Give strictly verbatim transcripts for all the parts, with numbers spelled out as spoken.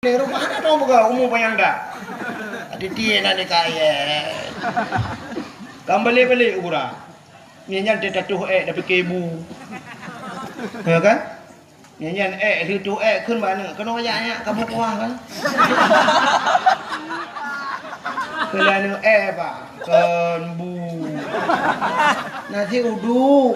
Lé rumoh hana tong buka umu panyang dak. Ati-ati na nikah ye. Kam balik-balik urat. Nyan nyan teuh tatuh ek tapi kebu. Ya kan? Nyan nyan ek, lheuh tuh ek kheun bak aneuk, keunoe jak nyak kabu kuah kan. Keulah aneuk ek bah, kon bu. Nasi uduk.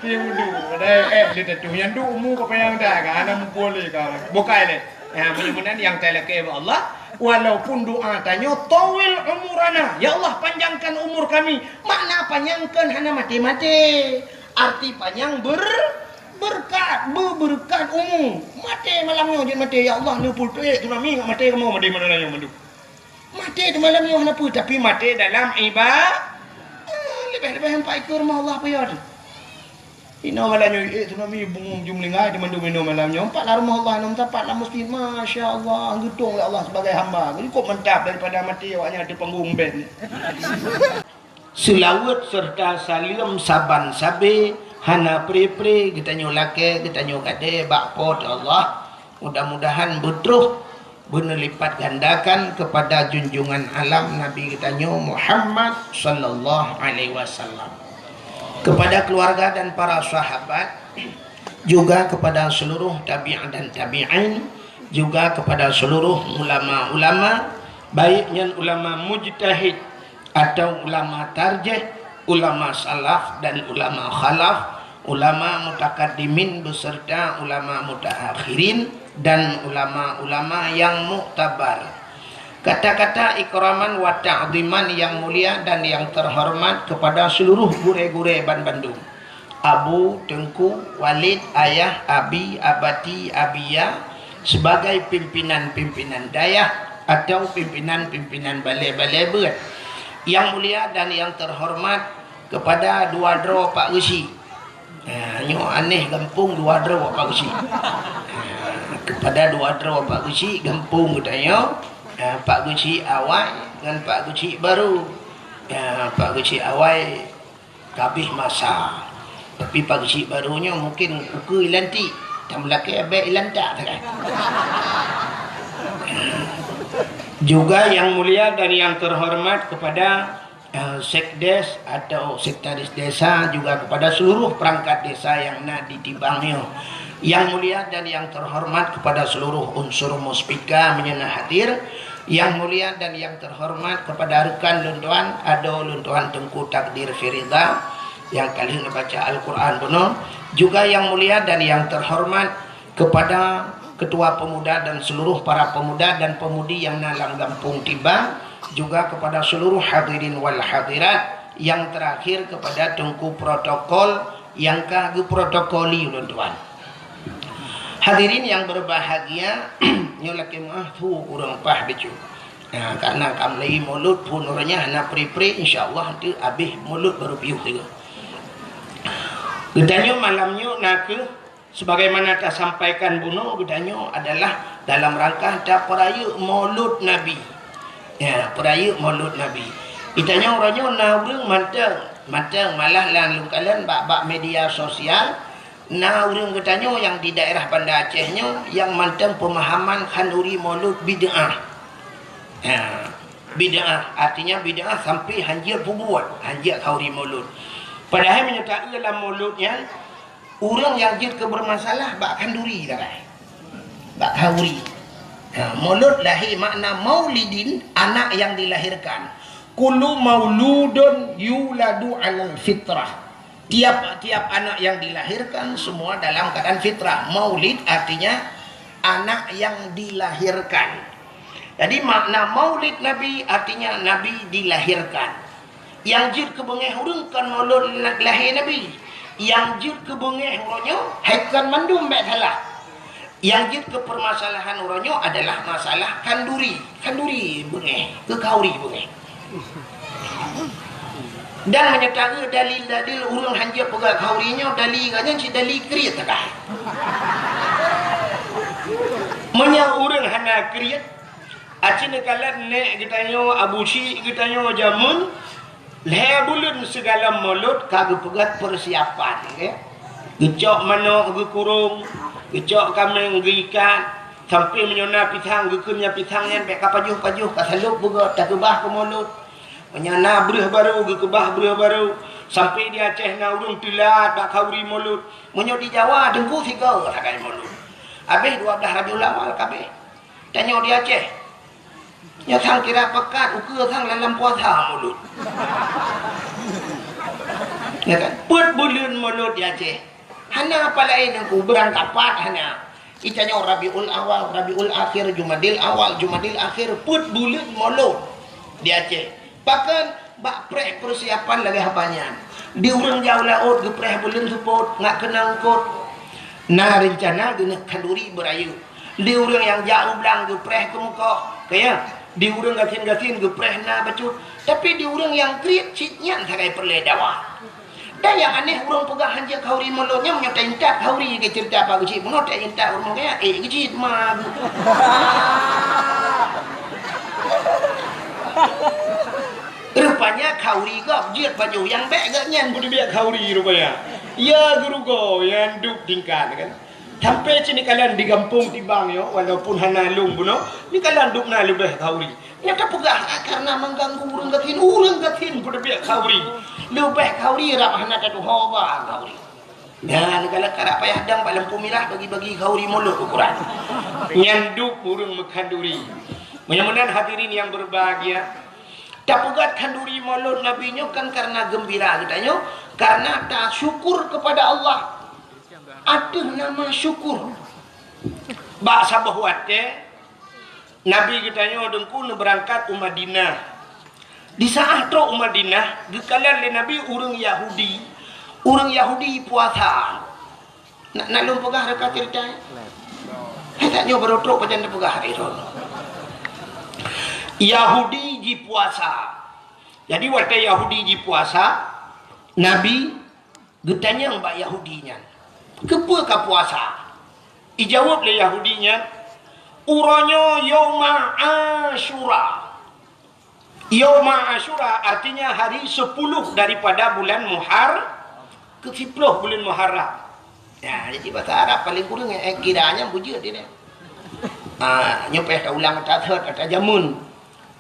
Tapi uduk, padahai ek lheuh tatuh. Nyan duek umu ka panyang dah kan, hana muphom lé ka. Bukai lé. Ha, mudah-mudahan nyang talakée bak Allah, walaupun doa tanyoe, "Tawil umurana," ya Allah, panjangkan umur kami. Makna panjangkan hana maté-maté. Arti panyang ber-, berkat, beubeureukat umu. Maté malam nyoe jeuet maté, "Ya Allah, neupeutrek tsunami ngat maté kamoe maté malam nyoe mandum." Maté teuh malam nyoe hana peue, tapi maté dalam iba-, ah, leubeh-leubeh empat ikeu rumoh Allah peue teuh. Inoe malam nyoe, eh, tsunami bungong jumlinggai di mandum inoe malam nyoe. Empat lam rumoh Allah, enam tapak lam masjid. Masya Allah, geutong lé Allah sebagai hamba. Cukup mantap daripada maté awak nyan di panggung band. Seulaweuet serta saleuem saban sabe hana pre-pre geutanyoe lakée, geutanyoe gadée bak Po teu Allah. Mudah-mudahan beutroh beuneulipat gandakan kepada junjungan alam Nabi geutanyoe Muhammad sallallahu alaihi wasallam, kepada keluarga dan para sahabat, juga kepada seluruh tabi'in dan tabi'in, juga kepada seluruh ulama-ulama, baik nyan ulama mujtahid atau ulama tarjih, ulama salaf dan ulama khalaf, ulama mutakaddimin beserta ulama mutaakhirin, dan ulama-ulama yang muktabar. Kata-kata ikraman wa ta'ziman yang mulia dan yang terhormat kepada seluruh gurée-gurée banbandum. Abu, Teungku, Walid, Ayah, Abi, Abati, Abiya, sebagai pimpinan-pimpinan dayah atau pimpinan-pimpinan balée-balée beuet. Yang mulia dan yang terhormat kepada dua droe Pak Geuchik. Ha, nyoe aneh gampông dua droe Pak Geuchik. Ha, kepada dua droe Pak Geuchik gampông geutanyoe, ha, Pak Geuchik Awai ngon Pak Geuchik Barô. Ha, Pak Geuchik Awai ka abéh masa. Tapi Pak Geuchik Barô nyoe mungken ukeue ilantik, dan meulakée abéh ilantak kan. Juga yang mulia dan yang terhormat kepada, eh, sekdes atau sekretaris desa, juga kepada seluruh perangkat desa yang na di Tibang nyoe. Yang mulia dan yang terhormat kepada seluruh unsur muspika meunyoe na hadir. Yang mulia dan yang terhormat kepada rekan lôn tuan, adoe lôn tuan Teungku Takdir Firida yang ka lheueh neubaca Al-Quran bunoe. Juga yang mulia dan yang terhormat kepada Ketua Pemuda dan seluruh para pemuda dan pemudi yang na lam gampông Tibang, juga kepada seluruh hadirin wal hadirat, yang terakhir kepada Teungku Protokol yang ka geuprotokoli ulôn tuan. Hadirin yang berbahagia, nyoe lakée meuah thu ureuëng paih bacut. Nah, karena ka mulai mulod phon uroe nyan hana pri-pri, insya Allah nanti abéh mulod baru piôh tiga. Geutanyoe malam nyoe na kheueh sebagaimana tasampaikan bunoe, geutanyoe adalah dalam rangka tapeurayeuk Maulud Nabi. Ya, peurayeuk Maulud Nabi. Geutanyoe uroe nyoe na ureuëng mantong, mantong malah lam lungkalan bak, bak media sosial, na ureuëng geutanyoe nyang di daerah Banda Aceh nyoe nyang mantong pemahaman khanduri Maulud bid'ah. Ya, bid'ah, artinya bid'ah sampai hanjeuet peubuet, hanjeuet khanduri Maulud. Padahai meunyoe taeu lam Maulud nyan, ureuëng nyang jeuet keu bermasalah bak khanduri sagai. Bak khanduri. Ha, Maulud lahé makna maulidin, anak yang dilahirkan. Kullu mauludun yuladu alal fitrah. Tiap-tiap anak yang dilahirkan semua dalam keadaan fitrah. Maulid artinya anak yang dilahirkan. Jadi makna maulid Nabi artinya Nabi dilahirkan. Nyang jeuet keu beungéh ureuëng kon mulod lahé Nabi. Nyang jeuet keu beungéh uroe nyoe hai kon mandum bék salah. Nyang jeuet keu permasalahan uroe nyoe adalah masalah khanduri. Khanduri beungéh, keu khanduri beungéh. Dan meunyoe taeu dalil-dalil ureuëng hanjeuet peugah khanduri nyoe, dalil geuh nyan cit dalil kriet sagai. Meunyoe ureuëng hana kriet, aci neukalon nék geutanyoe, abu syik geutanyoe jameun, lhée buleuen sigohlom mulod ka geupeugét persiapan, ya. Geucok manok geukurong, Geucok kaméng geuikat, sampoe meunyoe na pisang geukheun nyang pisang nyan bék ka pajoh-pajoh, ka salôb beugöt, takeubah keu mulod. Meunyoe na breueh barô geukeubah breueh barô, sampoe di Aceh na ureuëng teulat bak khauri mulod. Meunyoe di Jawa teungku sigoe sagai mulod. Habéh dua blah Rabiul Awal ka abéh. Tanyoe di Aceh, nyoe sang kira pakat ukeue sang lam puasa mulod. Ya kan? Peuet buleuen mulod di Aceh. Hana apa laén nyang kubrang kapat hana. Itanyoe Rabiul Awal, Rabiul Akhir, Jumadil Awal, Jumadil Akhir, peuet buleuen mulod di Aceh. Bahkan bak preh persiapan lagée haba nyan. Di ureuëng jak u laôt geupreh buleuen seupôt, ngat keunong kot. Na reuncana geuneuk khanduri beurayeuk. Di ureuëng nyang jak u blang geupreh keumeukoh, kaya. Di ureuëng gasien-gasien geupreh na bacut. Tapi di ureuëng nyang kriet cit nyan sagai peureulée dawa. Dan nyang aneh ureuëng peugah hanjeuet khauri mulod nyan meunyoe taintat khauri ke ceurita apa geucit bunoe taintat ureuëng kaya, eh geucit ma. Rupanya khauri gob jeuet baju nyang bék geuh nyan peudubiet khauri rupanya. Ya geurugoe nyang duek tingkat kan. Sampai cit nikalan di gampông tibang nyoe walaupun hana lôn bunoe, nikalan duek na leubeh khauri. Nyang tapeugah, ah, karena mengganggu ureuëng gasien, ureuëng gasien peudubiet khauri. Leubeh khauri rab hana tatuho ba khauri. Nyan galak karap payah dang bak lampu mirah bagi-bagi khauri mulod ukuran. Nyan duek ureuëng meukhanduri. Meunyoe meunan hadirin yang berbahagia, tapeugah khanduri mulod Nabi nyoe kan karena gembira geutanyoe, karena tasyukur kepada Allah ateueh nama syukur. Bak saboh watée Nabi geutanyoe deungku neubeurangkat u Madinah. Di saat trok u Madinah, geukalon lé Nabi ureuëng Yahudi. Ureuëng Yahudi puasa. Na, na lôn peugah reuka ceurita? Hai tak nyoe baru trok pajan neupeugah hari tu. Yahudi jipuasa. Jadi watée Yahudi jipuasa, Nabi geutanyong bak Yahudi nyan, "Keupeue ka puasa?" Ijaweueb lé Yahudi nyan, "Uroe nyoe Yauma Asyura." Yauma Asyura artinya hari sepuluh daripada bulan Muhar-, keu siploh bulan Muharram. Ya, jadi bahasa Arab paling kurang, eh, kiranya bujur dia. Ha, nyoe payah taulang, tathot, tajamun.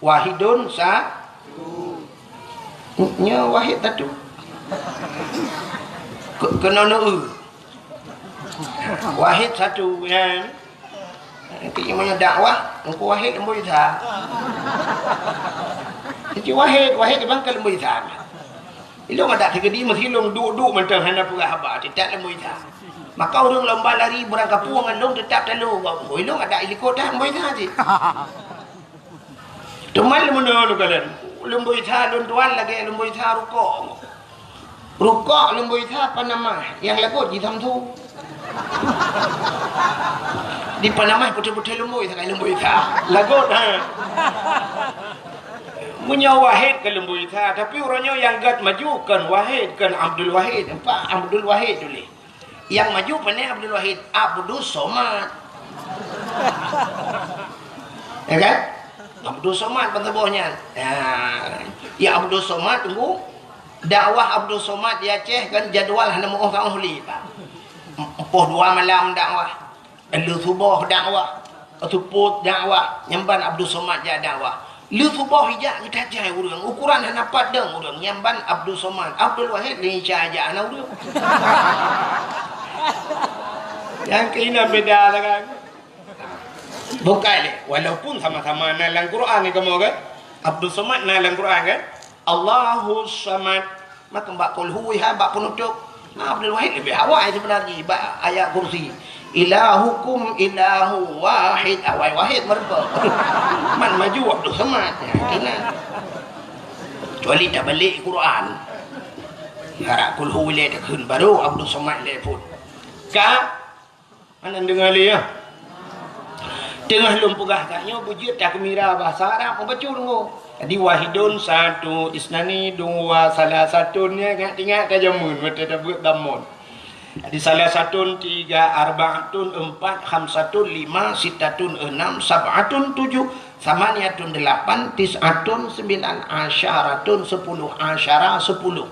Wahidun sa-, nyoe wahid satu. Ke-, keunoe neu-eu. Wahid satu, ya. Nanti meunyoe dakwah, engkau wahid lembu isa. Nanti wahid, wahid bang ke lembu isa. Ilong ada keudi meusilong duk-duk mantong hana peugah haba, tidak lembu isa. Maka ureuëng lomba lari beurangkapeue ngon lôn tetap talo. Ilong ada ilikot dah lembu isa cit. Teuma leumono lôn kalon, leumboi sa lôn tuan lagée leumboi sa rukok. Rukok leumboi sa panamah, nyang lagot jisamsu. Di panamah putih-putih leumboi sakai leumboi sa. Lagot, ha. Meunyoe Wahid ka leumboi sa, tapi uroe nyoe nyang gét maju kon Wahid, kon Abdul Wahid. Nampak Abdul Wahid tuléh. Nyang maju pane Abdul Wahid, Abdus Somad. Ya kan? Abdus Somad ban saboh nyan. Ya. Ya Abdus Somad tunggu. Dakwah Abdus Somad di Aceh kan jadual hana meuoh ka oh li. Empoh dua malam dakwah. Lheuh suboh dakwah. Seupôt dakwah, nyang ban Abdul Somad jak dakwah. Lheuh suboh ijak geutajai ureuëng, ukuran hana pat dong ureuëng, nyang ban Abdul Somad. Abdul Wahid lé Isa jak hana ureuëng. Nyang keunan beda lah kan. Bukai lé, walaupun sama-sama na lam Quran ni kamoe kan. Abdul Somad na lam Quran kan. Allahus Samad. Maka bak kulhu ha bak penutup. Nah, Abdul Wahid lebih awai sebenarnya bak ayat kursi. Ilahukum ilahu wahid, awai wahid meureumpok. Man maju Abdul Somad. Ya, kena. Kecuali tak balik Quran. Harap kulhu lé takheun baru Abdul Somad lé pun. Ka Hana deungoe lé, ya. Teungoh lôn peugah that nyoe beujeuet takmira bahasa Arab meubacut deungoe. Jadi wahidun satu, isnani dua, salasatun, ya, ingat-ingat tajameun watée tabeuet damon. Jadi salasatun tiga, arbaatun empat, khamsatun lima, sittatun enam, sab'atun tujuh, samaniatun delapan, tis'atun sembilan, asyaratun sepuluh, asyara sepuluh.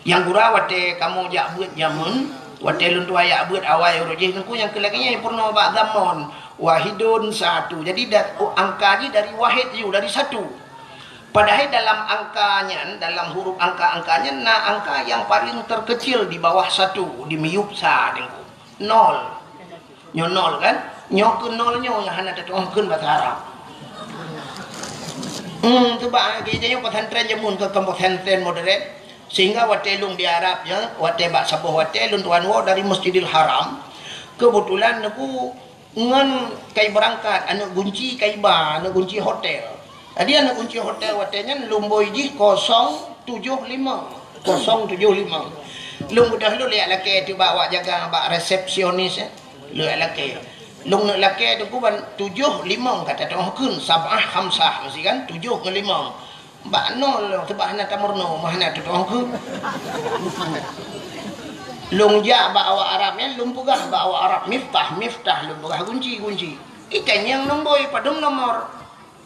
Nyang gura watée kamoe jak beuet jameun, Watèe lôn tuan jak beuet awai uroe jih, Teungku, nyang keu lagèe nyan peurunoe bak dhammon, wahidun, satu. Jadi, da-, oh, angka jih dari wahid ju, dari satu. Padahai dalam angka nyan, dalam huruf angka-angka nyan, na angka nyang paleng terkecil di bawah satu, di miyueb sa, Teungku. Nol. Nyoe nol kan? Nyoe keu nol nyoe nyang hana tatu'oh kheun basa Arab. Hmm, tu bak gereja nyoe pesantren jameun keu, keu pesantren modern. Sehingga watèe lôn di Arab nyoe, watèe bak saboh watèe lôn tuan woe dari Masjidil Haram. Keubeutulan Teungku ngon kai beurangkat, aneuk gunci kai ba, aneuk gunci hotel. Jadi aneuk gunci hotel watèe nyan lôn bôi jih kosong tujoh limong. Kosong tujoh limong. Lôn beudôh lôn jak lakèe teuh bak awak jaga, bak resepsionis, eh. Lôn jak lakèe. Lôn neuk lakèe Teungku ban tujoh limong ka tatu'oh kheun, sab'ah khamsah meusti kan, tujoh ngon limong. Bak nol lôn, sabab hana tameurunoe, mah hana tatu'oh kheun. Lôn jak bak awak Arab nyan, lôn peugah bak awak Arab, "Miftah, miftah," lôn peugah, "gunci, gunci." Itanyong lôn bôi, "Padum nomor?"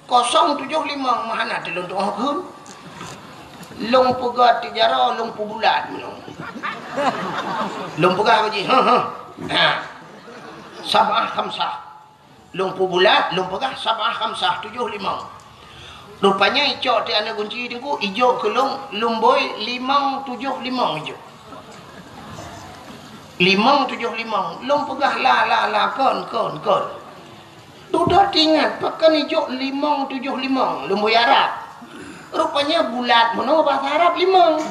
"Kosong tujoh limong," mah hana lôn tu'oh kheun. Lôn peugah tiep jaroe, lôn peubulat meunoe. Lôn peugah bak jih, "Heh, heh." Ha. Sab'ah khamsah. Lôn peubulat, lôn peugah sab'ah khamsah, tujoh limong. Rupanya icok teuh aneuk gunci Teungku, ijok keu lôn, lôn bôi limong tujoh limong ijok. Limong tujoh limong. Lôn peugah la, la, la, kon, kon, kon. Dudoe teuingat, pakon ijok limong tujoh limong, lôn bôi Arab. Rupanya bulat meunoe bahasa Arab limong.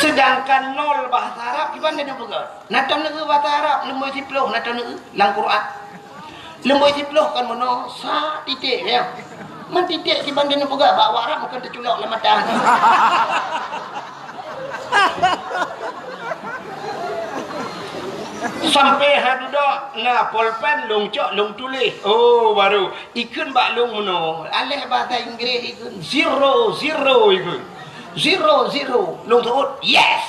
Sedangkan nol bahasa Arab kiban lagèe peugah. Na taneuk basa Arab, lôn bôi siploh na taneuk lam Quran. Lôn bôi siploh kan meunoe, sa titik ya. Man titik kiban taneuk peugah bak awak Arab mungken teuculok lam mata. Sampai ha dudoe na polpen lôn cok lôn tuléh. Oh, baru ikheun bak lôn meunoe. Aléh bahasa Inggris ikheun zero, zero ikheun. Zero, zero. Lôn seuôt, yes.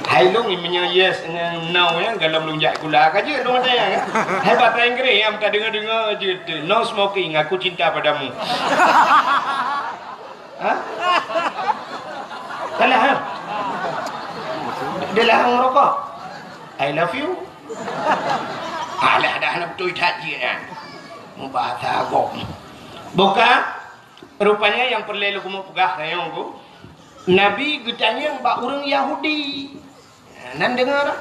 Hai lôn, meunyoe yes ngon no nyan, gohlom lôn jak sikula ka jeuet lôn watèe nyan. Hai bahasa Inggris nyang tadeungoe-deungoe jeuet teuh, "No smoking, aku cinta padamu." Ha? Salah, ha? Dia larang merokok. "I love you." Alah, dah hana beutôi that jih nyan. Mubahasa agam. Buka, rupanya nyang peureulèe lôn keumeung peugah nyan, Bu. Nabi geutanyong bak ureueng Yahudi. Nan deungoe dah.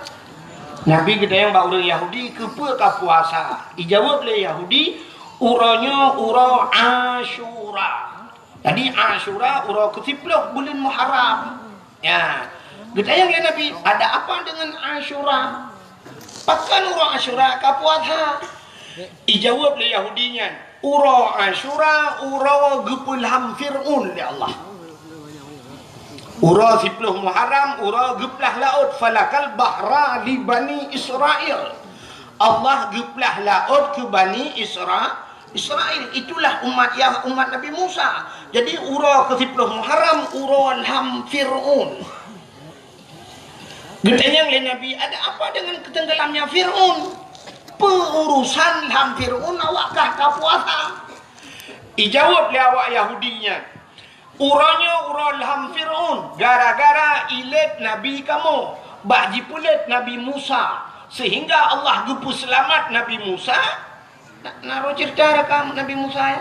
Nabi geutanyong bak ureueng Yahudi, "Keupeue ka puasa?" Ijaweueb lé Yahudi, "Uroe nyoe uroe Asyura." Jadi Asyura uroe keusiploh buleuen Muharram. Ya. Geutanyong lé Nabi, "Ada apa dengan Asyura? Pakon uroe Asyura ka puasa?" Ijaweueb lé Yahudi nyan, "Uroe Asyura uroe geupeulham Fir'aun lé Allah." Uroe siploh Muharram, uroe geuplah laôt, "Falakal bahra li Bani Israil." Allah geuplah laôt keu Bani Isra-, Israil. Itulah umat Yah-, umat Nabi Musa. Jadi, uroe keusiploh Muharram, uroe lham Fir'aun. Geutanyong lé Nabi, "Ada apa dengan ketenggelamnya Fir'aun? Peu urusan lham Fir'aun awak kah ka puasa?" Ijaweueb lé awak Yahudi nyan, "Uroe nyoe uroe lham Fir'aun, gara-gara ilét nabi kamoe, bak jipeulét Nabi Musa, sehingga Allah geupeuseulamat Nabi Musa." Na, na roh cerita rakam Nabi Musa, ya?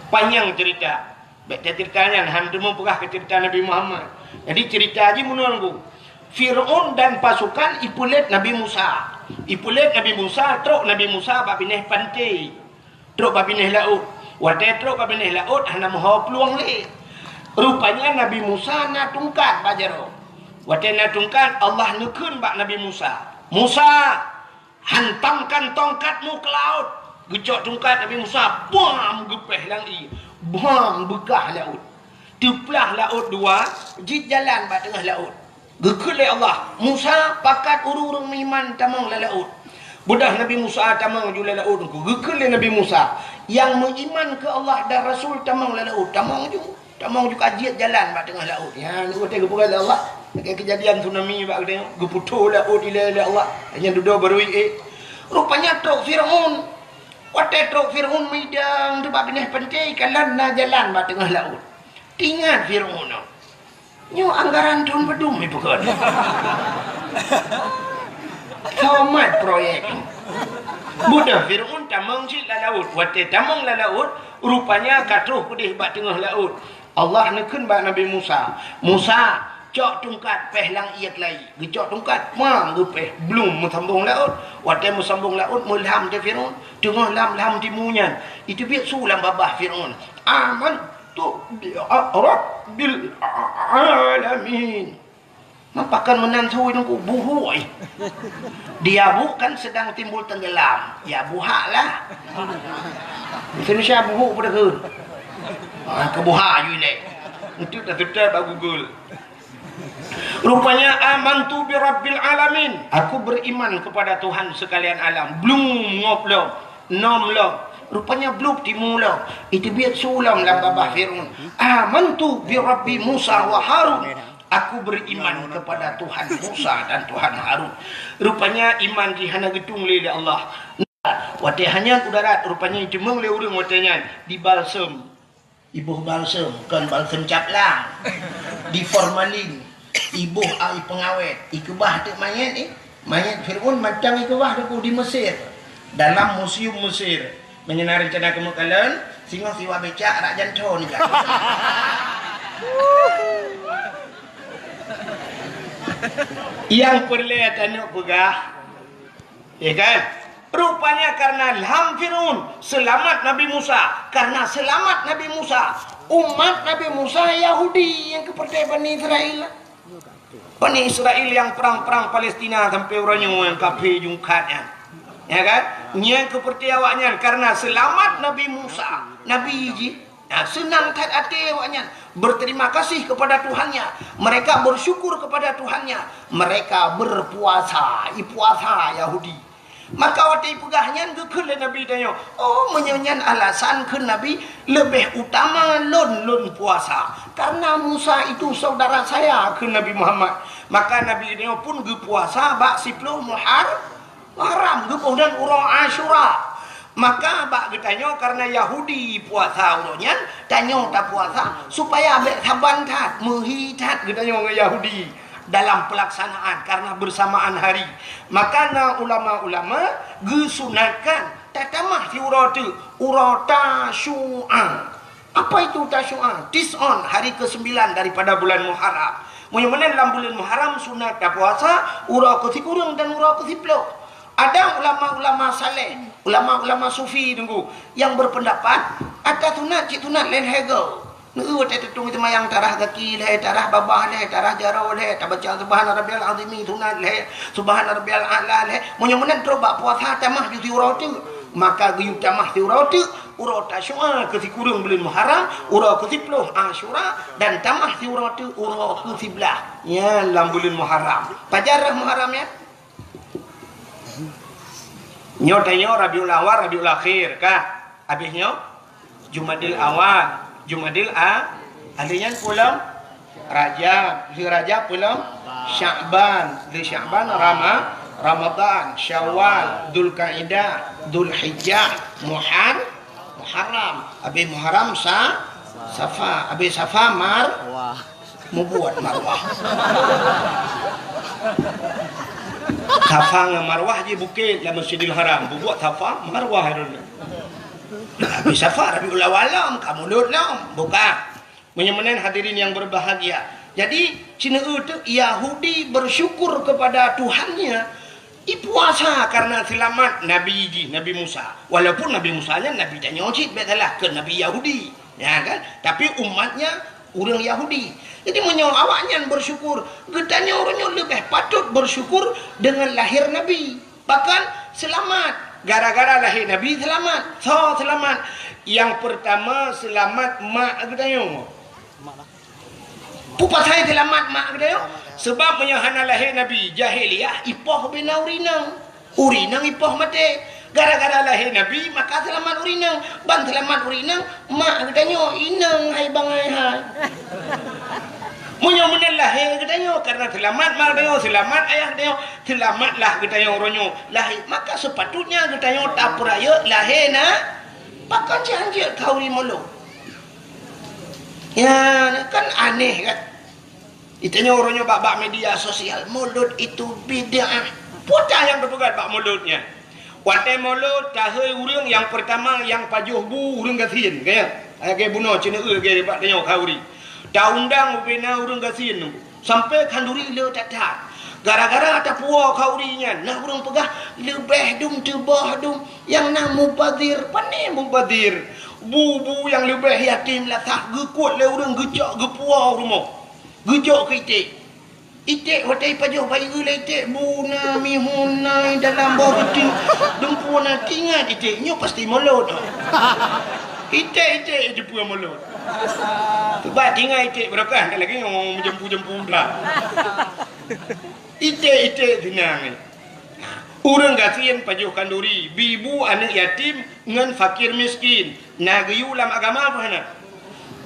Panyang cerita. Bèk tacerita nyan, han teumeupeugah keu cerita Nabi Muhammad. Jadi, cerita jih meunoe, Bu. Fir'aun dan pasukan ipeulét Nabi Musa. Ipeulét Nabi Musa, trok Nabi Musa bak binéh panté. Trok bak binéh laôt. Watèe trok bak binéh laôt, hana meuho plueng lé. Rupanya Nabi Musa na tungkat bak jaroe. Watèe na tungkat, Allah neukheun bak Nabi Musa, "Musa, hantamkan tongkatmu ke laut." Geucok tungkat Nabi Musa, bam, geupéh lam ié, bam, beukah laôt. Teuplah laôt dua, jeuet jalan bak teungoh laôt. Geukheun lé Allah, "Musa, pakat ureueng-ureueng meuiman tamong lam laôt." Beudôh Nabi Musa tamong ju lam laôt, geukheun lé Nabi Musa, "Nyang meuiman keu Allah dan Rasul tamong lam laôt." Tamong ju. Tamong ju ka jeuet jalan bak teungoh laôt. Nyan, watèe geupeugah lé Allah, lagèe keujadian tsunami bak geutanyoe, geuputôh laôt ilèe lé Allah. Nyan dudoe barô ié. Rupanya trok Fir'aun. Watèe trok Fir'aun meudang teuk bak binéh panté, kalon na jalan bak teungoh laôt. Ingat Fir'aun nyoe. Nyoe anggaran thon padum ipeugah. Somat proyek. Beudôh Fir'aun tamong cit lam laôt. Watée tamong lam laôt, rupanya ka troh keudeh bak teungoh laôt. Allah neukheun bak Nabi Musa, "Musa, cok tungkat péh lam ié keulayi." Geucok tungkat, ma geupéh, blum meusambong laôt. Watée meusambong laôt, meulam teuh Fir'aun. Teungoh lam-lam timu nyan, iteubiet su lam babah Fir'aun, "Aman tu bi rabbil alamin." Mapakon meunan sui nungku buhuk, eh. Dia bu kan sedang timbul tenggelam. Ya buhak lah. Indonesia buhuk pada ke? Ah, ke buhak you leh. Itu dah tetap bak Google. Rupanya, "Amantu bi rabbil alamin." Aku beriman kepada Tuhan sekalian alam. Blum ngop lom. Nom lom. Rupanya blub timu lom. Iteubiet su lom lam babah Fir'aun. "Amantu bi Rabbi Musa wa Harun." Aku beriman kepada Tuhan Musa dan Tuhan Harun. Rupanya iman jih hana geutung lé, lé Allah. Watée hanyang u darat, rupanya iteumeung lé ureuëng watée nyan dibalsem. Iboh balsem, kon balsem cap lang. Di formalin, iboh ai pengawet, ikeubah teuk manyét, eh. Manyét Fir'aun mantong ikeubah teuk di Mesir. Dalam museum Mesir. Meunyoe na rencana keumeuk kalon, singoh siwa becak rak janto nibak. Nyang peureulée tanyoe peugah, Ya kan? Rupanya karena lam Fir'aun selamat Nabi Musa. Karena selamat Nabi Musa, umat Nabi Musa Yahudi nyang keupeurtée Bani Israel. Bani Israel nyang perang-perang Palestina sampai uroe nyoe nyang kafé jungkat nyan. Ya kan? Nyang keupeurtée awaknyan karena selamat Nabi Musa, Nabi jih. Nah, seunang that até awaknyan, berterima kasih kepada Tuhannya. Mereka bersyukur kepada Tuhannya. Mereka berpuasa, ipuasa Yahudi. Maka watée ipeugah nyan geukheun lé Nabi tanyoe, "Oh, meunyoe nyan alasan," kheun Nabi, "leubeh utama lôn, lôn puasa. Karena Musa itu saudara saya," kheun Nabi Muhammad. Maka Nabi tanyoe pun geupuasa bak siploh Muhar-, Muharram geuboh dan uroe Asyura. Maka bak geutanyoe karena Yahudi puasa uroe nyan, tanyoe tapuasa supaya bék saban that, meuhi that geutanyoe ngon Yahudi dalam pelaksanaan karena bersamaan hari. Maka na ulama-ulama geusunatkan tatamah siuroe teuk, uroe Tasyu'a. Apa itu Tasyu'a? Tis'on, hari kesembilan daripada bulan Muharram. Meunyoe meunan lam buleuen Muharram sunat tapuasa uroe keusikureueng dan uroe keusiploh. Ada ulama-ulama saleh, ulama-ulama sufi teungku, nyang berpendapat ata sunat cit sunat lhèe-lhèe goe. Neu watèe teutong teumayang tarah gaki lhèe, tarah babah lhèe, tarah jaroe lhèe, tabaca subhana rabbiyal azimi sunat lhèe, subhana rabbiyal a'la lhèe. Meunyoe meunan trok bak puasa tamah ju siuroe teuk. Maka geuyue tamah siuroe teuk, uroe Tasyu'a keu sikureueng buleuen Muharram, uroe keu siploh Asyura, dan tamah siuroe teuk uroe keu siblaih nyan lam buleuen Muharram. Pajan rhah Muharram nyan? Nyoe tanyoe Rabiul Awal, Rabiul Akhir kah? Habéh nyoe Jumadil Awal, Jumadil A, ahli nyan peulom Rajab, di Rajab peulom Sya'ban, di Sya'ban Rama-, Ramadan, Syawal, Dzulkaidah, Dzulhijjah, Muhar-, Muharram, habéh Muharram Sa-, Safa, habéh Safa Mar-, mubuat Marwah. Safa ngon Marwah jih bukét lam Masjidil Haram, mubuat Safa Marwah. Habéh Safa Rabiul Awal lom, ka mulod lom, buka. Meunyoe meunan hadirin yang berbahagia. Jadi, sineuk teuk Yahudi bersyukur kepada Tuhannya, ipuasa karena selamat Nabi jih, Nabi Musa. Walaupun Nabi Musa nyan Nabi tanyoe cit, bèk salah, keu Nabi Yahudi. Ya kan? Tapi umatnya ureueng Yahudi. Jadi, meunyoe awaknyan bersyukur, geutanyoe uroe nyoe leubeh patut bersyukur dengan lahir Nabi. Bahkan seulamat. Gara-gara lahé Nabi seulamat. Soe seulamat? Nyang peurtama seulamat mak geutanyoe. Peue pasai seulamat mak geutanyoe? Seubab meunyoe hana lahé Nabi, jahiliyah ipoh bina ureueng inong. Ureueng inong ipoh maté. Gara-gara lahé Nabi, maka seulamat ureueng inong. Ban seulamat ureueng inong, mak geutanyoe inong hai bangai hai. Meunyoe meunan lahé geutanyoe, karena seulamat mak geutanyoe, seulamat ayah geutanyoe, seulamatlah geutanyoe uroe nyoe lahé. Maka sepatutnya geutanyoe tapeurayeuk lahé na-, pakon cit hanjeuet khauri mulod. Ya, kan aneh kan? Itanyoe uroe nyoe bak, bak media sosial, mulod itu bid'ah. Peue nyang teupeugah bak mulod nyan? Watée mulod, tahôi ureuëng nyang peurtama nyang pajoh bu ureuëng gasien, ka nyan? Lagée bunoe ceuneue lagée bak tanyoe khanduri. Taundang ubena ureuëng gasien nunggu. Sampai khanduri le that-that. Gara-gara tapuwoe khanduri nyan, na ureuëng peugah leubeh dum teuboh dum nyang na mubazir. Pane mubazir? Bu-bu nyang leubeh yatim lasah geukot lé ureuëng geucok geupuwoe rumoh. Geujok keu iték. Iték watée pajoh bayeue lé iték, bu na mihun na dalam boh geuti, dumpeue na, tingat iték nyoe pasti mulod. Iték-iték jipeu mulod. Sebab tingat iték beurokah, lagée nyang meujempu-jempu udah. Iték-iték sinang. Ureuëng gasien pajoh khanduri, bi bu aneuëk yatim ngon fakir miskin. Na geuyue lam agama peue hana?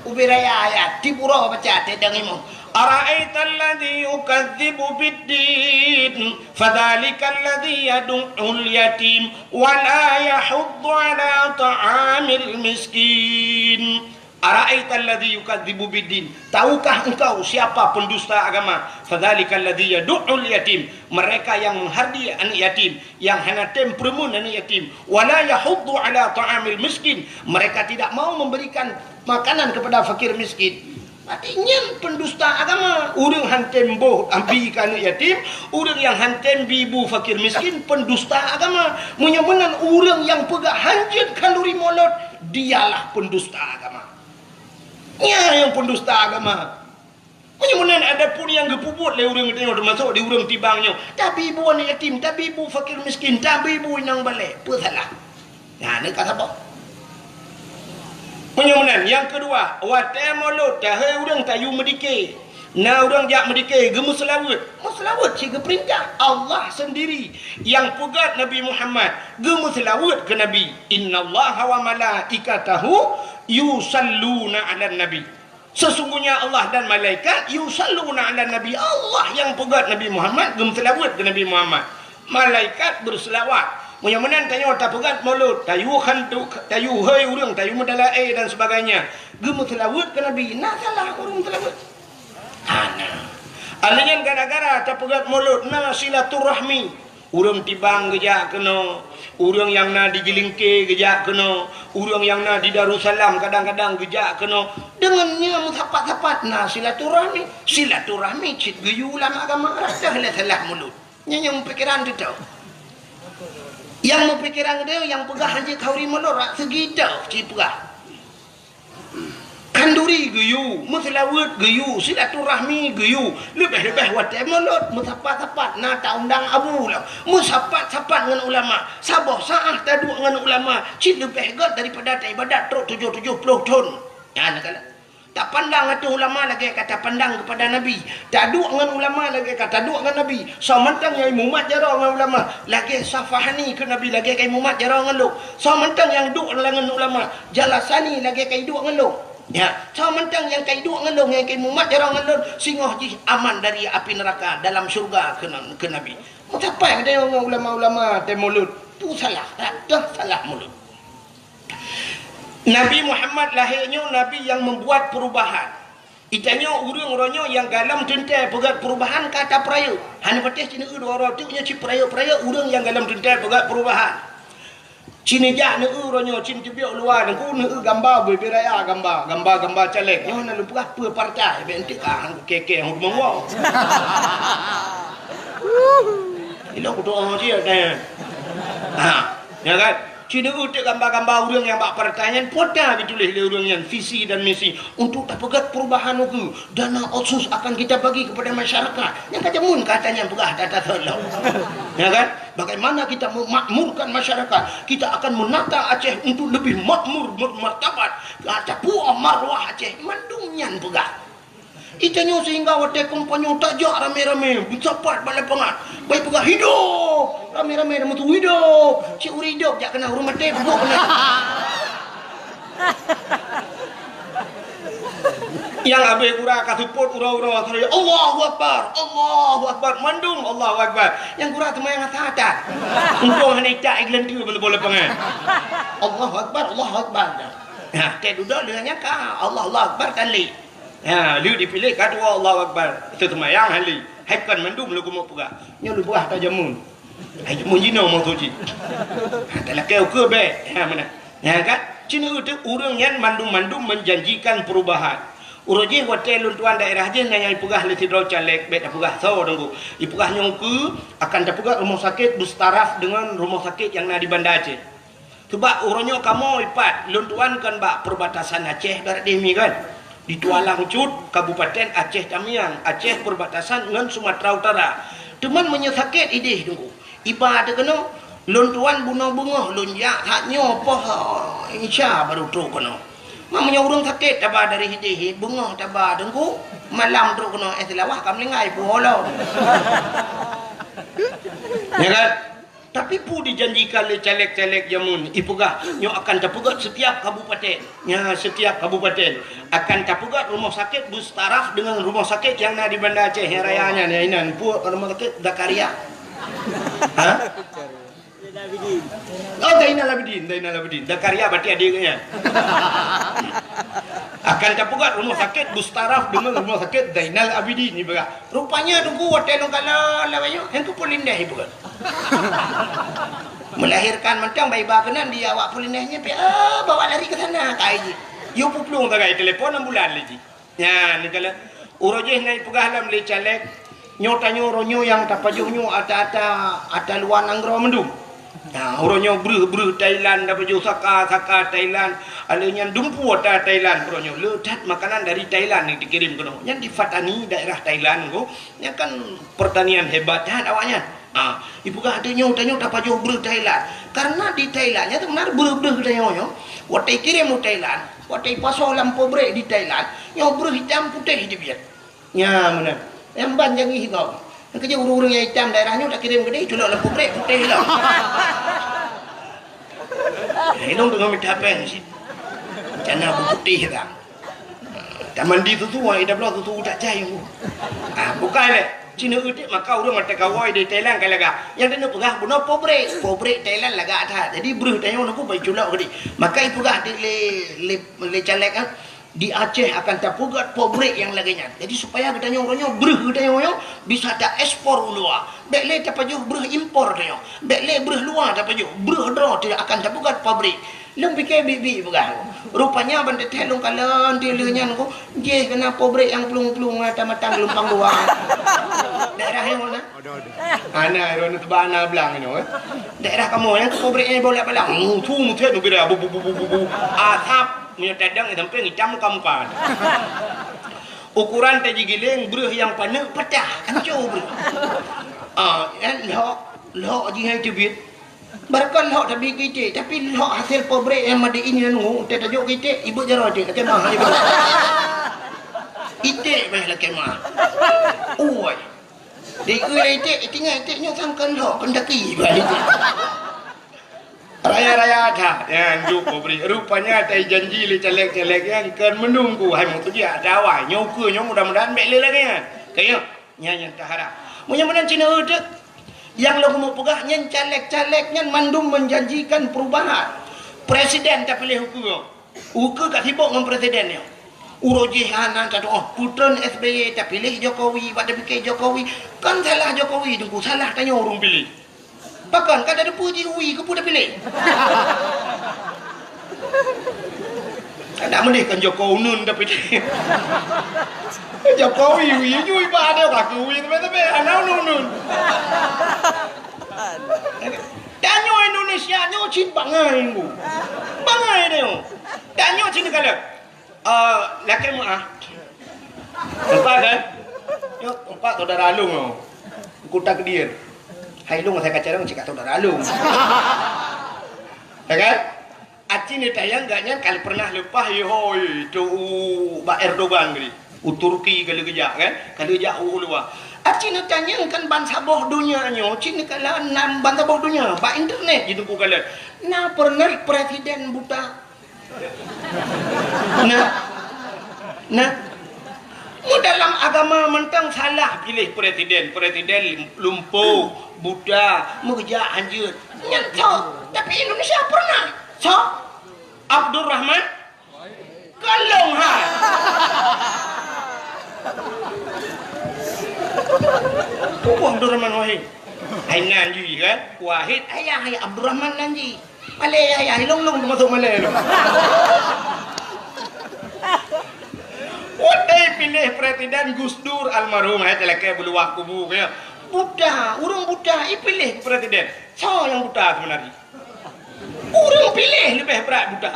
Ubé raya ayat, tiep uroe baca teudeungoe. Ara'aital ladzi yukadzibu biddin, fadzalikal ladzi yadu'ul yatim, wa la yahuddu ala ta'amil miskin. Ara'aital ladzi yukadzibu biddin. Tahukah engkau siapa pendusta agama? Fadzalikal ladzi yadu'ul yatim. Mereka yang menghardi anak yatim, yang hana tem peureumeun anak yatim. Wa la yahuddu ala ta'amil miskin. Mereka tidak mau memberikan makanan kepada fakir miskin. Berarti nyan pendusta agama. Ureuëng han tem boh abi keu anak yatim, ureuëng nyang han tem bi bu fakir miskin, pendusta agama. Meunyoe meunan ureuëng nyang peugah hanjeuet khanduri mulod, dialah pendusta agama. Nyan nyang pendusta agama. Meunyoe meunan, adapun nyang geupeubuet lé ureuëng tanyoe, teumasok di ureuëng tibang nyoe, tabi bu aneuk yatim, tabi bu fakir miskin, tabi bu inong balek, peue salah? Nah, nyoe ka saboh. Meunyoe meunan, nyang keudua, watée mulod, tahôi ureuëng tayue meudike. Na ureuëng jak meudike, geumeuseulaweuet. Meuseulaweuet cit geupeurintah Allah sendiri nyang peugét Nabi Muhammad, geumeuseulaweuet keu Nabi. "Innallaha wa malaikatahu yusalluna 'alan nabi." Sesungguhnya Allah dan malaikat yusalluna 'alan nabi. Allah nyang peugét Nabi Muhammad, geumeuseulaweuet keu Nabi Muhammad. Malaikat beuseulawat. Meunyoe meunan tanyoe tapeugét mulod, tayue khantu, tayue hôi ureuëng, tayue meudalaé dan sebagainya. Geumeuseulaweuet keu Nabi, na salah ureuëng meuseuseulaweuet? Hana. Alheuh nyan gara-gara tapeugét mulod na silaturahmi. Ureuëng tibang geujak keunoe, ureuëng nyang na di Jeulingke geujak keunoe, ureuëng nyang na di Darussalam kadang-kadang geujak keunoe. Deungon nyan meusapat-sapat na silaturahmi. Silaturahmi cit geuyue lam agama, rasa lé salah mulod. Nyan nyang meupikeran teuh. Nyang meupikeran teuh, nyang peugah hanjeuet khanduri mulod, rak seugi teuh cit peugah. Khanduri geuyue, meuseulaweuet geuyue, silaturahmi geuyue, leubeh-leubeh watée mulod, meusapat-sapat na taundang abu lom, meusapat-sapat ngon ulama, saboh saát taduek ngon ulama, cit leubeh gét daripada taibadat trok tujoh tujoh ploh thon. Nyan ka lheueh. Tapandang ateueh ulama lagée ka tapandang keupada Nabi. Taduek ngon ulama lagée ka taduek ngon Nabi. Soe mantong nyang imumat jaroe ngon ulama, lagée safahani keu Nabi lagée ka imumat jaroe ngon lôn. Soe mantong nyang duek ngon ulama, jalasani lagée ka iduek ngon lôn. Ya, soe mantong nyang ka iduek ngon lôn, nyang ka imumat jaroe ngon lôn, singoh jih aman dari api neuraka dalam syeuruga keu, keu Nabi. Meusapat geutanyoe ngon ulama-ulama tée mulod, tu salah, dak salah mulod. Nabi Muhammad lahé nyoe nabi nyang meubuat peurubahan. Geutanyoe ureuëng uroe nyoe nyang galom teuntée peugét peurubahan ka tapeurayeuk. Hana patéh cit neueu dua uroe teuk nyoe cit peurayeuk-peurayeuk ureuëng nyang galom teuntée peugét peurubahan. Cit neujak neueu uroe nyoe cit teubiet luwa nyoe, neueu gamba bubé raya, gamba, gamba-gamba caleg. Nyoe na lôn peugah peue partai, bék enteuk ka han kukée-kée hon monggo. Ilok kutoh cit, eh. Ha, ya kan? Cit neueu teuk gamba-gamba ureuëng nyang bak partai nyan, peue ata geutuléh lé ureuëng nyan visi dan misi untuk tapeugét perubahan ukeue. Dana otsus akan kita bagi kepada masyarakat. Nyang ka jameun kata nyan peugah data seulo. Ya kan? Bagaimana kita memakmurkan masyarakat? Kita akan menata Aceh untuk lebih makmur, bermartabat. Ka tapuwoe marwah Aceh. Mandum nyan peugah. Geutanyoe sehingga watée kampanye tajak ramé-ramé, meusapat bak lapangan. Bai peugah, "Hidup!" Ramé-ramé dah meutuwö, "Hidup!" Cit ureuëng hidup jak keunan ureuëng maté, bubuk keunan. Nyang habéh gura ka seupôt uroe-uroe, "Allahu Akbar! Allahu Akbar!" Mandum Allahu Akbar. Nyang gura teuma nyang asa that. Untông hana itak igleueng tu bak lapangan. "Allahu Akbar! Allahu Akbar!" Ha, teududoe lheueh nyan ka Allah, Allahu Akbar kan lé. Ha, lheueh dipiléh ka dua Allahu Akbar. Teuseumayang han lé. Hai kon mandum lôn keumeung peugah. Nyoe lôn peugah ata jameun. Hai jameun jinoe maksud jih. Ha, talakée ukeue bék. Ha, meunan. Nyan kan? Cina ureuëng nyan mandum-mandum menjanjikan perubahan. Uroe jih watée lôn tuan daerah jih na nyang ipeugah lé sidroe caleg, bék tapeugah soe teungku. Ipeugah nyoe ukeue akan tapeugah rumoh sakét beustaraf deungon rumoh sakét nyang na di Banda Aceh. Sabab uroe nyoe kamoe ipat, lôn tuan kan bak perbatasan Aceh barat deh mi kan. Di Tualang Cut, Kabupaten Aceh Tamiang, Aceh perbatasan ngon Sumatera Utara. Teuma meunyoe sakét ideh teungku, iba teuh keunoe, lôn tuan bunoe beungoh lôn jak that nyoe poh Isya baru trok keunoe. Ma meunyoe ureuëng sakét taba dari ideh, beungoh taba teungku, malam trok keunoe, eh, Seulawah ka meuninggai puwoe lom. Ya kan? Tapi peue dijanjikan lé caleg-caleg jameun, ipeugah nyoe akan tapeugét setiap kabupaten. Ya, setiap kabupaten akan tapeugét rumoh sakét beustaraf deungon rumoh sakét nyang na di Banda Aceh nyang raya nyan, ya inan. Peue rumoh sakét Zakaria? Ha? Oh, Zainal Abidin, Zainal Abidin. Zakaria berarti adik nyan. Akan tapeugét rumoh sakét beustaraf deungon rumoh sakét Zainal Abidin ipeugah. Rupanya teungku watée lôn kalon lawét nyoe, han keu Polindeh ipeugét. Melahirkan mantong bai ba keunan di awak Polindeh nyan, pi, ah, bawa lari ke sana, kai jih. Yue peuplueng sagai telepon ambulan lé jih. Nyan, ni kala uroe jih na ipeugah lom lé caleg, nyoe tanyoe uroe nyoe nyang tapajoh nyoe ata-ata, ata luwa nanggroe mandum. Nah, uroe nyoe breuh-breuh Thailand tapajoh, saka-saka Thailand, alé nyan dumpeue ata Thailand uroe nyoe. Le that makanan dari Thailand nyang dikirém keunoe. Nyan di Fatani, daerah Thailand ko. Nyan kan pertanian hebat that awaknyan. Ah, ipeugah tanyoe, tanyoe tapajoh breuh Thailand. Karena di Thailand nyan sebenarnya breuh-breuh tanyoe nyoe, watée ikirém u Thailand, watée ipasoe lam pabrik di Thailand, nyoe breuh itam putéh teubiet. Nya meunan. Nyang ban jangi higoe. Nyang keujeuet ureuëng-ureuëng nyang itam daerah nyoe takirém keudeh, culok lam pabrik putéh lom. Ilong teungoh mita péng cit. Cana beuputéh dah. Tamandi susu, ai dah bloe susu tak cai. Ah, bukan lé. Cina utik maka ureuëng mata kawai di Thailand ka lagak. Nyang keuneuk peugah bunoe pabrik. Pabrik Thailand lagak that. Jadi breuh tanyoe nungku bai culok keudeh. Maka ipeugah di lé, lé, lé caleg, ah, di Aceh akan tapeugét pabrik nyang lagée nyan. Jadi supaya geutanyoe uroe nyoe breuh geutanyoe nyoe bisa taekspor u luwa. Bék lé tapajoh breuh impor tanyoe. Bék lé breuh luwa tapajoh. Breuh droe teuh akan tapeugét pabrik. Lôn pike biet-biet peugah. Rupanya ban teuthée lôn kalon di lheueh nyan ko, jih keunan pabrik nyang plueng-plueng ata matang geulumpang dua. Daerah nyoe na. Ana ron teuba na blang nyoe. Daerah kamoe nyang pabrik nyang bola balang. Mutu mutet nubira bu bu bu bu bu bu. Asap meunyoe tadang sampai ngitam muka-muka. Ukuran teuh jigiléng breuh nyang paneuk patah, hancô breuh. Ah, eh, lhok, lhok jih hai teubiet. Barokon lhok tabi keu iték, tapi lhok hasil pabrik nyang made in nyan ngu, teuh tajok keu iték, ibeut jaroe iték, lakée mah ibeut. Iték bah lakée mah. Ui. Di iték, tinggai iték nyoe sangkon lhok, keundaki bah iték. Raya-raya that, nyan juk pabrik. Rupanya tai janji lé caleg-caleg nyan kon meununggu hai meutujiak dawai. Nyoe ukeue nyoe mudah-mudahan bék lé lagée nyan. Kayém, nyan nyang taharap. Meunyoe meunan Cina uteuk, nyang lôn keumeung peugah nyan caleg-caleg nyan mandum menjanjikan perubahan. Presiden tapiléh ukeue. Ukeue ka sibok ngon presiden nyoe. Uroe jih hana tatu'oh, putreun S B Y tapiléh Jokowi, bak tapike Jokowi. Kon salah Jokowi teungku, salah tanyoe ureuëng piléh. Pakon ka tateupeue jih wie keupeue tapiléh? Kada meudeh kan Jokowi nun tapiléh. Jokowi wie jui ba ada ka keu wie teumé-teumé hana nun-nun. Tanyoe Indonesia nyoe cit bangai bu. Bangai nyoe. Tanyoe cit kala. Eh, lakée meuah. Empat kan? Nyoe empat saudara along nyoe. Kuta Kedir. Hai long saya kacarang cik saudara along. Ya kan? Aci ni tayang gak nyan kalau pernah leupah ye hoi tu u bak Erdogan geuh. U Turki kalau geujak kan? Kalau geujak u luwa. Aci ni tanyang kan ban saboh donya nyoe, cit ni kala nan ban saboh donya bak internet ji teungku kala. Na pernah presiden buta? Nah. Nah. Mu dalam agama mantong salah pilih presiden, presiden lumpuh, buta, meugeujak hanjeut. Nyan tho. Tapi Indonesia pernah. So, Abdurrahman Kalong hai. Tubuh Abdurrahman Wahid. Hai nan jih kan? Wahid ayah, ayah Abdurrahman nan jih. Malèe ayah, ilong-long teumasok malèe lôn. Watèe piléh presiden Gus Dur almarhum, hai talakèe beuluwah kubu keu buta, ureueng buta ipiléh presiden. Soe nyang buta seubeuna jih? Ureueng piléh leubeh brat buta.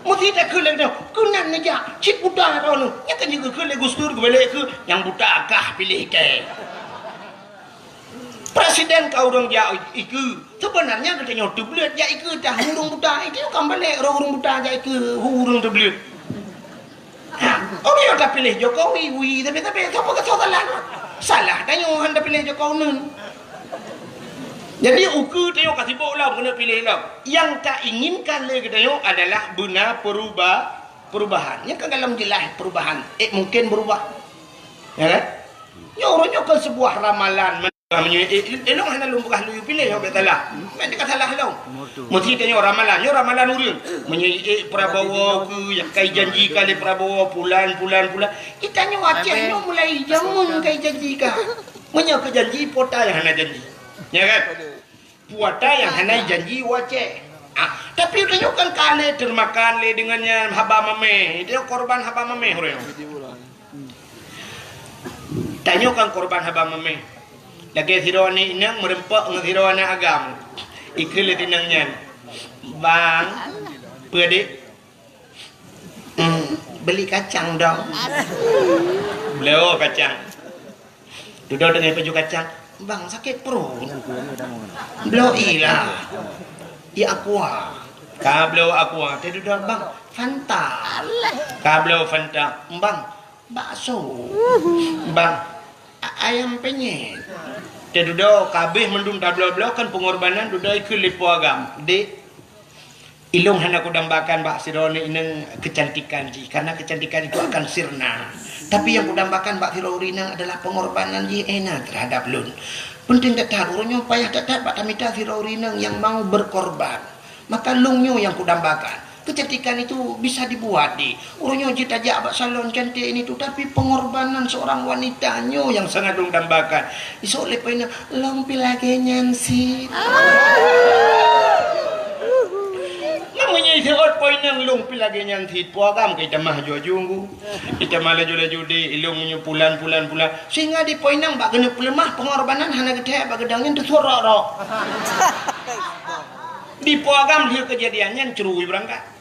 Meusti takheun lé geutanyoe, keunan neujak cit buta droeneuh. Nyan ka jikheun lé Gus Dur geubalek keu nyang buta kah piléh kèe. Presiden ka ureueng jak ikeue. Seubeunarnya geutanyoe teubleuet jak ikeue tah ureueng buta. Itu kan balek roh ureueng buta jak ikeue ureueng teubleuet. Ha, oh, nyoe tapiléh Jokowi, wi, tapi, tapi, sapa, sapa salah? Salah tanyoe han tapiléh Jokowi neun. Jadi, ukeue tanyoe ka sibok lom keuneuk piléh lom. Nyang tainginkan lé geutanyoe adalah beuna peruba-, perubahan. Nyan kan dalam jeulaih perubahan. Eh, mungkin berubah. Ya kan? Nyoe, nyoe kan sebuah ramalan. Meunyoe, eh, eh, ilong hana lôn peugah lôn piléh, ho, bèk salah. Bèk teuka salah lôn. Meusti tanyoe ramalan, nyoe ramalan ureueng. Meunyoe, eh, Prabowo keu nyang kai janji ka lé Prabowo, pulan, pulan, pulan. Itanyoe Aceh nyoe mulai jameun kai janji ka. Meunyoe keu janji, po ta nyang hana janji. Ya kan? Po ta nyang hana janji u Aceh. Ah, tapi tanyoe kan ka lé teumakan lé deungon nyan haba mamèh. Itu korban haba mamèh ureueng. Tanyoe kan korban haba mamèh. Lagèe sidroe aneuk inong meureumpok ngon sidroe aneuk agam. Ikheun lé inong nyan, "Bang, peue, Dek?" "Hmm, beli kacang dong." Bloe kacang. Dudoe teungoh paju kacang, "Bang, sakét pruet." "Bloe ilah. Di Aqua." Ka bloe Aqua, teududoe, "Bang, Fanta." Ka bloe Fanta, "Bang, bakso." "Bang, a-, ayam penyet." Teududoe, ka abéh mandum tabloe-bloe kan pengorbanan, dudoe ikheun lé po agam, "Dek, ilong hana kudambakan bak sidroe inong kecantikan jih, karena kecantikan itu akan sirna. Tapi yang kudambakan bak sidroe inong adalah pengorbanan jih Ena terhadap lôn. Penting that-that, ureueng nyoe payah that-that bak tamita sidroe inong yang mau berkorban. Maka lôn nyoe nyang kudambakan. Kecantikan itu bisa dibuat, Dek. Ureueng nyoe jeuet tajak bak salon cantik ini tu, tapi pengorbanan seorang wanita nyoe nyang sangat lôn dambakan." Isok lé po inong, "Lôn pih lagèe nyan cit." Meunyoe iseuôt po inong, "Lôn pih lagèe nyan cit," po agam ka itamah aju-aju. Itamah laju-laju, "Dek, ilong nyoe pulan, pulan, pulan." Sehingga di po inong bak keuneuk peuleumah pengorbanan hana geuthèe bak geudong nyan teusurok-rok. Di po agam lheueh keujadian nyan ceurui beurangkat.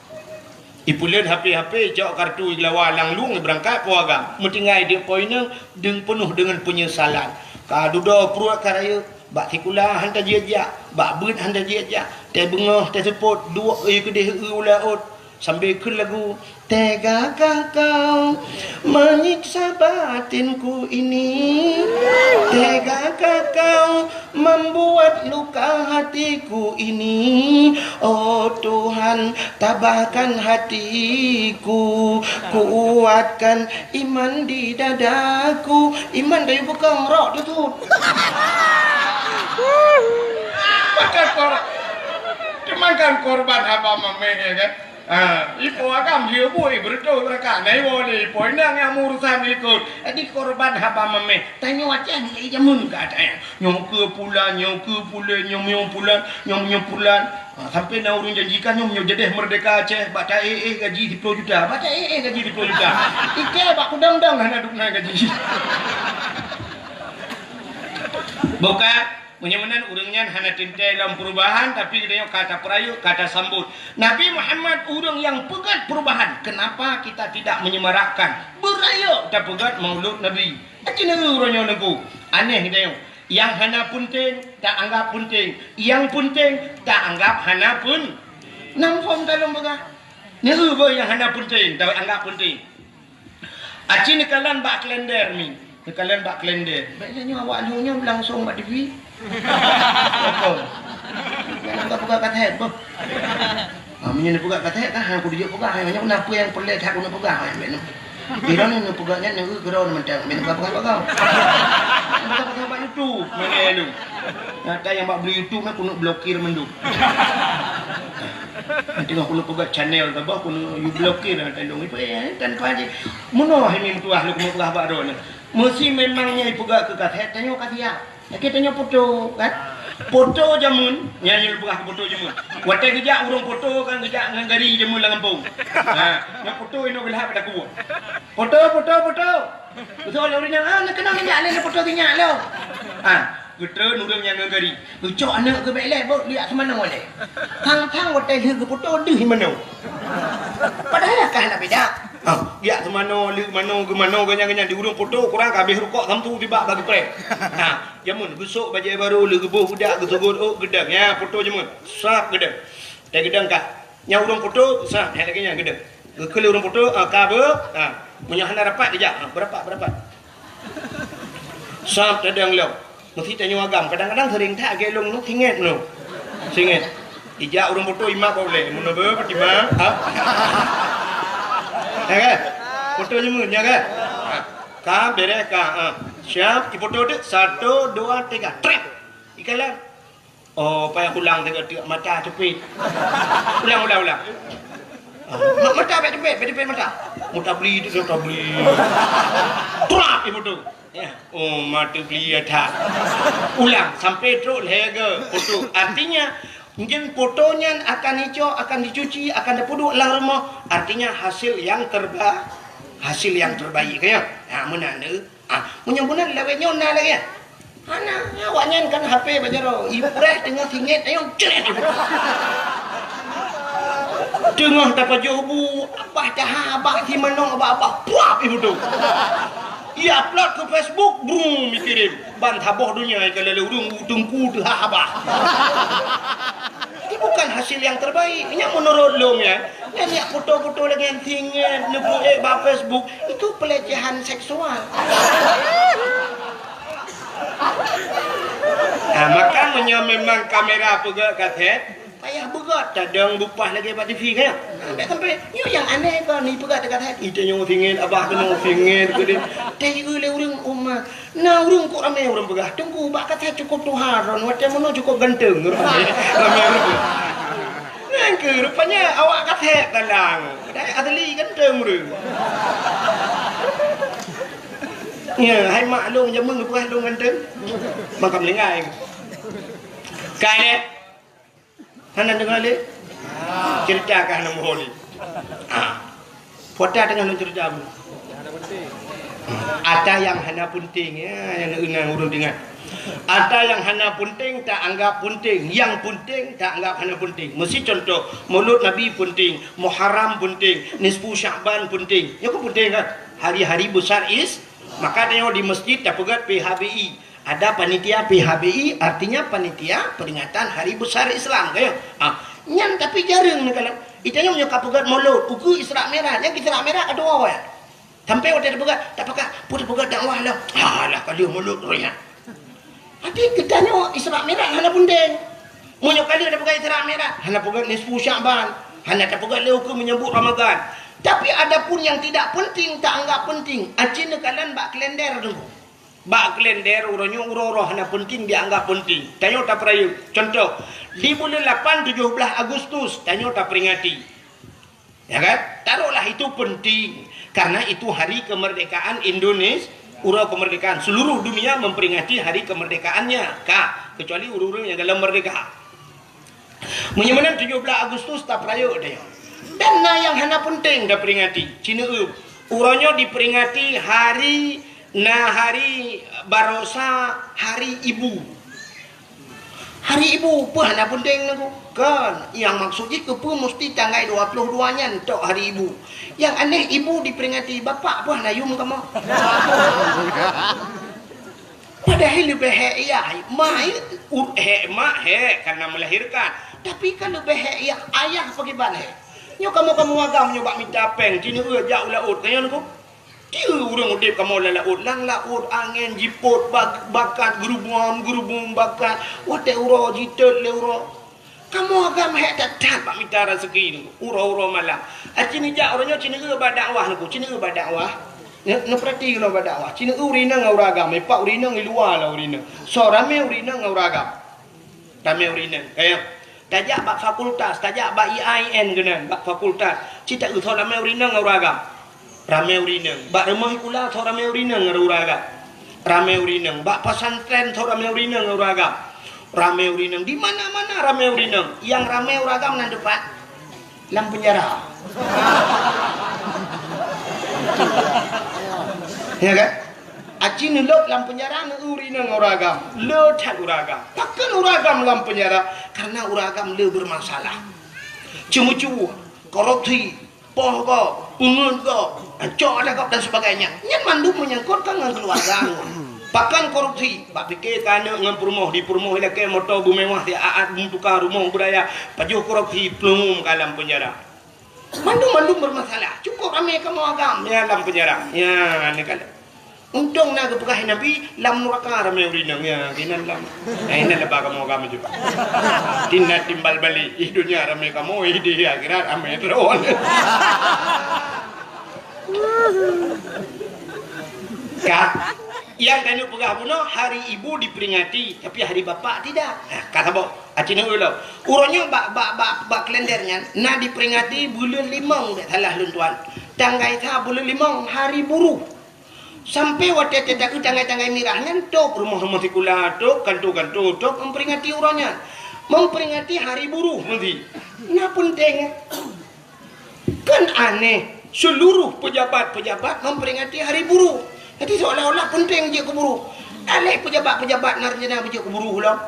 Ipuleuen HP-HP, icok kartu, igeulawa lam lueng, ibeurangkat po agam. Meutinggai di po inong deung peunoh deungon peunyesalan. Ka dudoe pruet ka rayeuk, bak sikula han tajak-jak, bak beuet han tajak-jak, teubeungoh teuseupôt, duek eu keudeh eu u laôt, sambil kheun lagu, "Tegakah kau menyiksa batinku ini? Tegakah kau membuat luka hatiku ini? Oh Tuhan, tabahkan hatiku, kuatkan iman di dadaku." Iman dayuh peukong rok teutut. Maka kor-, cuman kan korban haba mamèh, ya kan? Ah, ipo agam dia bui beureutoh rakan. Nah, iwoe lé ipo inong nyang meurusan ikot. Jadi korban haba mamèh. Tanyoe Aceh ni jameun ka ada. Nyoe keu pulan, nyoe keu pulan, nyoe, nyoe pulan, nyoe, nyoe pulan. Ah, sampai na ureueng janjikan nyoe, nyoe jadeh merdeka Aceh, bak ta-éh-éh gaji siploh juta. Bak ta-éh-éh gaji siploh juta. Ike bak kudang-dang hana duek na gaji. Bukan. Meunyoe meunan ureueng nyan hana teuntèe lom peurubahan, tapi geutanyoe ka tapeurayeuk, ka tasambot. Nabi Muhammad ureueng nyang peugèt peurubahan. Kenapa kita tidak menyemarakkan? Beurayeuk tapeugèt Maulud Nabi. Aci neu uroe nyoe neugô. Aneh geutanyoe. Nyang hana peunteng, taanggap peunteng. Nyang peunteng, taanggap hana peun-, nam phon talôn peugah. Neu beuh nyang hana peunteng, taanggap peunteng. Aci neukalon bak kalender mi. Neukalon bak kalender. Bèk nyoe awak lheueh nyoe langsong bak T V. Apa? Bèk nyoe peugah kaset, boh. Ha, meunyoe neupeugah kaset, kan, hana kudijok peugah. Hai, nyoe na peue nyang peureulèe that keuneuk peugah, hai, bèk nyoe. Kira ni neupeugah nyan, neu keudroe mantong, bèk neupeugah-peugah bak kau. Peugah-peugah bak YouTube, mana lu? Nyata nyang bak beli YouTube, nyan keuneuk blokir mandum. Teungoh keuneuk peugah channel tabah keuneuk you blokir lam tandong ipe, eh, tanpa je. Meunoe hai meutuah lôn keuneuk peugah bak droeneuh. Meusi memang nyan ipeugah keu kaset tanyoe ka siap. Lakèe tanyoe foto kan. Foto jameun, nyan lôn peugah foto jameun. Watèe geujak ureueng foto kan geujak ngon gari jameun lam gampông. Ha, nyan foto inoe geulhah pada kubu. Foto, foto, foto. Beutôi lé ureueng nyan, ah, neukeunong nyan lé foto sinyak lom. Ah, geutreun ureueng nyan ngon gari. Geucok aneuk geuh bèk lé, beuh, liak seumanoe lé. Thang-thang watèe lheueh geufoto deuh manoe. Padahai ka hana beda. Ah, liak seumanoe, lheueh manoe, geumanoe, ganyan-ganyan di ureueng foto, kurang ka habéh rukok sampoe tibak bak geupreh. Ah, jameun geusok bajèe barô, lheueh geuboh budak, geusogôt ôk, geudong. Ya, foto jameun. Sab geudong. Teugeudong ka. Nyang ureueng foto, sa, hai lagèe nyan geudong. Geukheun lé ureueng foto, ah, ka beuh, ah. Meunyoe hana rapat, dijak, ah, beurapat, beurapat. Sa, tadong lom. Meusi tanyoe agam. Kadang-kadang sering that lagèe lôn nyoe, singet nyoe. Singet. Ijak ureueng foto, imak boleh. Meunyoe beuh, imak, ah. Ya kan? Foto nyoe, ya kan? Ah. Ka, beres, ka, ah. Siap, ifoto tu. Satu, dua, tiga. Trep. Ikalon. Oh, payah ulang teuk-teuk mata teupit. Ulang, ulang, ulang. Ah, ma-, mata bèk teupit, bèk teupit mata. Mutabli tu, mutabli. Trap ibu tu. Ya. Oh, mata beli ya tak. Ulang sampai trok lhèe geuh foto. Artinya, mungkin foto nyan akan icok, akan dicuci, akan dipeuduek lam rumoh. Artinya hasil yang terba-, hasil yang terbaik kan ya. Ha, meunan tu. Ah, meunyoe meunan lawét nyoe na lagèe nyan. Hana, awak nyan kan H P bak jaroe. Ipreh teungoh singet, ayo cret ibu. Teungoh tapajoh bu, abah taha, abah si manong, abah, abah, puap ibu tu. I-upload ke Facebook, brum, ikirim. Ban saboh donya ikalon lé ureueng, teungku teuhah abah. Itu bukan hasil yang terbaik. Nyan menurut lôn ya. Nyan, nyan foto-foto lagèe nyan singet, neupeuék bak Facebook, itu pelecehan seksual. Nah, maka meunyoe memang kamera peugöt kaset, payah beugöt, tadong bupah lagèe bak T V kan? Nah, bèk sampai, nyoe nyang aneh kon, ipeugöt kaset, ite nyoe singet, abah keunoe singet, keudeh. Teuieu lé ureueng umat. Na ureueng kok ramé ureueng peugah, "Teungku, bak kaset cukôp tuha droen, watèe meunoe cukôp ganteng." Ramé, ramé ureueng. Nyan keuh rupanya awak kaset talang. Padahai asli ganteng ureueng. Ya, hai mak lôn jameun geupeugah lôn ganteng. Maka meulinggai. Ka lé. Hana deungoe lé? Cerita ka hana muhôi lé. Ah. Pota teungoh lôn cerita bu. Ata nyang hana peunteng, ya, nyang na ureueng deungoe. Ata nyang hana peunteng ta anggap peunteng, nyang peunteng ta anggap hana peunteng. Meusi contoh, Maulud Nabi peunteng, Muharram peunteng, Nisfu Sya'ban peunteng. Nyoe kan peunteng kan? Hari-hari besar is-, maka tanyoe di masjid tapeugöt P H B I. Ada panitia P H B I, artinya panitia peringatan hari besar Islam, kan ya? Ah, nyan tapi jareueng neukalon. Ita nyoe nyoe ka peugöt Maulud, ukeue Isra Mi'raj, nyang Isra Mi'raj ka tuwoe ya. Sampai watèe tapeugöt, tapeugöt, peue tapeugöt dakwah lah. Alah, ka lheueh Maulud roh nyan. Berarti geutanyoe Isra Mi'raj hana peunteng. Meunyoe ka lheueh tapeugöt Isra Mi'raj, hana peugöt nisfu Sya'ban, hana tapeugöt lé ukeue menyambut Ramadan. Tapi adapun yang tidak penting, ta anggap penting. Aci neukalon bak kalender tu. Bak kalender uroe nyoe uroe-uroe hana peunteng dianggap peunteng. Tanyoe tapeurayeuk. Contoh, di buleuen lapan tujoh blaih Agustus tanyoe taperingati. Ya kan? Taruhlah itu penting. Karena itu hari kemerdekaan Indonesia, uroe kemerdekaan. Seluruh dunia memperingati hari kemerdekaannya. Ka, kecuali ureueng-ureueng nyang galak merdeka. Meunyoe meunan tujoh blaih Agustus tapeurayeuk deh. Dan na nyang hana peunteng taperingati. Cineue, uroe nyoe diperingati hari, na hari barosa hari ibu. Hari ibu peue hana peunteng nangku? Kan, nyang maksud jih keupeue musti tanggai dua puluh dua nyan tok hari ibu. Nyang aneh ibu diperingati, bapak peue hana yum kamoe? Padahai leubeh hék yah, ma, u-, hék ma, hék karena melahirkan. Tapi kan leubeh hék yah, ayah pakriban hék. Nyoe kamoe-kamoe agam nyoe bak mita péng, cineue jak u laôt, ka nyan ko. Tieu ureueng udép kamoe lam laôt, lam laôt angén jipot bak-, bakat geurubom-geurubom bakat, watèe uroe jitot lé uroe. Kamoe agam hék that-that bak mita raseuki nyoe, uroe-uroe malam. Aci neujak uroe nyoe cineue bak dakwah nangku, cineue bak dakwah. Neu-, neupeurati keunoe bak dakwah. Cineue ureueng inong ngon ureueng agam, ipak ureueng inong i luwa lah ureueng inong. Soe ramé ureueng inong ngon ureueng agam. Ramé ureueng inong. Kaya, Tajak bak fakultas, tajak bak I A I N keunan, bak fakultas. Cit taeu soe ramé ureueng inong ngon ureueng agam. Ramé ureueng inong. Bak rumoh sikula soe ramé ureueng inong ngon ureueng agam. Ramé ureueng inong. Bak pesantren soe ramé ureueng inong ngon ureueng agam. Ramé ureueng inong. Di mana-mana ramé ureueng inong. Nyang ramé ureueng agam nan teumpat? Lam penjara. Ya kan? Aci neulôb lam penjara, neu ureueng inong ngon ureueng agam. Le that ureueng agam. Pakon ureueng agam lam penjara? Karena ureueng agam le bermasalah. Ceumeucue, korupsi, poh gob, peungeut gob, cok adat gob dan sebagainya. Nyan mandum menyangkut ngon keuluwarga. Pakon korupsi? Bak pike keu aneuk ngon peurumoh, di peurumoh ilakée moto beumewah, di aat beumeutuka rumoh beuraya, pajoh korupsi, plueng ka lam penjara. Mandum-mandum bermasalah. Cukup ramé kamoe agam, ya, lam penjara. Ya, ni kan. Untông na geupeugah Nabi, lam nuraka ramé ureueng inong, ya, keunan lam. Nah, inan leubeh kamoe agam ju. Tina timbal balik, ih dunia ramé kamoe, ih di akhirat ramé droe. Ka, nyang tanyoe peugah bunoe, hari ibu diperingati, tapi hari bapak tidak. Nah, ka saboh. Aci neu ulo. Uroe nyoe bak, bak, bak, bak kalender nyan na diperingati buleuen limong, bèk salah lôn tuan. Tanggai sa buleuen limong, hari buruh. Sampai watèe teuka tanggai-tanggai mirah nyan, tôb rumoh-rumoh sikula, tôb kanto-kanto, tôb memperingati uroe nyan. Memperingati hari buruh meusti. Na peunteng. Kan aneh, seluruh pejabat-pejabat memperingati hari buruh. Jadi seolah-olah penting jeuet keu buruh. Alah pejabat-pejabat na rencana beujeuet keu buruh lom.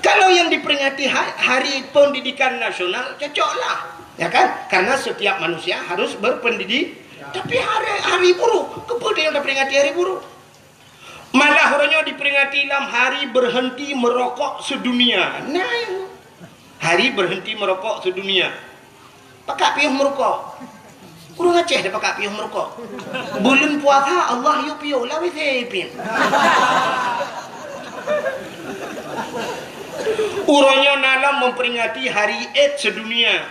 Kalau yang diperingati ha-, Hari Pendidikan Nasional, cocoklah. Ya kan? Karena setiap manusia harus berpendidik. Tapi hari, hari buruh, keupeue tanyoe taperingati hari buruh? Malah uroe nyoe diperingati lam hari berhenti merokok sedunia. Nah, hari berhenti merokok sedunia. Pakak piôh meurukok. Ureueng Aceh dak pakak piôh meurukok. Buleuen puasa Allah yue piôh, lawét se piôh. Uroe nyoe na lom memperingati hari AIDS sedunia.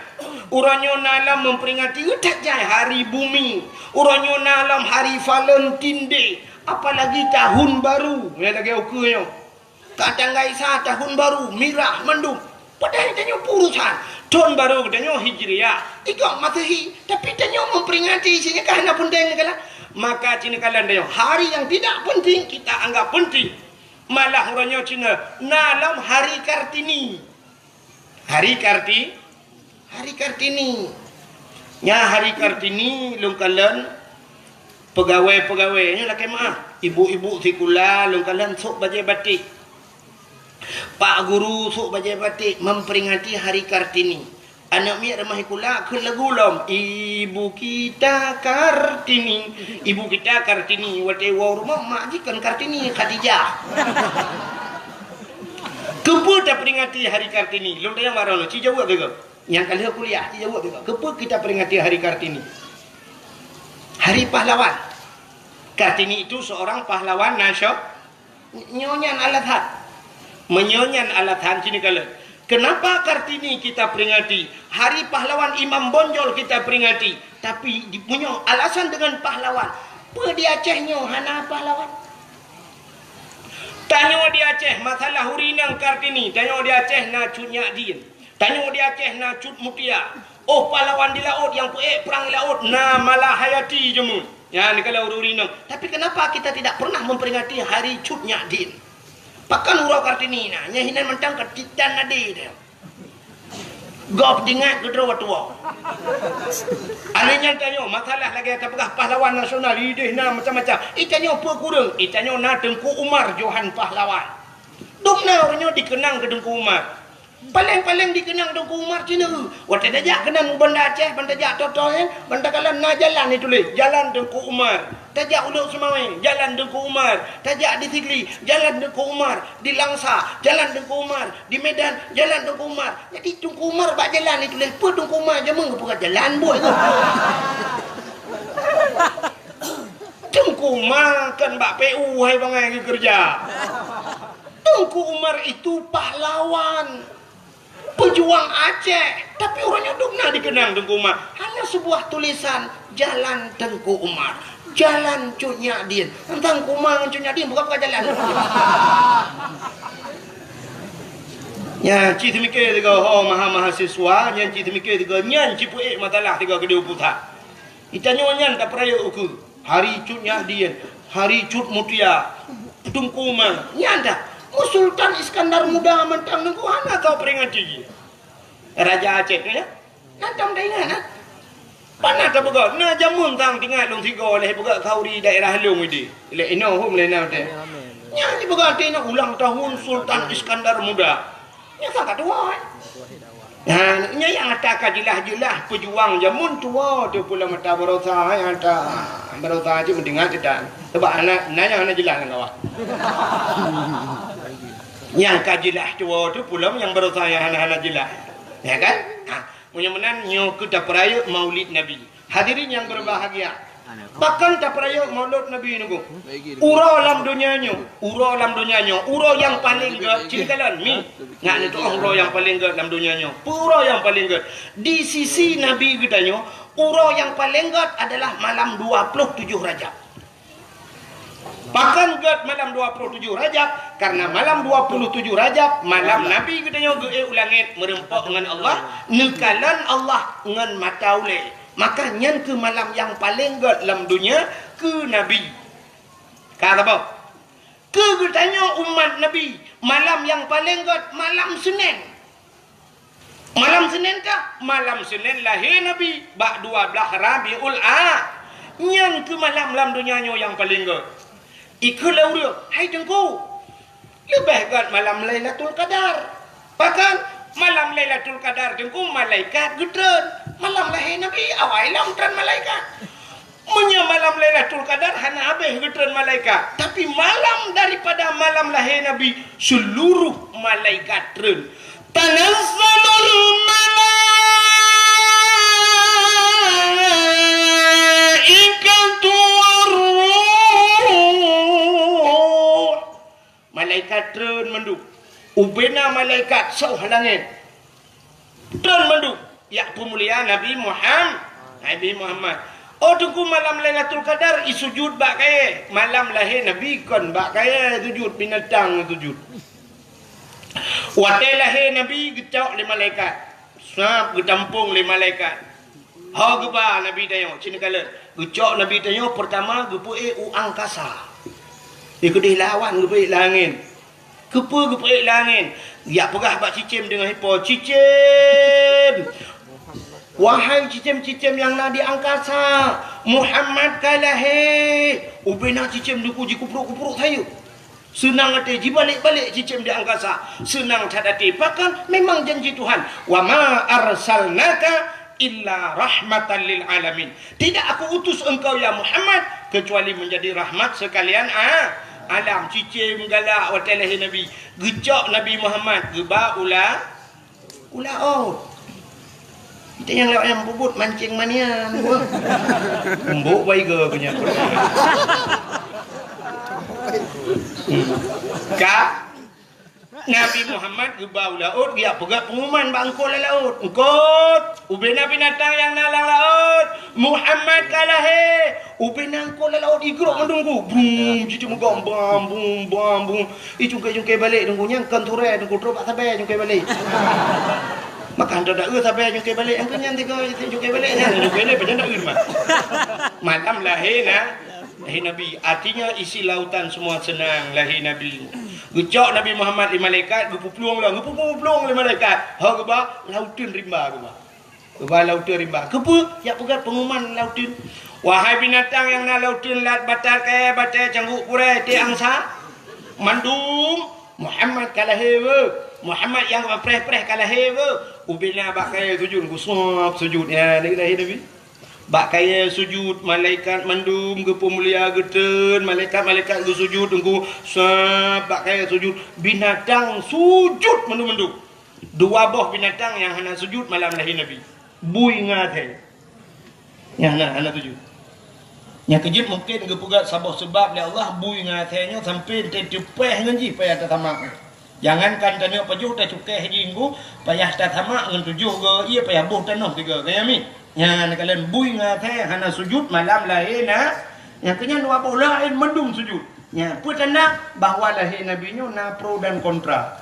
Uroe nyoe na lom memperingati, utak jai hari bumi. Uroe nyoe na lom hari Valentine Day. Apalagi tahun baru, ya, lagèe ukeue nyoe. Ka tanggai sa tahun baru, mirah mandum. Padahai tanyoe peurusan. Tahun baru geutanyoe Hijriah, ikôt Masehi, tapi tanyoe memperingati, isi nyan ka hana peunteng neukalon. Maka ci neukalon tanyoe, hari yang tidak penting kita anggap penting. Malah uroe nyoe ci na lom Hari Kartini. Hari Karti-, Hari Kartini. Nya Hari Kartini lôn kalon peugawée-peugawée nyoe lakée meuah. Ibu-ibu sikula lôn kalon sôk bajée batik. Pak guru sôk bajée batik memperingati Hari Kartini. Aneuk miet rumoh sikula kheun lagu lom, "Ibu kita Kartini, ibu kita Kartini." Watée woe u rumoh mak jih kon Kartini, Khadijah. Keupeue taperingati Hari Kartini? Lôn tanyong baroe nyoe, ci jaweueb beugo. Nyang ka lheueh kuliah, ci jaweueb beugo. Keupeue kita peringati Hari Kartini? Hari Pahlawan. Kartini itu seorang pahlawan nasio-, nyoe nyan alasan. Meunyoe nyan alasan, ci neukalon. Kenapa Kartini kita peringati? Hari Pahlawan Imam Bonjol kita peringati. Tapi di, meunyoe alasan dengan pahlawan, peue di Aceh nyoe hana pahlawan? Tanyoe di Aceh, masalah ureueng inong Kartini, tanyoe di Aceh na Cut Nyak Dien. Tanyoe di Aceh na Cut Mutia. Oh pahlawan di laôt nyang peuék prang di laôt, na Malahayati jameun. Nyan kalau ureueng inong. Tapi kenapa kita tidak pernah memperingati hari Cut Nyak Dien? Pakon uroe Kartini na, nyan hinan mantong ka titan ade teuh. Gob ingat keudroe tuwoe. Alèh nyan tanyoe, masalah lagèe tapeugah pahlawan nasional, ideh na macam-macam. I tanyoe peue kureueng? I tanyoe na Teungku Umar Johan Pahlawan. Dum na ureueng nyoe dikeunang keu Teungku Umar. Paleng-paleng dikeunang Teungku Umar cina. Watèe tajak keunan u Banda Aceh, ban tajak Toto nyan, ban takalon na jalan ituléh, Jalan Teungku Umar. Tajak u Lhokseumawe, Jalan Teungku Umar. Tajak di Sigli, Jalan Teungku Umar. Di Langsa, Jalan Teungku Umar. Di Medan, Jalan Teungku Umar. Jadi Teungku Umar bak jalan ituléh, peue Teungku Umar jameun geupeugah jalan buet tu. Teungku Umar kan bak P U hai bangai geukeureuja. Teungku Umar itu pahlawan, pejuang Aceh, tapi uroe nyoe dum na dikeunang Teungku Umar. Hanya sebuah tulisan, Jalan Teungku Umar, Jalan Cut Nyak Dien. Teuntang Teungku Umar ngon Cut Nyak Dien bukan, bukan jalan. Nyan cit teumike tiga ho maha-mahasiswa, nyan cit teumike tiga nyan cit peuék masalah tiga keudeh pusat. Itanyoe nyan tapeurayeuk ukeue. Hari cut nyak dien, hari cut mutia, teungku ma, nyan dah. Mu Sultan Iskandar Muda mantang nunggu hana tau peringati jih. Raja Aceh tu ya. Nyan tam dah ingat, ha? Pana tapeugah, na jameun tang tingat lôn sigoe lé peugah khauri daerah lôn idi. Lé inoe hom lé na teh. Nyan jipeugah teuingat ulang tahun Sultan Iskandar Muda. Nyan sangat tuha, eh. Nah, nyan nyang ata ka jeulaih-jeulaih peujuang jameun tuha tu pula mata barosa, eh, ata barosa cit meudeungat kita. Sebab anak nanya hana jeulaih ngon awak. Nyang ka jeulaih tuha tu pula nyang barosa nyang hana-hana jeulaih. Ya kan? Ha. Meunyoe meunan nyoe keuh tapeurayeuk Maulid Nabi. Hadirin nyang berbahagia, pakon tapeurayeuk Maulid Nabi nyoe? Uroe lam donya nyoe, uroe lam donya nyoe, uroe nyang paleng gét, cit kalon mi. Ngat neutu'oh uroe nyang paleng gét lam donya nyoe. Peue uroe nyang paleng gét? Di sisi Nabi geutanyoe, uroe nyang paleng gét adalah malam dua puluh tujuh Rajab. Pakon gét malam dua puluh tujuh Rajab? Karena malam dua puluh tujuh Rajab, malam Nabi geutanyoe geuék u langét meureumpok ngon Allah, neukalon Allah ngon mata ulée. Maka nyan keuh malam nyang paleng gét lam donya keu Nabi. Ka saboh. Keu geutanyoe umat Nabi, malam nyang paleng gét malam Senin. Malam Senin kah? Malam Senin lahé Nabi bak dua blaih Rabiul A. Nyan keuh malam lam donya nyoe nyang paleng gét. Ikheun lé ureuëng, "Hai Teungku, leubeh gét malam Lailatul Qadar." Pakon? Malam Lailatul Qadar Teungku malaikat geutreun. Malam lahé Nabi awai lom treun malaikat. Meunyoe malam Lailatul Qadar hana habéh geutreun malaikat, tapi malam daripada malam lahé Nabi, seluruh malaikat treun. Tanazzalul malaikatu warruh. Malaikat treun mandum. Ubena malaikat soh langét. Treun mandum, jak peumulia Nabi Muham-, Nabi Muhammad. Oh Teungku, malam Lailatul Qadar isujud bak kayée. Malam lahé Nabi kon bak kayée sujud, binatang sujud. Watée lahé Nabi geucok lé malaikat. Sab geutampong lé malaikat. Ho geuba Nabi tanyoe, cit neukalon. Geucok Nabi tanyoe peurtama geupeuék u angkasa. Di keudeh lawan geupeuék langét. Keupeue geupeuék langét? Jak peugah bak cicém deungon ipo, "Cicém! Wahai cicém-cicém nyang na di angkasa, Muhammad ka lahé!" Ubena cicém Teungku jikuprok-kuprok sayeuep. Seunang até jibalek-balek cicém di angkasa. Seunang that até. Pakon? Memang janji Tuhan, "Wa ma arsalnaka illa rahmatan lil alamin." Tidak Aku utus engkau, ya Muhammad, kecuali menjadi rahmat sekalian a-, alam. Cicém galak watée lahé Nabi. Geucok Nabi Muhammad, geuba u la-, u laôt. Kita nyang lewat nyang peubuet mancing manian, buah. Embok baiga punya. Ka Nabi Muhammad geuba u laôt, geujak peugah pengumuman bak eungkôt lam laôt. "Eungkôt, ubena binatang nyang na lam laôt, Muhammad ka lahé!" Ubena eungkôt lam laôt igrok mandum ku. Brum, jitu meugom, bam, bum, bam, bum. Ih, cungkai-cungkai balek Teungku, nyan kon turée Teungku, trok bak sabe cungkai balek. Maka hantom da eu sabe cungkai balek, angkeu nyan tiga cungkai balek nyan, cungkai balek, pajan da eu mah. Malam lahé na, lahé Nabi. Artinya isi lautan semua senang lahé Nabi. Geucok Nabi Muhammad lé malaikat, geupuplueng lom, geupuplueng lé malaikat. Ho geuba, lauteun rimba geuba. Geuba lauteun rimba. Keupeue? Jak peugah pengumuman lauteun. Wahai binatang nyang na lauteun, lat, batat, kayée, batée, cangguk, kurée, té, angsa, mandum, Muhammad ka lahé weuh. Muhammad nyang preh-preh ka lahé weuh. Ubena bak kayée sujud, geusuab sujud. Ya, lahé Nabi. Bak kayée sujud, malaikat mandum geupeumulia geutreun, malaikat-malaikat geusujud, Teungku, sab bak kayée sujud, binatang sujud mandum-mandum. Dua boh binatang nyang hana sujud malam lahé Nabi. Bui ngon asée. Nyang hana, hana sujud. Nyang keujeuet mungken geupeugah saboh seubab lé Allah, bui ngon asée nyoe sampoe teupeue ngon jih payah tasamak. Jangankan tanyoe pajoh tacukéh jih Teungku, payah tasamak ngon tujoh go ié, payah boh tanoh tiga go, ya mi. Nyan kalon bui ngon asée hana sujud malam lahé na, nyang keu nyan dua boh laén mandum sujud. Nyan peue tanda bahwa lahé Nabi nyoe na pro dan kontra.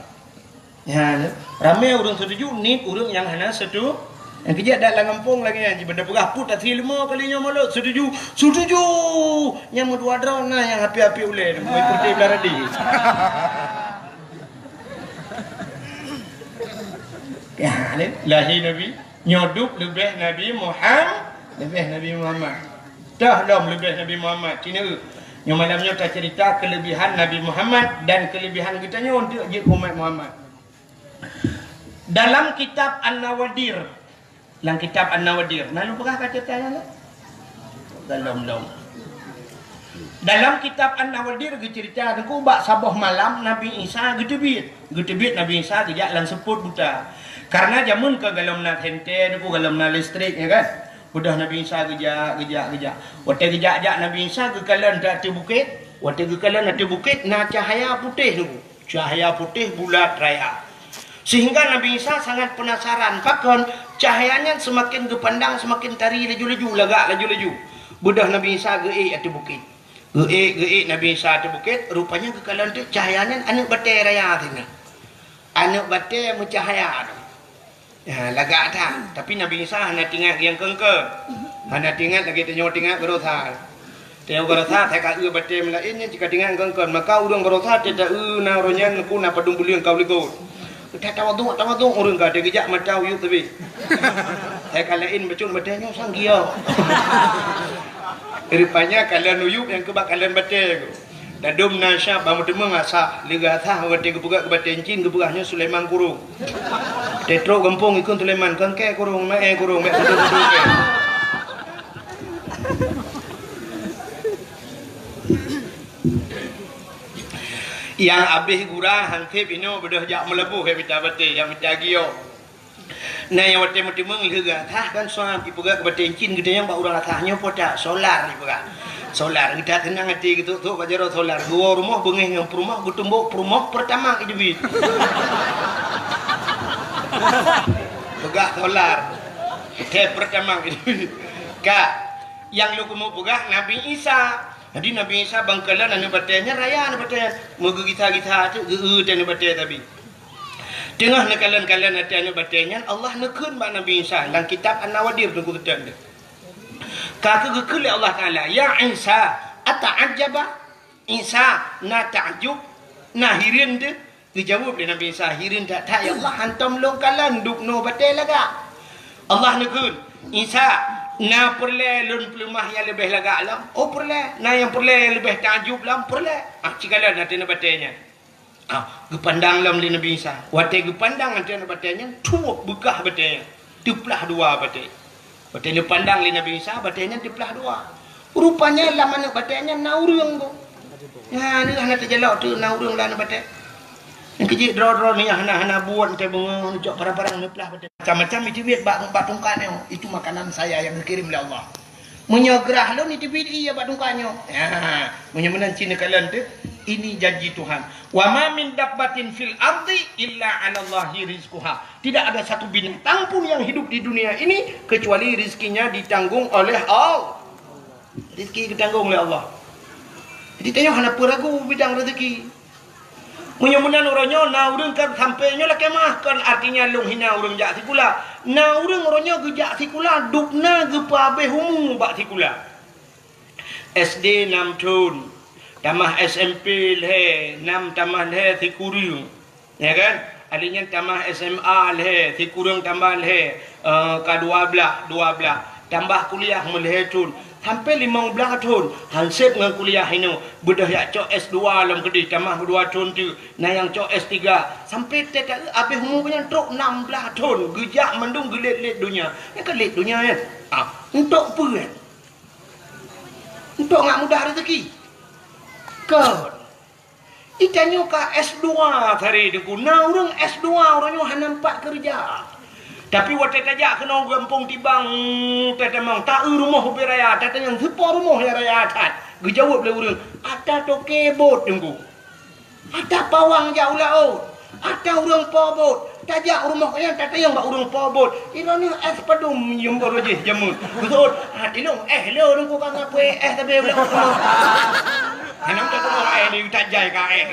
Ya, ramé ureuëng setuju, nit ureuëng nyang hana setuju. Nyang keujeuet dak lam gampông lagée nyan, jibenda peugah put tasi lima kali nyoe mulod setuju, setuju. Nyang meudua droe na nyang api-api ulée, mui putih belah radi. Ya, ni lahé Nabi, nyoe dup leubeh Nabi Muhammad, leubeh Nabi Muhammad. Toh lom leubeh Nabi Muhammad. Cina, nyoe malam nyoe tacerita kelebihan Nabi Muhammad dan kelebihan geutanyoe untuk jeuet umat Muhammad. Dalam kitab An-Nawadir, dalam kitab An-Nawadir, na lôn peugah ka cerita nyan? Belum, belum. Dalam kitab An-Nawadir geucerita, teungku, bak saboh malam Nabi Isa geuteubiet. Geuteubiet Nabi Isa geujak lam seupôt buta. Karena jameun ka golom na senter, teungku, golom na listrik, ya kan? Udah Nabi Isa geujak, geujak, geujak. Watée geujak-jak Nabi Isa geukalon ateueh bukét. Watée geukalon ateueh bukét na cahaya putéh, teungku. Cahaya putéh bulat raya. Sehingga Nabi Isa sangat penasaran, pakon cahaya nyan semakin geupandang, semakin tari laju-laju, lagak laju-laju. Beudôh Nabi Isa geuék ateueh bukét. Geuék, geuék Nabi Isa ateueh bukét, rupanya geukalon teuk cahaya nyan aneuëk batée raya sinan. Aneuëk batée meucahaya tu. Ya, lagak that. Tapi Nabi Isa hana teuingat nyang keungkeuen. Hana teuingat lagée tanyoe teuingat baroesa. Tanyoe baroesa, hai ka eu batée meulaén nyan cit ka teuingat nyang keungkeuen. Maka ureuëng baroesa teuta eu na uroe nyan ku na padum buleuen ka u likot. Ka tawaduk, tawaduk ureuëng ka, teugeujak mata uyueb teubiet. Hai ka laén bacut batée nyoe sang giok. Rupanya kalon uyueb nyang keubak kalon batée ku. Dadum na syab bak meuteumeung asah, leuga asah watée geupeugah keu batée encin geupeugah nyoe Sulaiman Kurong. Teutrok gampông ikun Sulaiman, kangkée kurong, maé kurong, bék kudu-kudu kée. Nyang abéh gura hanseb inoe beudôh jak meulaboh ya mita batée, ya mita giok. Na nyang watée meuteumeung lheueh gata kan suam ipeugah keu batée encin geutanyoe bak ureuëng asah nyoe po that solar ipeugah. Solar geuta teunang até geutok-tok bak jaroe solar. Geuwoe rumoh beungéh ngon peurumoh geutumbok peurumoh peurtama idubit. Peugah solar. Teh peurtama idubit. Ka nyang lôn keumeung peugah Nabi Isa. Jadi Nabi Isa bangkalan aneuëk batée nyan raya aneuëk batée nyan. Meugeugisa-gisa teuk geu-eu teh aneuëk batée tabi. Teungoh neukalon-kalon ateueh aneuëk batée nyan, Allah neukheun bak Nabi Isa lam kitab An-Nawadir teungku teutan deh. Ka keuh geukheun lé Allah Taala, "Ya Isa, ata'ajjaba?" Isa na takjub, na hireuen teuh? Geujaweueb lé Nabi Isa, "Hireuen that-that ya Allah, hantom lôn kalon dubnoe batée lagak." Allah neukheun, "Isa, na peureulée lôn peuleumah nyang leubeh lagak lom?" "Oh peureulée." "Na nyang peureulée nyang leubeh takjub lom?" "Peureulée." Ah, cikalon ateueh aneuëk batée nyan. Ah, geupandang lom lé Nabi Isa. Watée geupandang ateueh aneuëk batée nyan, tuwob beukah batée nyan. Teuplah dua batée. Watée neupandang lé Nabi Isa, batée nyan teuplah dua. Rupanya lam aneuëk batée nyan na ureuëng tu. Nyan hana teujalok teuk na ureuëng lam aneuëk batée. Nyang keujeuet droe-droe ni hana-hana buet teuh beungoh neucok parang-parang neuplah batée. Macam-macam iteubiet bak, bak tungkat nyoe. Itu makanan saya yang dikirim oleh Allah. Meunyoe grah lôn iteubiet ié bak tungkat nyoe. Ha, meunyoe meunan cit neukalon teuh, ini janji Tuhan. "Wa ma min dabbatin fil ardi illa 'alallahi rizquha." Tidak ada satu binatang pun yang hidup di dunia ini kecuali rizkinya ditanggung oleh Allah. Rizki ditanggong oleh Allah. Jadi tanyoe hana peue ragu bidang rezeki. Meunyoe meunan uroe nyoe na ureuëng kan sampai nyoe lakée meuah, kon artinya lôn hina ureuëng jak sikula. Na ureuëng uroe nyoe geujak sikula dubna geupeuabéh umu bak sikula. S D nam thon, tamah S M P lhée, nam tamah lhée sikureueng. Ya kan? Akhé nyan tamah S M A lhée, sikureueng tambah lhée, eh, ka dua blaih, dua blaih. Tambah kuliah meulhée thon, sampai limong blaih thon. Hanseb ngon kuliah inoe, beudôh jak cok S dua lom keudeh, tamah dua thon teuk. Na nyang cok S tiga, sampai teuka abéh umu nyan trok nam blaih thon, geujak mandum geulet-let donya. Nyan ka let donya nyan. Ah, untuk peue nyan? Untuk ngat mudah rezeki. Kon. Itanyoe ka S dua tadi teungku. Na ureuëng S dua uroe nyoe hana nampak keureuja. Tapi watée tajak keunoe gampông Tibang, tatamong, ta-eu rumoh ubé raya, tatanyong, "Soe po rumoh nyang raya that?" Geujaweueb lé ureuëng, "Ata toke bot teungku. Ata pawang jak u laôt. Ata ureuëng po bot." Tajak u rumoh nyan, tatanyong bak ureuëng po bot, "Droeneueh S padum nyoe baroe jih jameun?" Geuseuôt, "Ah, tilông S lôn teungku, ka ngapui S tapi belom." Hana meutuah tuboh S, tajai ka S.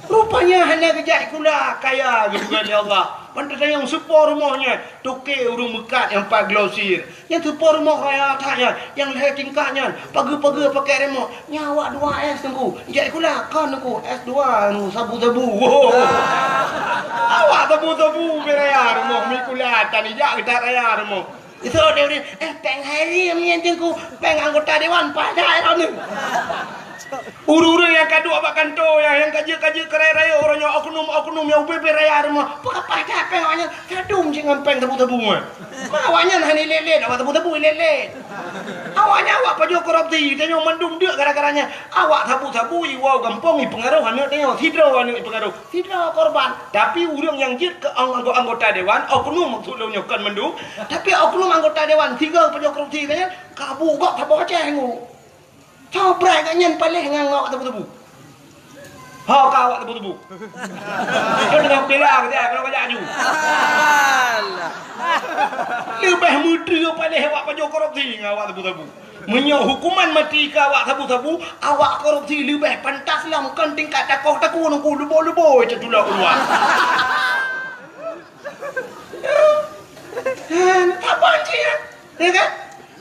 Rupanya hana geujak sikula, kaya geupeugah lé Allah. Ban tatanyong, soe po rumoh nyan? Toke ureuëng meukat nyang pat glosir. Nyan soe po rumoh raya that nyan, nyang lhée tingkat nyan, pageue-pageue pakèk remoh. Nyan awak dua S, Teungku. Jak sikula kon, Teungku, S dua, Teungku, sabu-sabu. Awak sabu-sabu beu raya rumoh, meusikula tan, jak geutat raya rumoh. Isok deh ureuëng, "Eh, péng hareuem nyan, Teungku, péng anggota dewan, paih that droeneuh." Ureuëng-ureuëng nyang ka duek bak kantô nyan, nyang ka jeuet-ka jeuet keu raya-raya, uroe nyoe oknum-oknum nyang ubé-bé raya rumoh, peugah paih that péng awaknyan, sadum cit ngon péng sabu-sabu nyan. Ma awaknyan hana ilét-lét, awak sabu-sabu ilét-lét. Awaknyan awak pajoh korupsi, tanyoe mandum deuk gara-gara nyan. Awak sabu-sabu iwoe gampông ipeungaroh aneuk tanyoe, sidroe aneuk ipeungaroh. Sidroe korban, tapi ureuëng nyang jeuet keu ang-, anggo-, anggota dewan, oknum maksud lôn nyoe kon mandum, tapi oknum anggota dewan sigoe pajoh korupsi nyan, ka bu gob saboh Aceh ngu. Soe brat gobnyan paléh ngon awak sabu-sabu. Ho ka awak sabu-sabu. Nyoe teungoh bela keu dia, kalau kajak aju. Leubeh meudreue paléh awak pajoh korupsi ngon awak sabu-sabu. Meunyoe hukuman maté keu awak sabu-sabu, awak korupsi leubeh pantas lom kon tingkat takoh takue nungku luboi-luboi teutulak u luwa. Hana saban cit nyan, ya kan?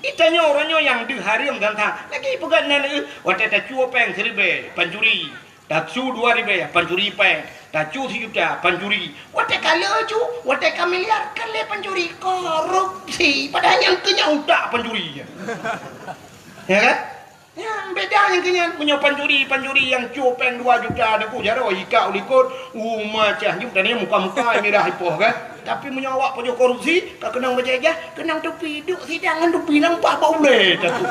Itanyoe uroe nyoe nyang deuh hareuem dan that. Lagi peugah nan, eh, watée tacue péng siribée, pancuri. Tacue dua ribée, pancuri péng. Tacue sijuta, pancuri. Watée ka le cu, watée ka miliar, ka lé pancuri. Korupsi. Padahai nyang keu nyan utak pancuri. Ya kan? Nyan beda nyang keu nyan. Meunyoe pancuri, pancuri nyang cue péng dua juta, Teungku, jaroe ikak u likot, uma cah nyoe, dan nyan muka-muka mirah ipoh, kan? Tapi meunyoe awak pajoh korupsi, ka keunong bajée-jah, keunong tupi, duek sidang ngon tupi nang bah bak ulée, Teungku.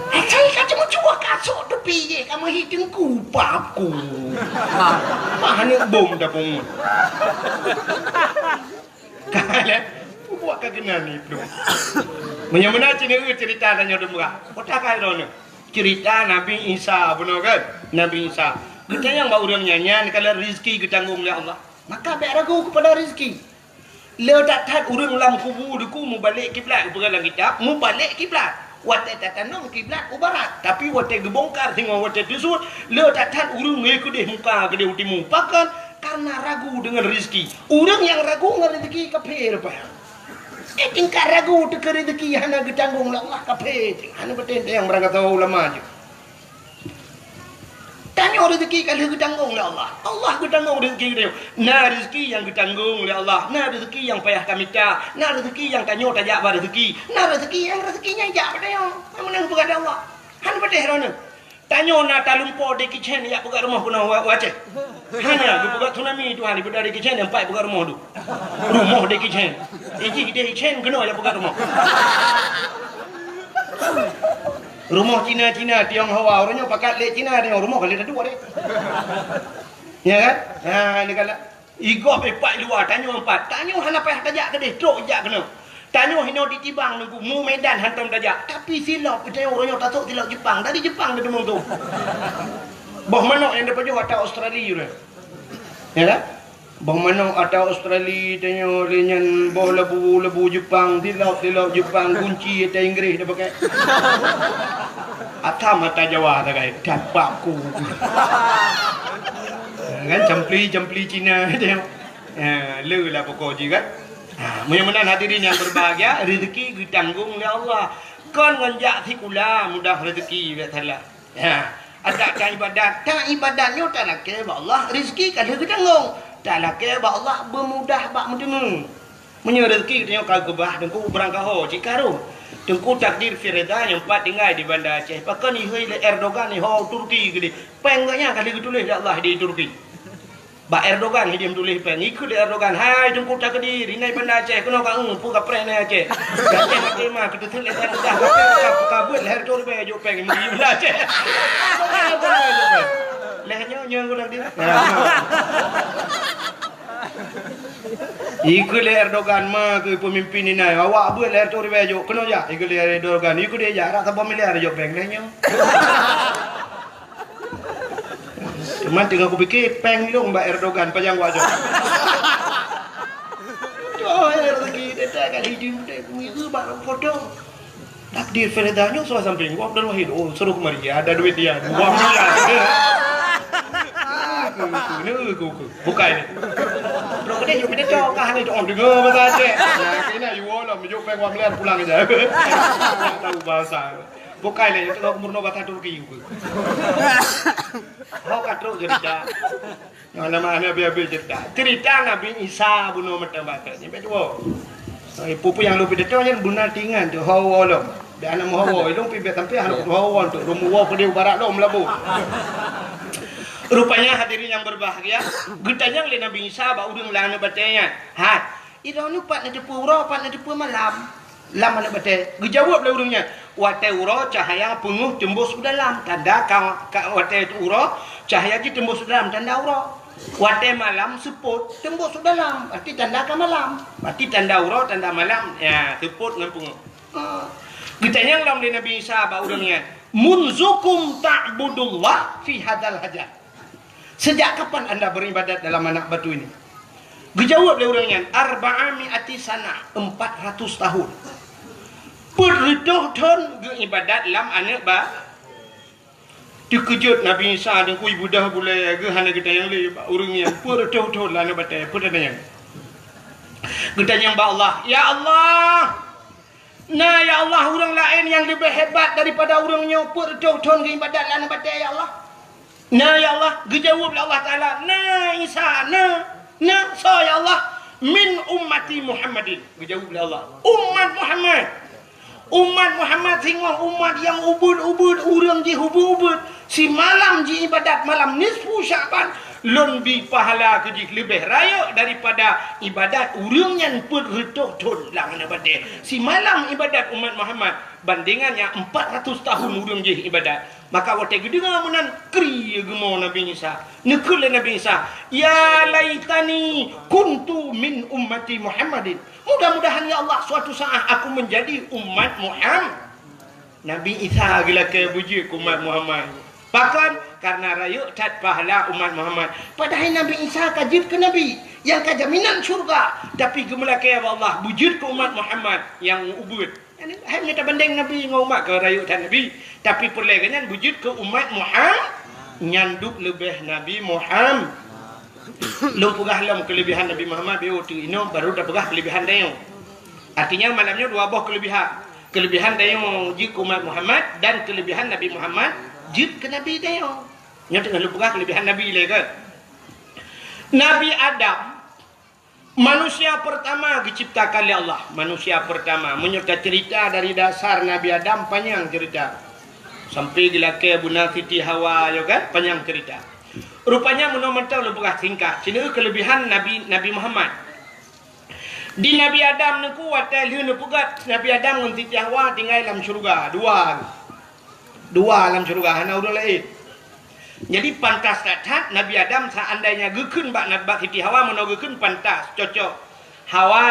Asai ka cuma cuba kasok tupi jih, ka meuhi Teungku, paku. Mah aneuk bom dah pungut. Ka lé, bubuak ka keunan ni, Bro. Meunyoe meunan cit nyoe ceurita tanyoe dum beurak. Kota ka droeneuh. Ceurita Nabi Isa, bunoe kan? Nabi Isa. Geutanyong bak ureuëng nyan, nyan kalon rezeki geutanggong lé Allah. Maka bék ragu keupada rezeki. Le that-that ureuëng lam kubu Teungku mubalek kiblat, geupeugah lam kitab, mubalek kiblat. Watée tatanom kiblat u barat, tapi watée geubongkar singoh watée teusut, le that-that ureuëng ngon keudeh muka keudeh u timu. Pakon? Karena ragu deungon rezeki. Ureuëng nyang ragu ngon rezeki kafé rupa nyan. Eh, tingkat ragu teuh keu rezeki hana geutanggong lé Allah, kafé teuh. Hana patéh teuh nyang beurangkat saboh ulama jih. Tanyoe rezeki ka lheueh geutanggong lé Allah. Allah geutanggong rezeki tanyoe. Na rezeki nyang geutanggong lé Allah, na rezeki nyang payah tamita, na rezeki nyang tanyoe tajak ba rezeki, na rezeki nyang rezeki nyan jak bak tanyoe. Nyang meunan geupeugah lé Allah. Hana patéh droeneuh. Tanyoe na talumpo Jackie Chan jak peugah rumoh keunoe u, u Aceh. Hana, geupeugah tsunami Tuhan, daripada Jackie Chan nyang pat peugah rumoh tu. Rumoh Jackie Chan. Ijih deh Chan keunoe jak peugah rumoh. Rumoh Cina-Cina, Tionghoa, ureuëng nyoe pakat lé Cina, Tiong rumoh ka lé tadu deh. Ya kan? Ha, ni kan. Igob ipat luwa, tanyoe empat. Tanyoe hana payah tajak keudeh, trok jak keunoe. Tanyoe hinoe di Tibang Teungku, mu Medan hantom tajak. Tapi silop, tanyoe ureuëng nyoe tasok silop Jepang. Dari Jepang teumeung tu. Boh manok nyang tapajoh ata Australia ureuëng. Ya kan? Boh manok ata Australia, tanyoe lé nyan boh labu, labu Jepang, silop, silop Jepang, gunci ata Inggris tapakai. Atam ata Jawa takai, dapat ku. Kan campli, campli Cina, tanyoe. Ha, le lah pokok jih kan. Ha, meunyoe meunan hadirin yang berbahagia, rezeki geutanggong lé Allah. Kon ngon jak sikula mudah rezeki, biasalah. Ha, adak ta ibadat, ta ibadat nyoe talakée bak Allah, rezeki ka lheueh geutanggong. Talakée bak Allah beumudah bak meuteumé. Meunyoe rezeki geutanyoe ka geubah, Teungku, beurangkaho cit ka rhot. Teungku, takdir Firda nyang pat tinggai di Banda Aceh. Pakon ihôi lé Erdogan iho Turki keudeh. Péng gobnyan ka lheueh geutuléh lé Allah di Turki. Bak Erdogan hidéh meutuléh péng. Ikheun lé Erdogan, "Hai Teungku Takdir, inan Banda Aceh, keunoe ka eu, peue kapreh inan Aceh. Aceh maté ma, keuteuseut lé Erdogan, ka, ka, ka beuet lhèe reutôh ribèe jok péng, meugi Banda Aceh." Lhèe nyoe, nyoe Teungku Takdir. Ikheun lé Erdogan, "Ma keu peumimpin inan, awak beuet lhèe reutôh ribèe jok, keunoe jak." Ikheun lé Erdogan, "Ikheun lé jak, rot saboh miliar jok péng lhèe nyoe." Teuma teungoh kupike, péng lôn bak Erdogan, pajan wajok. Tuh, ya, rezeki dia tak kat hijau, dia kuih bak foto. Takdir Firda nyoe suah samping, wah, Abdul Wahid, oh, suruh kemari, ada duit dia, dua miliar. Ini ku ku. Bukai ni. Bro, kita yuk kita cok kah ni, oh, dengar bahasa Aceh. Nah, kena yuk, oh, lah, yuk, peng, wam, liar, pulang aja. Tak tahu bahasa. Bukai lah, yuk, tengok umur nol batang Turki, yuk. Hok ka trok cerita. Nyang nama habéh-habéh cerita. Cerita Nabi Isa bunoe meuteumé nyan dua. Eh, peue-peue nyang lôn pidato nyan beuna tingan tu, hawa lom. Dan aneuk hawa, ilong pi bet sampai aneuk hawa tu, rumu wa pedih barat lom labu. Rupanya hadirin yang berbahagia, geutanyong lé Nabi Isa bak ureuëng lam aneuk batée nyan. Hai, Droeneuh pat neuteupeue uroe, pat neuteupeue malam lam aneuk batée? Geujaweueb lé ureuëng nyan, "Watée uroe cahya peungeuh teumbôh u dalam, tanda ka, ka watée uroe cahya jih teumbôh u dalam, tanda uroe. Watée malam seupôt teumbôh u dalam, berarti tanda ka malam. Berarti tanda uroe, tanda malam, ya, seupôt ngon peungeuh." Ha. Geutanyong lom lé Nabi Isa bak ureuëng nyan, "Munzukum ta'budullah fi hadzal hajar?" Sejak kapan anda beribadat dalam anak batu ini? Geujaweueb lé ureuëng nyan, "Arba'a mi'ati sanah, empat ratus tahun." Peuet reutôh thon geuibadat lam aneuk ba-, teukeujot Nabi Isa deungkui budah bulée geuh hana geutanyong lé bak ureuëng nyan, peuet reutôh thon lam aneuk batée, peue tanyong? Geutanyong bak Allah, "Ya Allah, na ya Allah ureuëng laén nyang leubeh hebat daripada ureuëng nyoe peuet reutôh thon geuibadat lam aneuk batée ya Allah?" Na, ya Allah, geujaweueb lé Allah Taala, "Na, Isa, na, na, soe, ya Allah?" "Min ummati Muhammadin," geujaweueb lé Allah. "Umat Muhammad." Umat Muhammad singoh umat nyang ubeuet-ubeuet, ureuëng jih ubeuet-ubeuet. Simalam jiibadat malam nisfu Sya'ban, lôn bi pahala keu jih leubeh rayeuk daripada ibadat ureuëng nyan peuet reutôh thon lam aneuk batée. Simalam ibadat umat Muhammad, bandingan nyang empat ratus tahun ureuëng jih ibadat. Maka watée geudeungoe meunan, kri geumo Nabi Isa. Neukheun lé Nabi Isa, "Ya laitani kuntu min ummati Muhammadin." Mudah-mudahan, ya Allah, suatu saat aku menjadi umat Muhammad. Nabi Isa geulakée beujeuet keu umat Muhammad. Pakon? Karena rayeuk that pahala umat Muhammad. Padahai Nabi Isa ka jeuet keu nabi nyang ka jaminan syurga, tapi geumeulakée bak Allah beujeuet keu umat Muhammad nyang ubeuet. Hai, meunyoe tabandeng Nabi ngon umat, ka rayeuk that Nabi, tapi peureulée geuh nyan beujeuet keu umat Muhammad, nyan duek leubeh Nabi Muhammad. Lôn peugah lom keulebihan Nabi Muhammad, biôh teuk inoe baru tapeugah keulebihan tanyoe. Artinya malam nyoe dua boh keulebihan. Keulebihan tanyoe jeuet keu umat Muhammad dan keulebihan Nabi Muhammad jeuet keu Nabi tanyoe. Nyoe teungoh lôn peugah keulebihan Nabi lé kan. Nabi Adam Manusia pertama geuciptakan lé Allah. Manusia pertama. Meunyoe tacerita dari dasar Nabi Adam, panyang cerita. Sampai geulakée beuna Siti Hawa, yo kan? Panyang cerita. Rupanya meunoe mantong lôn peugah singkat. Sinoe keulebihan Nabi, Nabi Muhammad. Di Nabi Adam neuku watée lheueh neupeugét Nabi Adam ngon Siti Hawa tinggai lam syeuruga. Dua. Dua lam syeuruga, hana ureuëng laén. Jadi pantas that-that Nabi Adam seandainya geukheun bak, bak Siti Hawa, meunoe geukheun pantas, cocok. Hawa,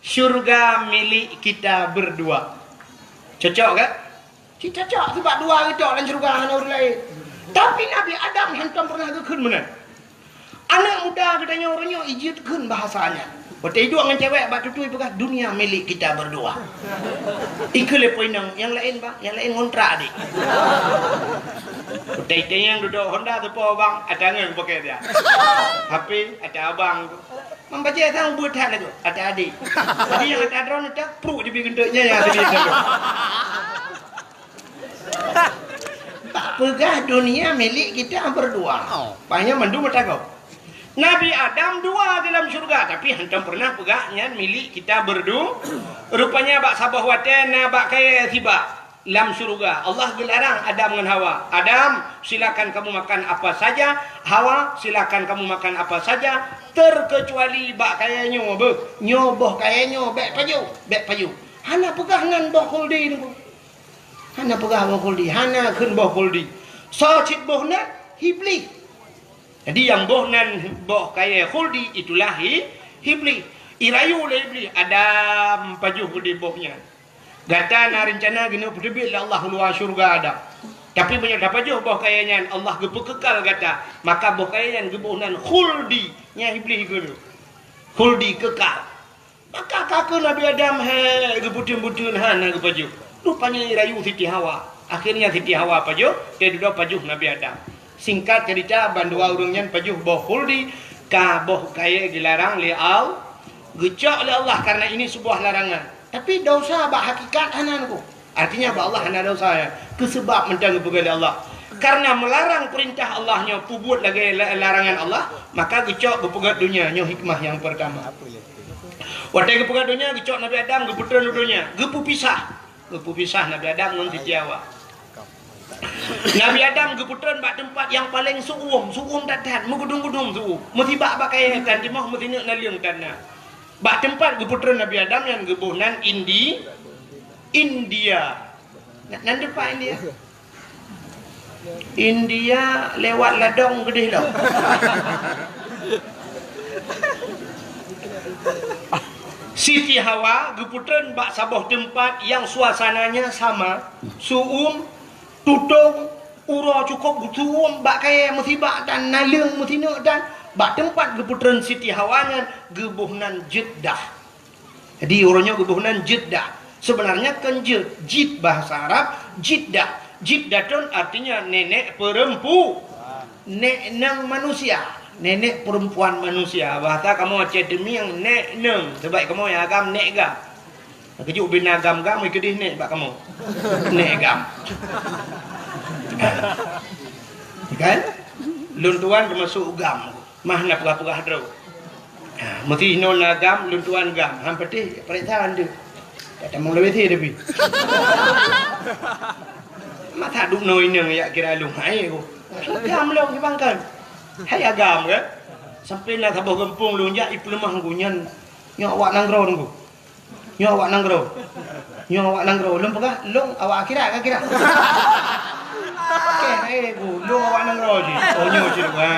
syurga milik kita berdua. Cocok kan? Cit cocok, sebab dua geutok lam syeuruga, hana ureuëng laén. Tapi Nabi Adam hantom pernah geukheun meunan. Aneuk muda geutanyoe uroe nyoe ijeuet kheun bahasa nyan. Watée iduek ngon cewek bak tutui peugah, "Dunia milik kita berdua." Ikheun lé po inong, "Nyang laén, Bang, nyang laén ngontrak, Dik." Watée itanyong dudoe Honda teupo, "Bang, ata ngon pakai dia." H P, "Ata abang tu." Membacée sang ubeuet that lagoe, "Ata adik." Jadi nyang ata droeneuh tak, pruk jibi geunteuk nyan nyang adik. Peugah dunia milik kita berdua. Oh. Banyak mandum meutanggong. Nabi Adam dua di dalam syurga, tapi hantom pernah peugah nyan milik kita berdu-, rupanya bak saboh watée na bak kayée sibak lam syurga. Allah geularang Adam ngon Hawa. "Adam, silakan kamu makan apa saja. Hawa, silakan kamu makan apa saja. Terkecuali bak kayée nyoe beuh. Nyoe boh kayée nyoe, bék pajoh, bék pajoh." Hana peugah nan boh khuldi nyoe. Hana peugah boh khuldi, hana kheun boh khuldi. Soe cit boh nan? Iblih. Jadi nyang boh nan boh kayée khuldi itulah i-, Iblih. Irayu lé Iblih, "Adam, pajoh keudeh boh nyan. Gata na reuncana keuneuk peuteubiet lé Allah u luwa syeuruga Adam. Tapi meunyoe tapajoh boh kayée nyan, Allah geupeukekal gata, maka boh kayée nyan geuboh nan khuldi." Nyan Iblih kheun, "Khuldi, kekal." Maka ka kheun Nabi Adam, he, geubeuteun-beuteun hana geupajoh. Rupanya irayu Siti Hawa. Akhirnya Siti Hawa pajoh, teududoe pajoh Nabi Adam. Singkat cerita, bandua ureuëng nyan pajoh boh khuldi, ka boh kayée geularang lé Allah, geucok lé Allah karena ini sebuah larangan. Tapi dosa bak hakikat hana nyoe. Artinya bak Allah hana dosa ya. Keusabab mantong geupeugah lé Allah. Karena melarang perintah Allah nyoe peubuet lagée la-, larangan Allah, maka geucok geupeugah donya nyoe hikmah yang pertama. Watée geupeugah donya, geucok Nabi Adam, geupeutreun u donya, geupeupisah. Geupeupisah Nabi Adam ngon Siti Hawa. Nabi Adam geupeutreun bak teumpat nyang paleng su'uem, su'uem that-that, meugudum-gudum su'uem, meusibak bak kayée tan timoh, meusineuk naleueng tan na. Bak teumpat geupeutreun Nabi Adam nyan geuboh nan Indi-, India. Na-, nan teumpat India? India lewat ladong keudeh lom. Siti Hawa geupeutreun bak saboh teumpat nyang suasananya sama, su'uem, tutong, uroe cukôp geusu'uem bak kayée meusibak dan naleueng meusineuk dan bak teumpat geupeutreun Siti Hawa nyan geuboh nan Jeddah. Jadi, uroe nyoe geuboh nan Jeddah. Sebenarnya kon jeuet, jid bahasa Arab, Jiddah. Jiddatun artinya nenek perempu-, nek nang manusia, nenek perempuan manusia. Bahasa kamoe Aceh Teumieng, nek nang. Sebab kamoe nyang agam, nek gam. Keujeuet ubé na gam-gam, keudeh nek bak kamoe. Nek gam. Kan? Lôn tuan teumasok gam. Mah na peugah-peugah droe. Ha, meusti inoe na gam, lôn tuan gam. Han patéh, pareksa han deuh. Tak tamong lewat sini tapi. Masa dum noe inong yak kira lôn hai ku. Gam lôn di bangkan. Hai agam kan? Sampai na saboh gampông lôn jak ipeuleumah ku nyan. Nyoe awak nanggroe ku. Nyoe awak nanggroe. Nyoe awak nanggroe. Lôn peugah, lôn awak akhirat ka kira. Oke, eh, bu, lôn awak nanggroe jih. Oh, nyoe jih. Ha.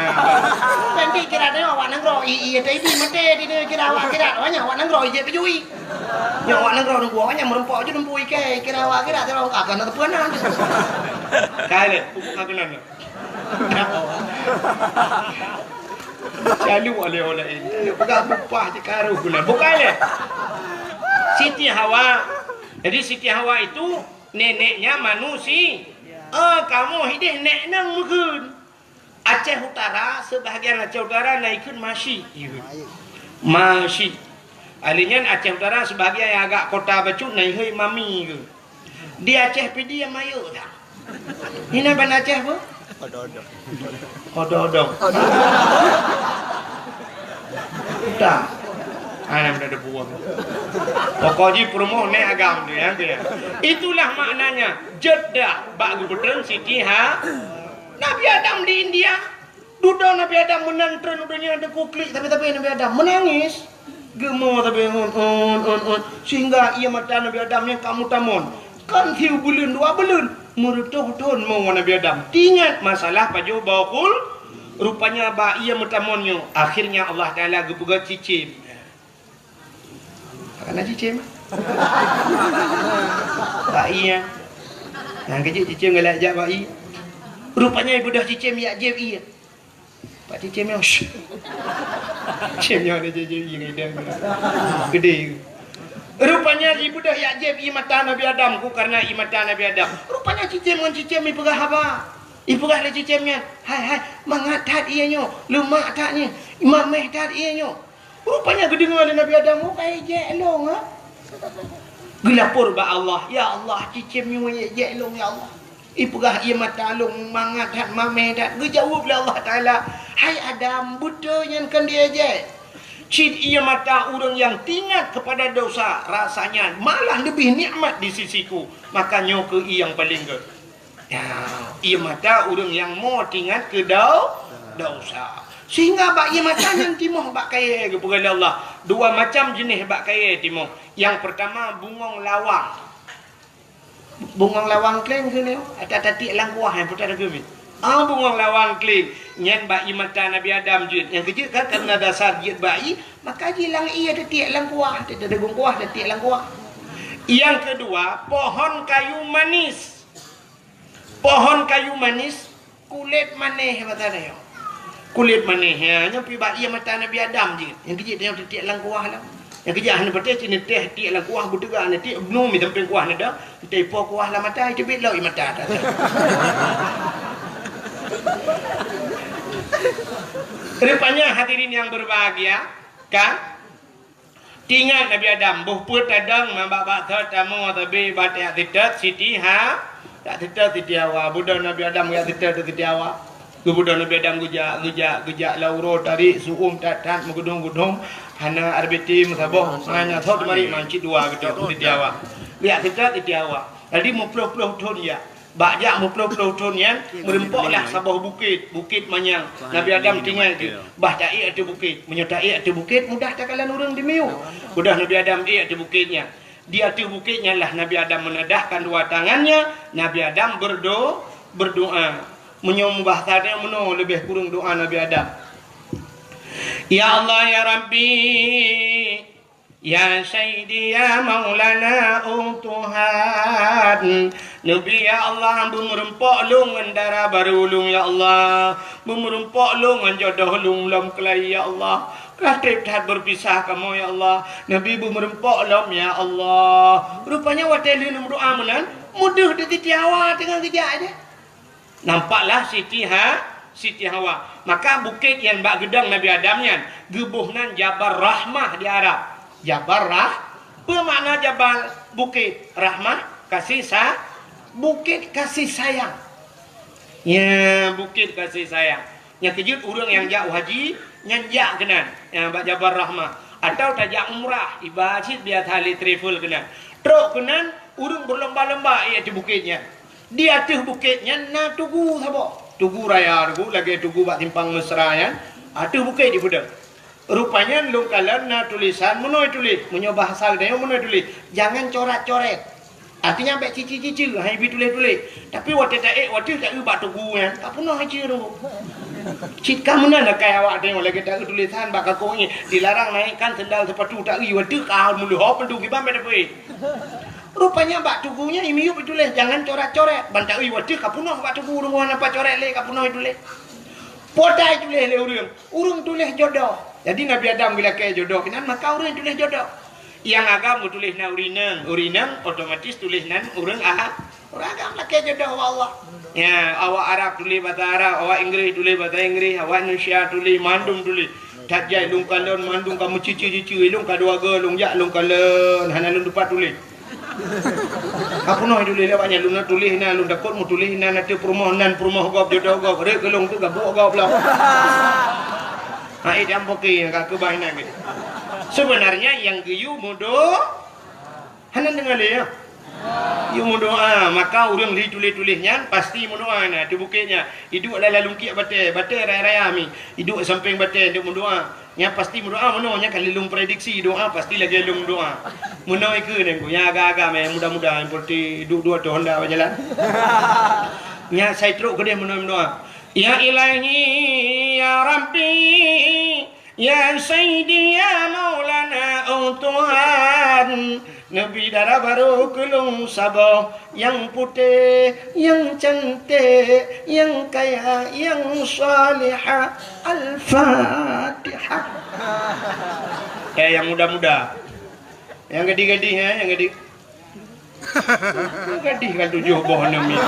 Nanti kira tengok awak nanggroe. I, i, tadi mati di dia kira awak akhirat. Awak nyan awak nanggroe jih kejui. Nyoe awak nanggroe nunggu. Awak nyan meureumpok je nunggu ikai. Kira awak akhirat, kira awak akan ada peunan. Kali, bukan kenal. Lalu oleh-oleh ini. Lalu peugah bupah je karu guna. Bukan leh. Siti Hawa. Jadi Siti Hawa itu neneknya manusia. Ah, kamoe hideh nek nang meukeun. Aceh Utara, sebahagian Aceh Utara na ikheun Masyik. Masyik. Ahli nyan Aceh Utara sebahagian nyang agak kota bacut na ihôi Mami ke. Di Aceh Pidie mayeu dah. Hina ban Aceh apa? Odong-odong. Odong-odong. Dah. Ana dah ada buah. Pokok jih peurumoh nek agam tu ya, tu ya. Itulah maknanya Jeddah bak gubernur Siti Ha. Nabi Adam di India. Dudoe Nabi Adam meunan treun u donya teuku klik tapi-tapi Nabi Adam meunangis. Geumo tapi un, un, un, un. Sehingga ié mata Nabi Adam nyang ka meutamon. Kan siubuleuen dua buleuen, meureutoh thon mo Nabi Adam. Tingat masalah pajoh boh khul, rupanya bak ié meutamon nyoe, akhirnya Allah Taala geupeugah cicém. Karena cicém. Bak ié. Nyang keujeuet cicém galak jak bak ié. Rupanya ibeudôh cicém yak jép ié. Pak cicém nyoe. Cicém nyoe ada jép ié ngon idang. Gede. Rupanya ibeudôh yak jép ié mata Nabi Adam ku karena ié mata Nabi Adam. Rupanya cicém ngon cicém ipeugah haba. Ipeugah lé cicém nyan, "Hai, hai, mangat that ié nyoe, leumak that nyoe, mameh that ié nyoe." Rupanya geudeungoe lé Nabi Adam, "Oh, ka ijek lôn, ha?" Geulapor bak Allah, "Ya Allah, cicém nyoe ijek lôn, ya Allah." Ipeugah ié mata lôn mangat that, mameh that. Geujaweueb lé Allah Taala, "Hai Adam, beutôi nyan kon diejek. Cit ié mata ureuëng nyang tingat kepada dosa, rasanya malah lebih nikmat di sisiku. Maka nyoe keuh ié nyang paleng gét." Ya, ié mata ureuëng nyang mo tingat keu dau-, dosa. Sehingga bak ié mata nyan timoh bak kayée geupeugah lé Allah. Dua macam jeuneh bak kayée timoh. Nyang pertama bungong lawang. Bungong lawang kléng keuh nyoe, ata tatiek lam kuah nyang putar geumi. Ah, bungong lawang kléng nyan bak ié mata Nabi Adam jeuet. Nyang keujeuet kan karena dasar jeuet bak ié, maka jilang ié tatiek lam kuah, tatiek dagung kuah, tatiek lam kuah. Nyang keudua, pohon kayu manis. Pohon kayu manis, kulét manéh mata nyoe. Kulét manéh, ya, nyoe pi bak ié mata Nabi Adam jih. Nyang keujeuet nyoe tiek lam kuah lah. Nyang keujeuet hana patéh cit neutéh tiek lam kuah beuteuga neutéh bnu mi sampéng kuah neuda, neutéh po kuah lam mata, iteubiet lom ié mata. Rupanya hadirin yang berbahagia, kan? Tingat Nabi Adam, boh peuet tadong, mabak-bak thot, tamoe, tabi, bak tajak seutôt, Siti Ha-, jak seutôt Siti Hawa. Beudôh Nabi Adam jak seutôt Siti Hawa. Geubeudôh Nabi Adam geujak, geujak, geujak lam uroe tarék, su'um that-that, meugeudong-geudong, hana R B T meusaboh, hana thot marit, man cit dua geutôk Siti Hawa. Jak seutôt Siti Hawa. Jadi meuploh-ploh thon jak. Bak jak meuploh-ploh thon nyan, meurumpoklah saboh bukét, Bukét Manyang. Nabi Adam tinggai geuh, bah taék ateueh bukét. Meunyoe taék ateueh bukét, mudah takalon ureuëng dimiyueb. Udah Nabi Adam ék ateueh bukét nyan. Di ateueh bukét nyan lah Nabi Adam meunadahkan dua tangannya, Nabi Adam berdo-, berdoa. Meunyoe mubahasa nyan meunoe leubeh kureueng doa Nabi Adam. Ya Allah, ya Rabbi, Ya Sayyidi, ya Maulana, oh Tuhan. Neubi, ya Allah, beumeureumpok lôn ngon dara barô lôn, ya Allah. Beumeureumpok lôn ngon jodoh lôn lom keulai, ya Allah. Ka treb that beupisah kamoe, ya Allah. Neubi beumeureumpok lom, ya Allah. Rupanya watée lheueh meudoa meunan, meudeuh di Siti Hawa teungoh geujak aja. Nampaklah Siti Ha-, Siti Hawa. Maka bukét nyang bak geudong Nabi Adam nyan geuboh nan Jabal Rahmah di Arab. Jabal Rah-, peue makna Jabal? Bukét. Rahmah, kasih sa-, bukét kasih sayang. Ya, bukét kasih sayang. Nyang keujeuet ureuëng nyang jak haji, nyan jak keunan, nyang bak Jabal Rahmah. Atau tajak umrah, iba cit biasa lé travel keunan. Trok keunan, ureuëng beulomba-lomba ék ateueh bukét nyan. Di ateueh bukét nyan na tugu saboh. Tugu raya tugu, lagée tugu bak simpang Mesra nyan, ateueh bukét jipeudong. Rupanya lôn kalon na tulisan meunoe tuléh, meunyoe bahasa geutanyoe meunoe tuléh, "Jangan corat-coret." Artinya bék cici-cici, hai bi tuléh-tuléh. Tapi watée taék, watée taeu bak tugu nyan, ka peunoh iceue tu. Cit ka meunan akai awak tanyoe lagée taeu tulisan bak kakong nyan, "Dilarang naikkan sendal sepatu." Taeu watée ka meuleuhob pintoe kiban bék tapeuék. Rupanya bak tugu nyan imiyueb ituléh, "Jangan coret-coret." Ban taeu watée ka peunoh bak tugu, ureuëng hana pat coret lé, ka peunoh ituléh. Potai tuléh lé ureuëng, ureuëng tuléh jodoh. Jadi Nabi Adam geulakée jodoh keunan, maka ureuëng tuléh jodoh. Nyang agam geutuléh nan ureuëng inong, ureuëng inong otomatis tuléh nan ureuëng a-, ureuëng agam lakée jodoh bak Allah. Ya, awak Arab tuléh basa Arab, awak Inggréh tuléh basa Inggréh, awak Indonesia tuléh, mandum tuléh. That jai lôn kalon mandum ka meucici-cici, lôn ka dua go lôn jak lôn kalon, hana lôn tupat tuléh. Ka peunoh tuléh lé awak nyan, lôn na tuléh na, lôn takot meutuléh na, na teuh peurumoh nan, peurumoh gob, jodoh gob, rhot keu lôn teuh gabuek gob lom. Hai dam poke ka keubah inan geuh. Sebenarnya nyang geuyue meudo-, hana deungoe lé, ya? Yue meudoa, maka ureuëng li tuléh-tuléh nyan pasti meudoa na, teuh bukét nyan. Iduek lam lalungkiek batée, batée raya-raya mi. Iduek sampéng batée, iduek meudoa. Nyan pasti meudoa meunoe, nyan ka lheueh lôn prediksi doa pasti lagée lôn doa. Meunoe ikeue nyan ku, nyang agam-agam, nyang muda-muda, nyang peureute duek-duek ateueh honda bak jalan. Nyan sai trok keudeh meunoe meudoa. Ya Ilahi, ya Rabbi, ya Sayyidi, ya Maulana, oh Tuhan. Neubi dara barô keu lôn saboh, nyang putéh, nyang canték, nyang kaya, nyang salihah. Al-Fatihah. Eh, nyang muda-muda. Nyang gadih-gadih, eh, nyang gadih. Gadih kan tujoh boh aneuk miet.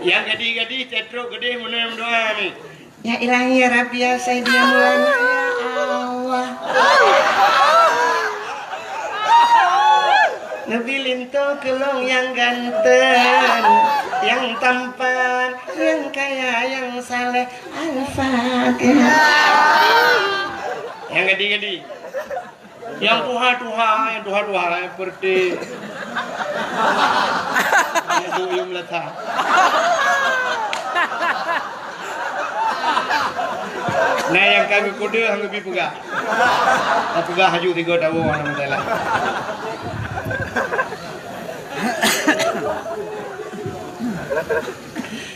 Nyang gadih-gadih, tetrok gadih, meunoe meudoa ni. Ya Ilahi, ya Rabbi, ya Sayyidi, ya Maulana, ya Allah. Neubi linto keu lôn nyang ganteng, nyang tampan, nyang kaya, nyang saleh. Al-Fatihah. Nyang gadih-gadih. Nyang tuha-tuha, nyang tuha-tuha, nyang peureute. Nyang duek yum lata. Nah, nyang ka geukode hana geubi peugah. Ka peugah haju tiga tahun, alhamdulillah.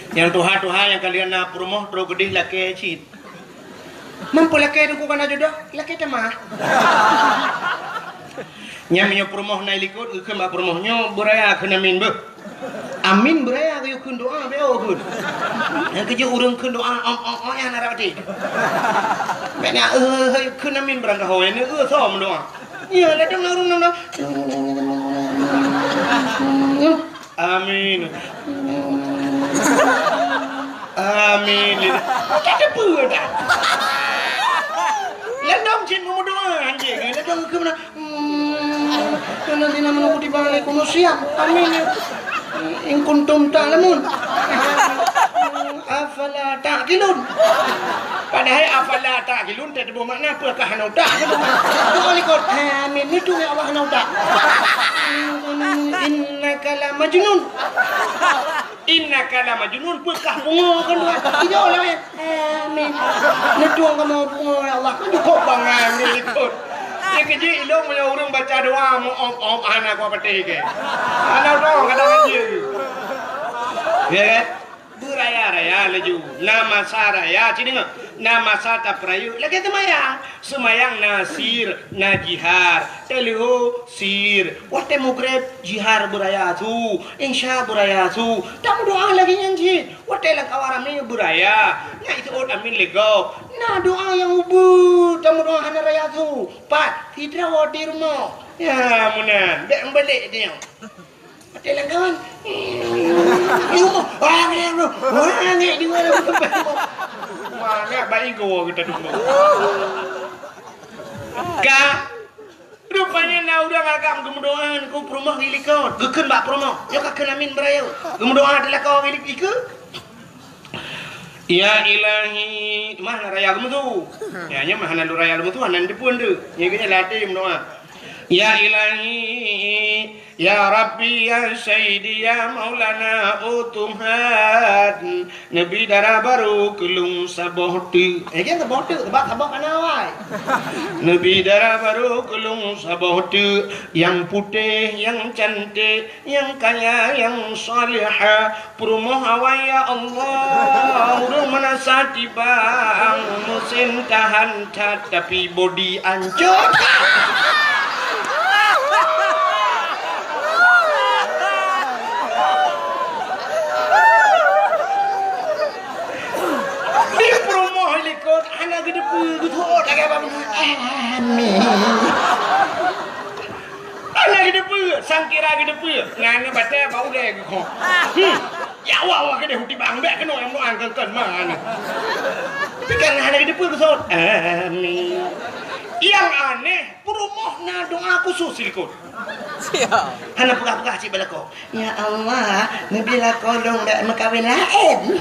Nyang tuha-tuha nyang kalian na peurumoh trok keudeh lakée cit. Mampu lakée teungku kana jodoh, lakée tamah. Nyan meunyoe peurumoh na i likot, geukheun bak peurumoh nyoe beuraya kheun amin beuh. Amin beuraya geuyue kheun doa beu kheun. Nyang keujeuet ureuëng kheun doa ong ong ong nyan na rab até. Bèk na, eh, eh, kheun amin beurangkaho, eh, eh, soe meudoa. Ya, ladang na ureuëng na. Amin. Amin. Ka teupeue dah. Ladôm cit meumeudoa anjing. Ladôm keu mana? Hmm, alladzina amanu kutiba alaikumus siyam. Amin. In kuntum ta'lamun. Afala ta'qilun. Padahai afala ta'qilun teuh teuboh makna peue kah hana utak. Doa likot. Amin. Itu ya Allah hana utak. Innaka la majnun. Innaka la majnun, peue kah pungo kan Tuhan? Ijo lah ya. Amin. Neutueng kamoe pungo ya Allah. Cukup bangai ni ikut. Dia kejik ilong punya ureueng baca doa mu om-om hana kuat patéh ke. Hana doa kadang dia. Ya kan? Beuraya-raya laju. Na masa raya, ci deungoe. Na masa tapeurayeuk lagèe seumayang. Seumayang na sir, na jihar. Teuleuho sir. Watèe mugreb jihar beuraya su, insya beuraya su. Tameudoa lagèe nyan cit. Watèe lam kawan ramè beuraya. Na iseuôt amin lé gob. Na doa nyang ubeut tameudoa hana raya su. Pat, sidroe di rumoh. Ya, meunan. Bèk meubalek dia. Watèe lam kawan. Di rumoh. Wah, ngek, wah, ngek di mana? Wah, ngek baik gua kita dulu. Ka Rupanya na ureueng agam geumeudoa ngon peurumoh di likot. Geukheun bak peurumoh, "Nyoe ka kheun amin beuraya." Geumeudoa di lakoe di likot. "Ya Ilahi," mah na raya geumeusu. Ya, nyoe mah hana lôn raya geumeusu, hana neuteupeue deuh. Nyoe geuhnyan latèe meudoa. "Ya Ilahi, ya Rabbi, ya Sayyidi, ya Maulana, oh Tuhan." Neubi dara barô keu lôn saboh teuk. Eh, jangan saboh teuk, sebab saboh kana awai. Neubi dara barô keu lôn saboh teuk, nyang putéh, nyang cantik, nyang kaya, nyang salihah. Peurumoh awai, ya Allah, ureueng meunasah tibang, meusén tahan that, tapi bodi ancô. Di peurumoh likot hana geuteupeue, geuteuôt lagèe apa beuna. Amin. Hana geuteupeue, sangkira geuteupeue. Ngan batèe bak ulèe geukhok. Hmm. Ya Allah, Allah keudéh u tibang, bèk keunoe nyang meudoa kheun-kheun meunan. Tapi kan hana geuteupeue geuseuôt. Amin. Nyang aneh, peurumoh na doa khusos silikot. Siap. Hana peugah-peugah cit bak lakoe. Ya Allah, neubi lakoe lôn bèk meukawen laén.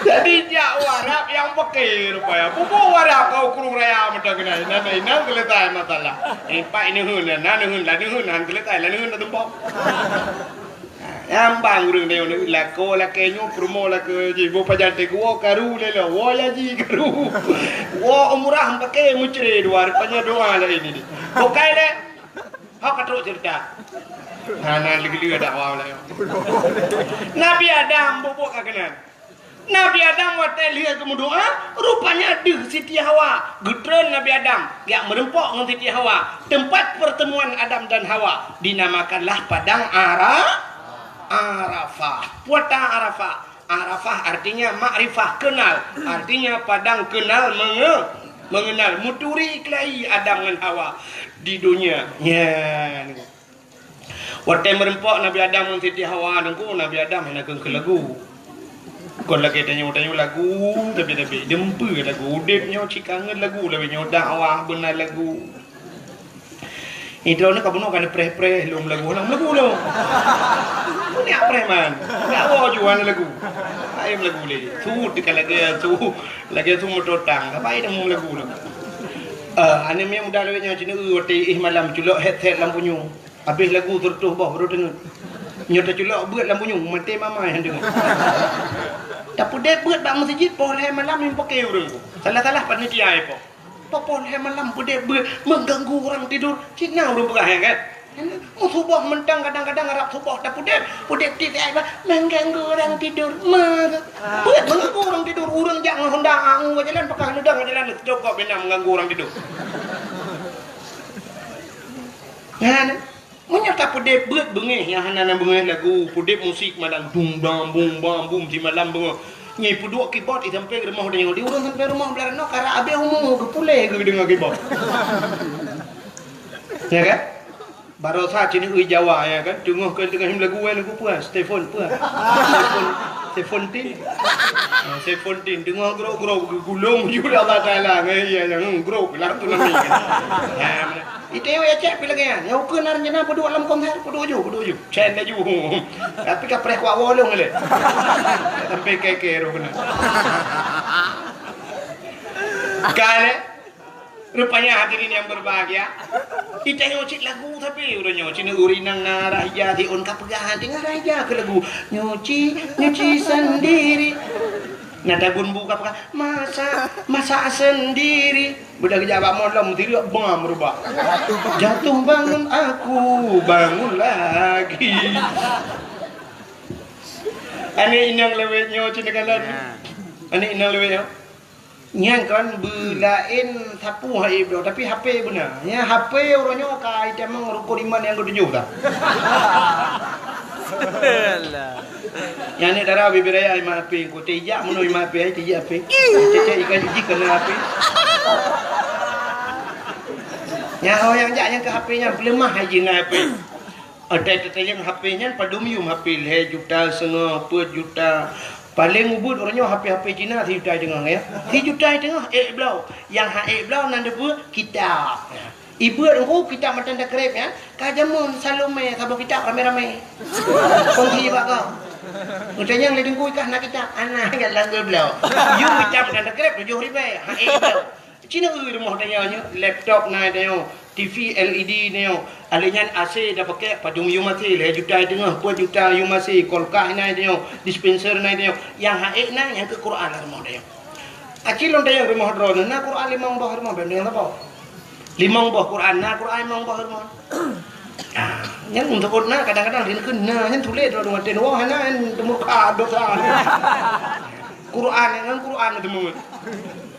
Jadi jak u Arab nyang peuke rupanya. Peue Arab keu ureueng raya mantong keunan. Inan, inan selesai masalah. Eh, pat neuheun, na neuheun, la neuheun, han selesai, la neuheun, la tumpok. Nyang bang ureueng nyoe lakoe lakèe nyoe peurumoh lakoe jih. Boh pajan teuh woe karu lé lo, woe haji karu. Woe umrah pake meucre dua, rupanya doa laén ini. Bukai lé. Hok ka trok ceurita. Hana lé geuleu dakwah lé. Nabi Adam bubuk ka keunan. Nabi Adam watèe lheueh geumeudoa, rupanya deuh Siti Hawa. Geutreun Nabi Adam, geujak meurumpok ngon Siti Hawa. Teumpat pertemuan Adam dan Hawa dinamakanlah Padang Ara-, Arafah. Puata Arafah. Arafah artinya makrifah, kenal. Artinya padang kenal menge-, mengenal. Meuturi keuhai Adam ngon Hawa di donya. Ya, ni. Watèe meurumpok Nabi Adam ngon Siti Hawa, Teungku, Nabi Adam hana kheun-kheun lagu. Kon lagèe tanyoe-tanyoe lagu, tapi-tapi deumpeu lagu. Udép nyoe cit kangen lagu, lagèe nyoe dakwah beuna lagu. Idroe nyoe ka bunoe ka neupreh-preh lom lagu, hana lagu lom. Nyak preh man. Nyak woe ju hana lagu. Laén lagu lé. Su teuka lagèe su, lagèe su moto tang. Ka bai dah lagu lom. Eh, aneuk miet muda lawét nyoe cit neu watèe éh malam culok headset lam punyueng. Habéh lagu seureutôh boh baru teungeut. Nyoe taculok beuet lam bunyueng, maté mama nyang deungoe. Tapeudép beuet bak meuseujid poh lhèe malam nyang paké ureueng. Salah-salah panitia nyang poh. Poh lhèe malam peudép beuet mengganggu orang tidur. Cit na ureueng peugah nyan kan? Meusuboh mantong kadang-kadang rab suboh tapeudép, peudép tiep ayat bah, mengganggu orang tidur. Meusuboh mengganggu orang tidur. Ureueng jak ngon Honda angu ka jalan, pakah neudong ka jalan, cokop bina mengganggu orang tidur. Nyan. Meunyoe tapeudép beuet beungéh nyang hana na beungéh lagu, peudép musik malam dum dam bum bam bum simalam beungoh. Nyan peuduek keyboard i sampoe rumoh tanyoe. Di ureueng sampoe rumoh blah nyoe karap abéh umu geupulé geudeungoe keyboard. Ya kan? Barosa cit neu Jawa ya kan? Teungoh keu teungoh him lagu wan lagu peue? Stefon peue? Stefon. Seventeen. Ah, Seventeen. Teungoh grok-grok geugulong ju lé Allah Taala. Ngon iya nyang grok lam tsunami. Ha, meunan. Itayong ya cek pih lagèe nyan. Nyang ukeue na rencana peuduek lam konser, peuduek ju, peuduek ju. Cen laju. Tapi ka preh kuak wolong lé. Sampai keke roh keunan. Ka lé. Rupanya hadirin yang berbahagia, kita nyoe cit lagu tapi uroe nyoe cit ureueng inong na rah ija siôn ka peugah teungoh rah ija keu lagu nyuci, nyuci sendiri. Na tagun bu ka peugah masak, masak sendiri. Beudah geujak bak molom tireuk bam rubah. Jatuh bangun aku, bangun lagi. Aneuk inong lewet nyoe cit neukalon. Aneuk inong lewet nyoe. Nyan kon beulaén sapeue hai bloe, tapi H P beuna. Nyan H P uroe nyoe ka itamong rukon iman nyang keutujôh dah. Alah. Nyan aneuk dara bibir raya iman H P, engko tijak meunoe iman H P, ai tijak H P. Cek-cek ikan jiji kena H P. Nyan ho nyang jak nyang keu H P nyan peuleumah hai jih na H P. Atai tatanyong H P nyan padum yum H P lhèe juta seungoh, peuet juta. Paleng ubit uroe nyoe H P-H P Cina sijuta teungoh ya. Sijuta teungoh ék bloe. Nyang ha ék bloe nan deubeuet kitab. Ibeuet engku kitab matan takrib ya. Ka jameun Salome saboh kitab ramé-ramé. Kongsi bak kau. Utanyong lé teungku ikah na kitab. Ana gat langgur bloe. Yum kitab matan takrib tujoh ribèe. Ha ék bloe. Cina eu rumoh tanyoe nyoe, laptop na tanyoe, T V L E D tanyoe, alèh nyan A C tapakèk padum yum A C, lhèe juta teungoh, peuet juta yum A C, kulkas na tanyoe, dispenser na tanyoe, nyang ha ék na nyang keu Quran lam rumoh tanyoe. Aci lôn tanyoe rumoh droeneuh na Quran limong boh rumoh, bèk neueng saboh. Limong boh Quran, na Quran limong boh rumoh. Ah, nyan untuk na kadang-kadang rin keu na nyan tuléh droeneuh watèe nyoe hana nyan teumurka dosa. Quran nyan Quran teumeuet.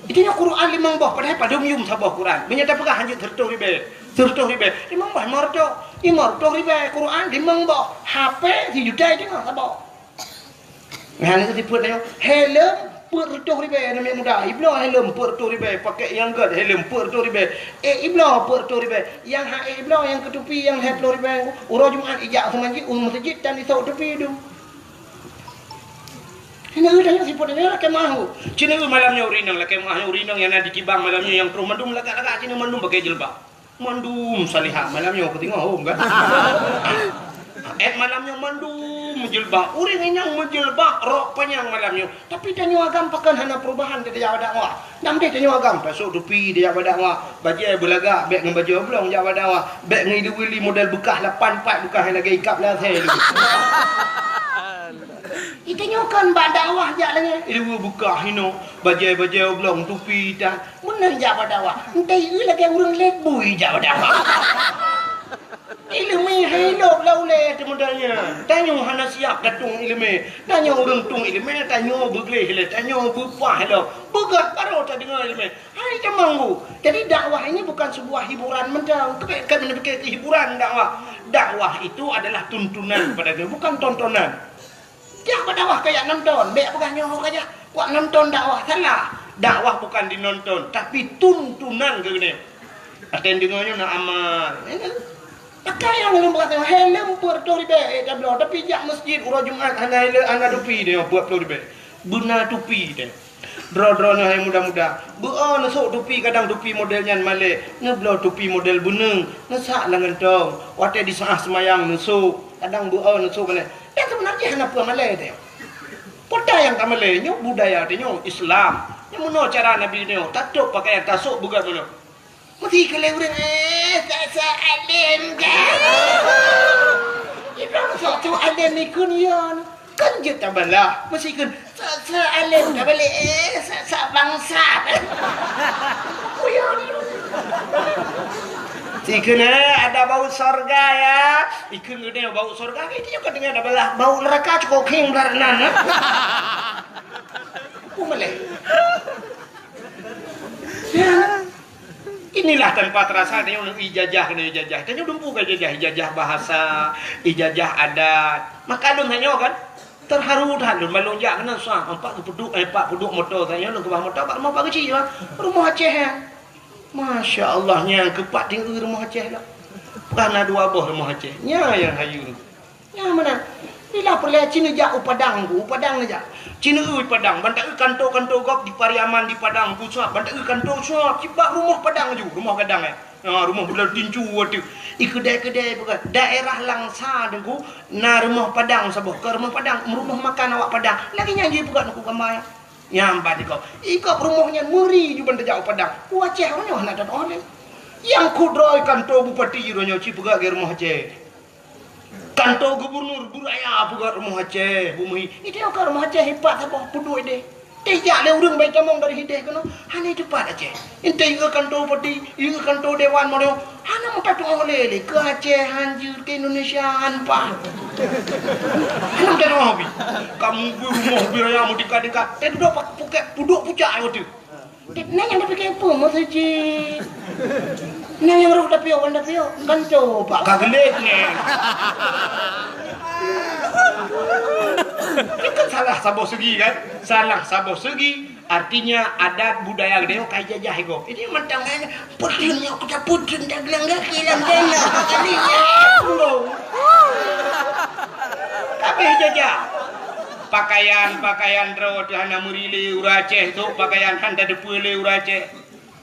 Itu nyoe Quran limong boh, padahai padum yum saboh Quran. Meunyoe tapeugah hanjeuet seureutôh ribèe, seureutôh ribèe, limong boh lima reutôh, lima reutôh ribèe Quran limong boh, H P sijuta teungoh saboh. Nyan keuh sifeuet nyoe, helm peuet reutôh ribèe aneuk muda, ibloe helm peuet reutôh ribèe, pakèk nyang gèt helm peuet reutôh ribèe, ék ibloe peuet reutôh ribèe, nyang ha ék ibloe nyang keu tupi nyang lhèe ploh ribèe, uroe Jumat ijak u meuseujid, u meuseujid tan isôk tupi dum. Hana eu tanyoe sifeuet nyoe lakèe meu'ah. Cit nyoe malam nyoe ureueng inong lakèe meu'ah nyoe ureueng inong nyang na di Kibang malam nyoe nyang troh mandum lagak-lagak cit nyoe mandum pakai jilbab. Mandum salihah malam nyoe keu teungoh hom kan. Èt malam nyoe mandum jilbab. Ureueng inong meujilbab rok panyang malam nyoe. Tapi tanyoe agam pakon hana perubahan keu tajak bak dakwah. Nam deh tanyoe agam, tasôk tupi tajak bak dakwah. Bajèe beulagak bèk ngon bajèe oblong jak bak dakwah. Bèk ngon ileue-ileue model beukah lapan pat beukah nyang lagèe ikab lasèe lagèe. Itanyoe kon bak dakwah jak lagèe ileue beukah inoe, bajèe-bajèe oblong tupi tan. Meunan jak bak dakwah. Entah ieu lagèe ureueng lét bui jak bak dakwah. Ileumèe hai lôb lam ulèe teuh model nyan. Tanyoe hana siap tatong ileumèe. Tanyoe ureueng tong ileumèe, tanyoe beugleh lé, tanyoe beupah lom. Beugah barô tadeungoe ileumèe. Hai jamang bu. Jadi dakwah ini bukan sebuah hiburan mantong. Keubiet kami neupike keu hiburan dakwah. Dakwah itu adalah tuntunan kepada kami, bukan tontonan. Jak bak dakwah kajak nonton, bèk peugah nyoe kajak kuat nonton dakwah, salah. Dakwah bukan dinonton, tapi tuntunan keu geutanyoe. Até deungoe nyoe na amal. Pakai nyang lôn peugah nyoe, helm peuet reutôh ribèe, eh, tabloe, tapi jak meuseujid uroe Jumat hana helm, hana tupi nyoe peuet ploh ribèe. Beuna tupi nyoe. Droe-droe nyoe hai muda-muda, beu-o neusôk tupi kadang tupi model nyan malèe, neubloe tupi model beuneung, neusak lam gantong, watèe disaah seumayang neusôk, kadang beu-o neusôk malèe. Nyan seubeuna jih hana peue malèe teuh. Peue nyang ka malèe nyoe budaya teuh nyoe Islam. Nyoe meunoe cara Nabi nyoe, tatôp pakaian tasôk beugöt meunoe. Meusti keu lé ureueng, eh, sa-sa além ka. Ibrahim sok tu além ikun yon. Kan jeuet tabalah. Meusti keu sa-sa além ka balek, eh, sa-sa bangsat. Kuyon. Sikheun, eh, ada bau sorga ya. Ikheun geutanyoe bau sorga, itu juga dengan tabalah bau neraka cukôp khieng blah nan, eh. Peue malèe? Ya. Inilah tanpa terasa tanyoe ijazah keunoe ijazah. Tanyoe dumpeue ka ijazah, ijazah bahasa, ijazah adat. Maka lôn tanyoe kan, terharu that lôn, ban lôn jak keunan susah. Empat geupeuduk, eh, empat peuduek moto tanyoe lôn keubah moto bak rumoh Pak Geuchik, bah. Rumoh Aceh, ya. Masya Allah, nyang keupat tinggi rumoh Aceh lah. Bukan na dua boh rumoh Aceh. Nya nyang hayu. Nyang mana? Ilah peureulée ci neujak u Padang ku, u Padang neujak. Ci neueu Padang, ban taeu kanto-kanto gob di Pariaman di Padang ku suab, ban taeu kanto suab, cit bak rumoh Padang ju, rumoh gadang, eh. Ha, rumoh bulan tincu ateueh. I keudai-keudai peugah, daerah Langsa Teungku, na rumoh Padang saboh, ka rumoh Padang, rumoh makan awak Padang. Lagée nyan jih peugah Teungku gama. Nyang ban ikop. Ikop rumoh nyan meuri ju ban tajak u Padang. U Aceh uroe nyoe hana tatu'oh lé. Nyang kudroe kanto bupati uroe nyoe ci peugah lagée rumoh Aceh. Kanto gubernur beuraya peugah rumoh Aceh, bumeuhi. Itu ka rumoh Aceh ipat saboh peuduek deh. Tejak lé ureuëng bai tamong dari hideh keunoe, hana teupat Aceh. Ente ieu kanto bupati, ieu kanto dewan model, hana meutateuoh lé lé ke Aceh hanjeuet ke Indonesia han paih. Hana meutateuoh bi. Kamu bi rumoh bi raya meutingkat-tingkat. Teuduek pak puket pudok pucak ai wateu. Nang nyang tapike peue meuseujid? Nang nyang roh tapiôh kan tapiôh, kan coba ka geulet neh. Itu kan salah saboh segi kan? Salah saboh segi, artinya adat budaya geutanyoe ka jajah ego. Ini mantang kan putih nyok kita putih dah gelang kaki lam dana kali ya. Tapi jajah. Pakaian-pakaian droe teuh hana meuri lé ureuëng Aceh, sok pakaian han tateupeue lé ureuëng Aceh.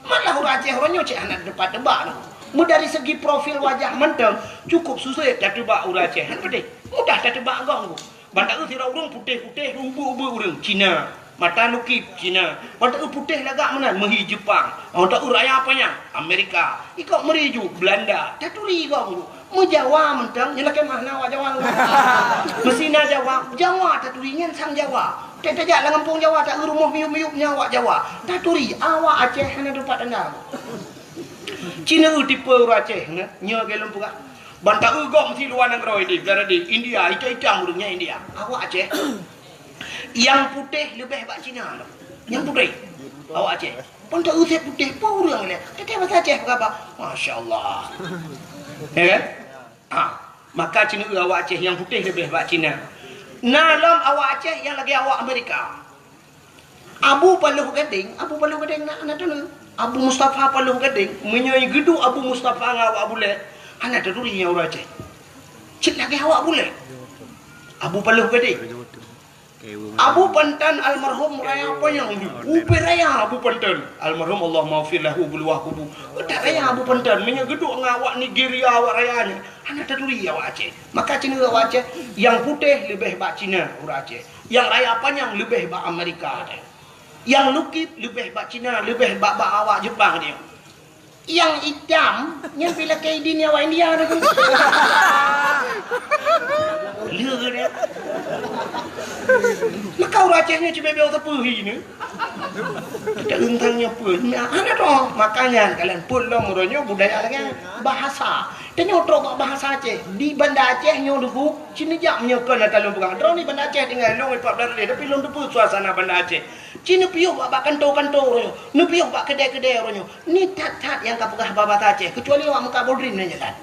Malah ureuëng Aceh uroe nyoe cit hana teupat teuba. Meudari segi profil wajah mantong cukup susah tateuba ureuëng Aceh. Han peudeh. Mudah tateuba gong. Ban taeu sidroe ureuëng putéh-putéh, ubeuek-ubeuek ureuëng Cina. Mata lukip Cina. Ban taeu putéh lagak meunan meuhi Jepang. Ban taeu raya panyang Amerika. Ikok meuri ju Belanda. Taturi gong. Meujawa mantong, nyan lakée meuh na awak Jawa. Meusina Jawa, Jawa taturi nyan sang Jawa. Teutajak lam gampông Jawa, taeu rumoh miyup-miyup nyan awak Jawa. Taturi, awak Aceh hana teupat tanda. Cina eu tipe ureuëng Aceh, nyoe lagée lôn peugah. Ban taeu gob meusi luwa nanggroe di, beudara di India, itam-itam ureuëng nyan India. Awak Aceh. Nyang putéh leubeh bak Cina lom. Nyang putéh. Awak Aceh. Pun tak usah putéh pun ureuëng lé. Teuka bahasa Aceh peugah, masya Allah. Ya kan? Ha. Maka Cina awak Aceh nyang putéh leubeh bak Cina. Na lom awak Aceh nyang lagée awak Amerika. Abu Paloh Gadeng, Abu Paloh Gadeng na, na teuneuk. Abu Mustafa Paloh Gadeng, meunyoe geuduek Abu Mustafa ngon awak Bulek, hana taturi nyang ureuëng Aceh. Cit lagée awak Bulek. Abu Paloh Gadeng. Abu Pantan almarhum raya panyang, upe raya Abu Pantan. Almarhum Allah maghfir lahu buluwah kubu. Utak raya Abu Pantan, meunyoe geuduek ngon awak Nigeria, awak raya nyan, hana taturi awak Aceh. Maka Cina awak Aceh, nyang putéh leubeh bak Cina ureuëng Aceh. Nyang raya panyang leubeh bak Amerika. Nyang lukip leubeh bak Cina, leubeh bak, bak awak Jepang dia. Nyang itam, nyan pih lakée idin awak India tu. Leuh dia. Maka ureuëng Aceh nyoe cibebe teupeu hi ni. Kita rentang nyoe pun. Nah, ada tu. Makanya kalian pun lom uroe nyoe budaya lagée bahasa. Tanyoe trok bak bahasa Aceh. Di Banda Aceh nyoe duku, sini jak meunyoe kon ata lôn peugah. Droe ni Banda Aceh tinggai lôn empat belas hari, tapi lôn teupeu suasana Banda Aceh. Ci neupiôh bak, bak kanto-kanto uroe nyoe, neupiôh bak keudè-keudè uroe nyoe. Ni that-that nyang ka peugah bahasa Aceh, keucuali awak meukat bodrin nyan that.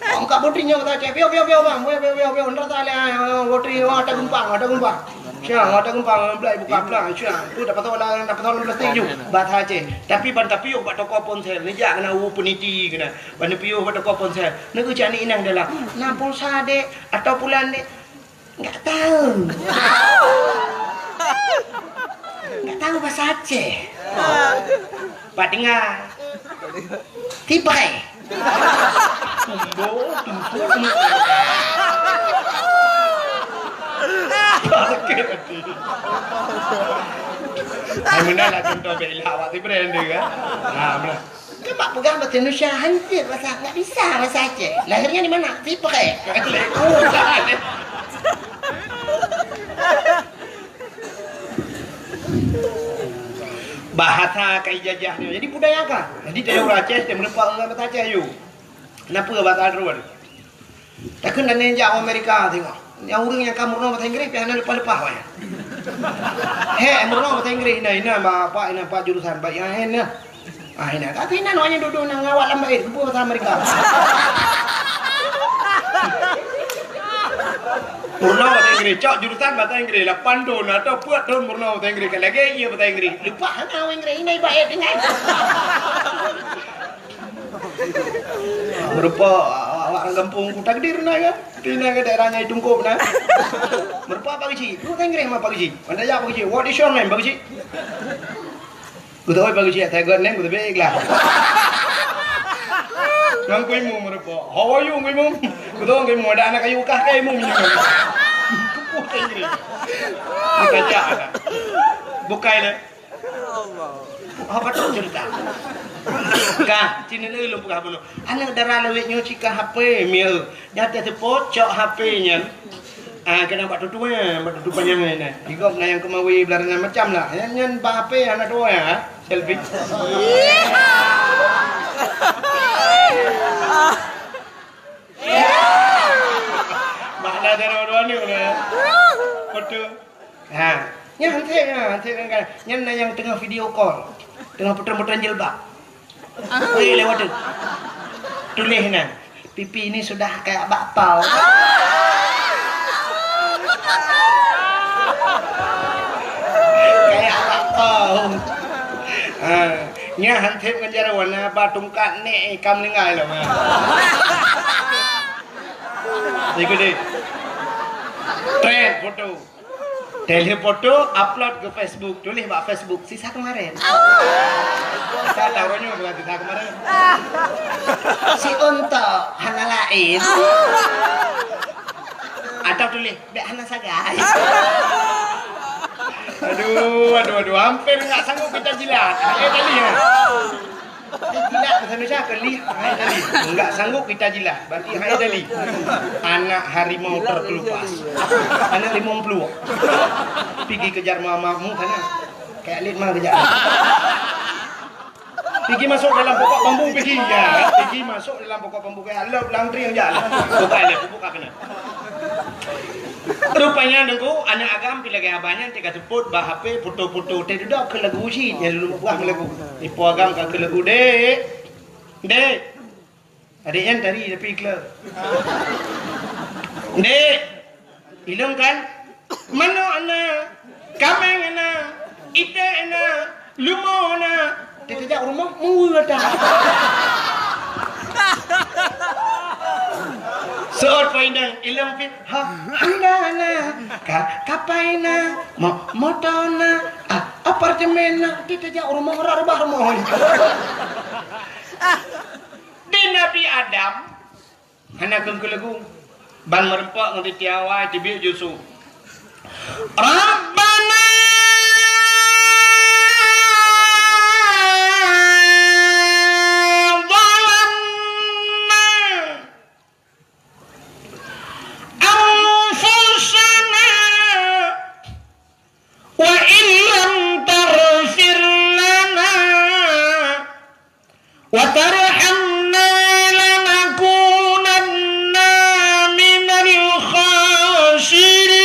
Awak meukat bodrin nyoe bahasa Aceh, piôh, piôh, piôh, bang, piôh, piôh, piôh, piôh, nda ta lé, ah, bodrin, oh, ata geumpang, ata geumpang. Siang, ata geumpang, blai buka plang, siang. Tu dapat tahu lah, dapat tahu plastik ju, bahasa Aceh. Tapi ban tapiôh bak toko ponsel, neujak keunan u peuniti keunan. Ban neupiôh bak toko ponsel, neugeucak ni inong dalam. Na pulsa dek, atau pulan dek? Enggak tahu. Enggak tahu bahasa Aceh. Pak dengar. Tibai. Umbo, tutup. Sakit hati. Hai, meunan lah contoh bela awak tibai dia kan. Ha, meunan. Kan bak peugah bahasa Indonesia, hancur bahasa, nggak bisa bahasa Aceh. Lahirnya di mana? Siprek. Bahasa ka ijajah nyoe. Jadi budaya ka. Jadi teuh ureuëng Aceh, teuh meureumpok ngon bahasa Aceh yue. Kenapa bahasa Arab? Takheun dan jak u Amerika tengok. Nyang ureuëng nyang ka meurunoe bahasa Inggris pih hana leupah-leupah wayah. He, meurunoe bahasa Inggris, inan, inan, bapak, inan, pak jurusan, baik, inan, inan. Ah, inan. Tapi inan awak nyan duduk nang awak lam bait, keupeue bahasa Amerika. Meurunoe bahasa Inggris, cok jurusan bahasa Inggris, lapan thon atau peuet thon meurunoe bahasa Inggris, kan lagée iya bahasa Inggris. Leupah hana awak Inggris, inan bait, inan. Meurupa awak-awak Gampông Kuta Gede na kan? Di na ke daerah Nyai Tungkop na. Meureumpok Pak Geuchik. Lu Inggréh ma Pak Geuchik. Anda ya Pak Geuchik. What is your name, Pak Geuchik? Geutanyoe Pak Geuchik, saya good name, geutanyoe ikhlas. Nang Kui Mum meureumpok. How are you, Kui Mum? Geutanyoe Kui Mum, ada anak kayu kah, Kui Mum. Kupuh Inggréh. Bukan cak. Bukai le. Allah. Apa tu cerita? Kah, sini lagi lom peugah bunoe. Aneuk dara lawét nyoe cika H P mieu. Nyata seupôt cok H P nyan. Ah, kena bak tutu, eh, bak tutu panyang ni. Digop na nyang keumawi belarangan macam lah. Nyan, nyan bak H P aneuk dua ya, selfie. Makna dara dua ni lah. Foto. Ha. Nyan hanse, ha, hanse kan. Nyan na nyang teungoh video call. Teungoh putran-putran jilbab. Oi, lewat tu. Tuléh na. Pipi ini sudah kayak bakpao. Kayak bakpao. Ha. Nyan hanse ngon jaroe na ba tungkat nek ka meuninggai lom. Ikut deh. Trend foto. Tuléh foto, upload ke Facebook. Tuléh bak Facebook, sisa kemarin. Sisa tahun nyoe bukan sisa kemarin. Si Untok hana laén. Atau tuléh, bèk hana sagai. Aduh, aduh, aduh, hampir enggak sanggup kita jilat. Hai tadi ya. Hai jilat bahasa Indonesia ke lih? Hai tadi. Enggak sanggup kita jilat. Berarti hai tadi. Anak harimau terkelupas. Anak limong puluh. Pigi kejar mamamu sana. Kayak lit mah kejar. Pigi masuk dalam pokok bambu pigi. Ya, pigi masuk dalam pokok bambu kayak lop langkring aja. Buka le, buka kena. Rupanya nunggu anak agam pi lagèe abah nyan teuka seupôt bah H P foto-foto teh dudoe keu lagu cit nyang lôn peugah lagu. Ipo agam ka keu lagu dek. Dek. Adik nyan tadi tapi iklan. Dek. Ilong kan? Manok na, kaméng na, iték na, leumo na. Teutajak rumoh muwe dah. Seot painang ilong pih ha handa na ka kapai na mo moto na ah apartemen na teutajak rumoh rot rubah rumoh. Di Nabi Adam Hana keuneuk keulegung. Ban meureumpok ngon Siti Hawa, teubiet Yusuf. Rabbana zalamna anfusana wa in lam taghfir lana wa tarhamna lanakunanna minal khasirin.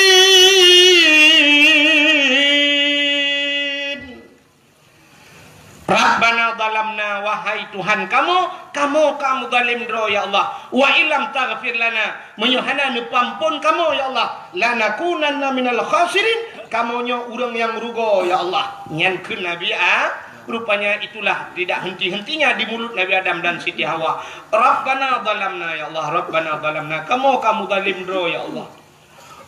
Rabbana zalamna, wahai Tuhan kamoe, kamoe ka meuzalim droe, ya Allah. Wa illam taghfir lana, meunyoe hana neupeuamphon kamoe, ya Allah, lanakunanna minal khasirin, kamoe nyoe ureuëng nyang rugoe, ya Allah. Nyan kheun Nabi A, rupanya itulah tidak henti-hentinya di mulut Nabi Adam dan Siti Hawa. Rabbana zalamna, ya Allah, Rabbana zalamna, kamoe ka meuzalim droe, ya Allah.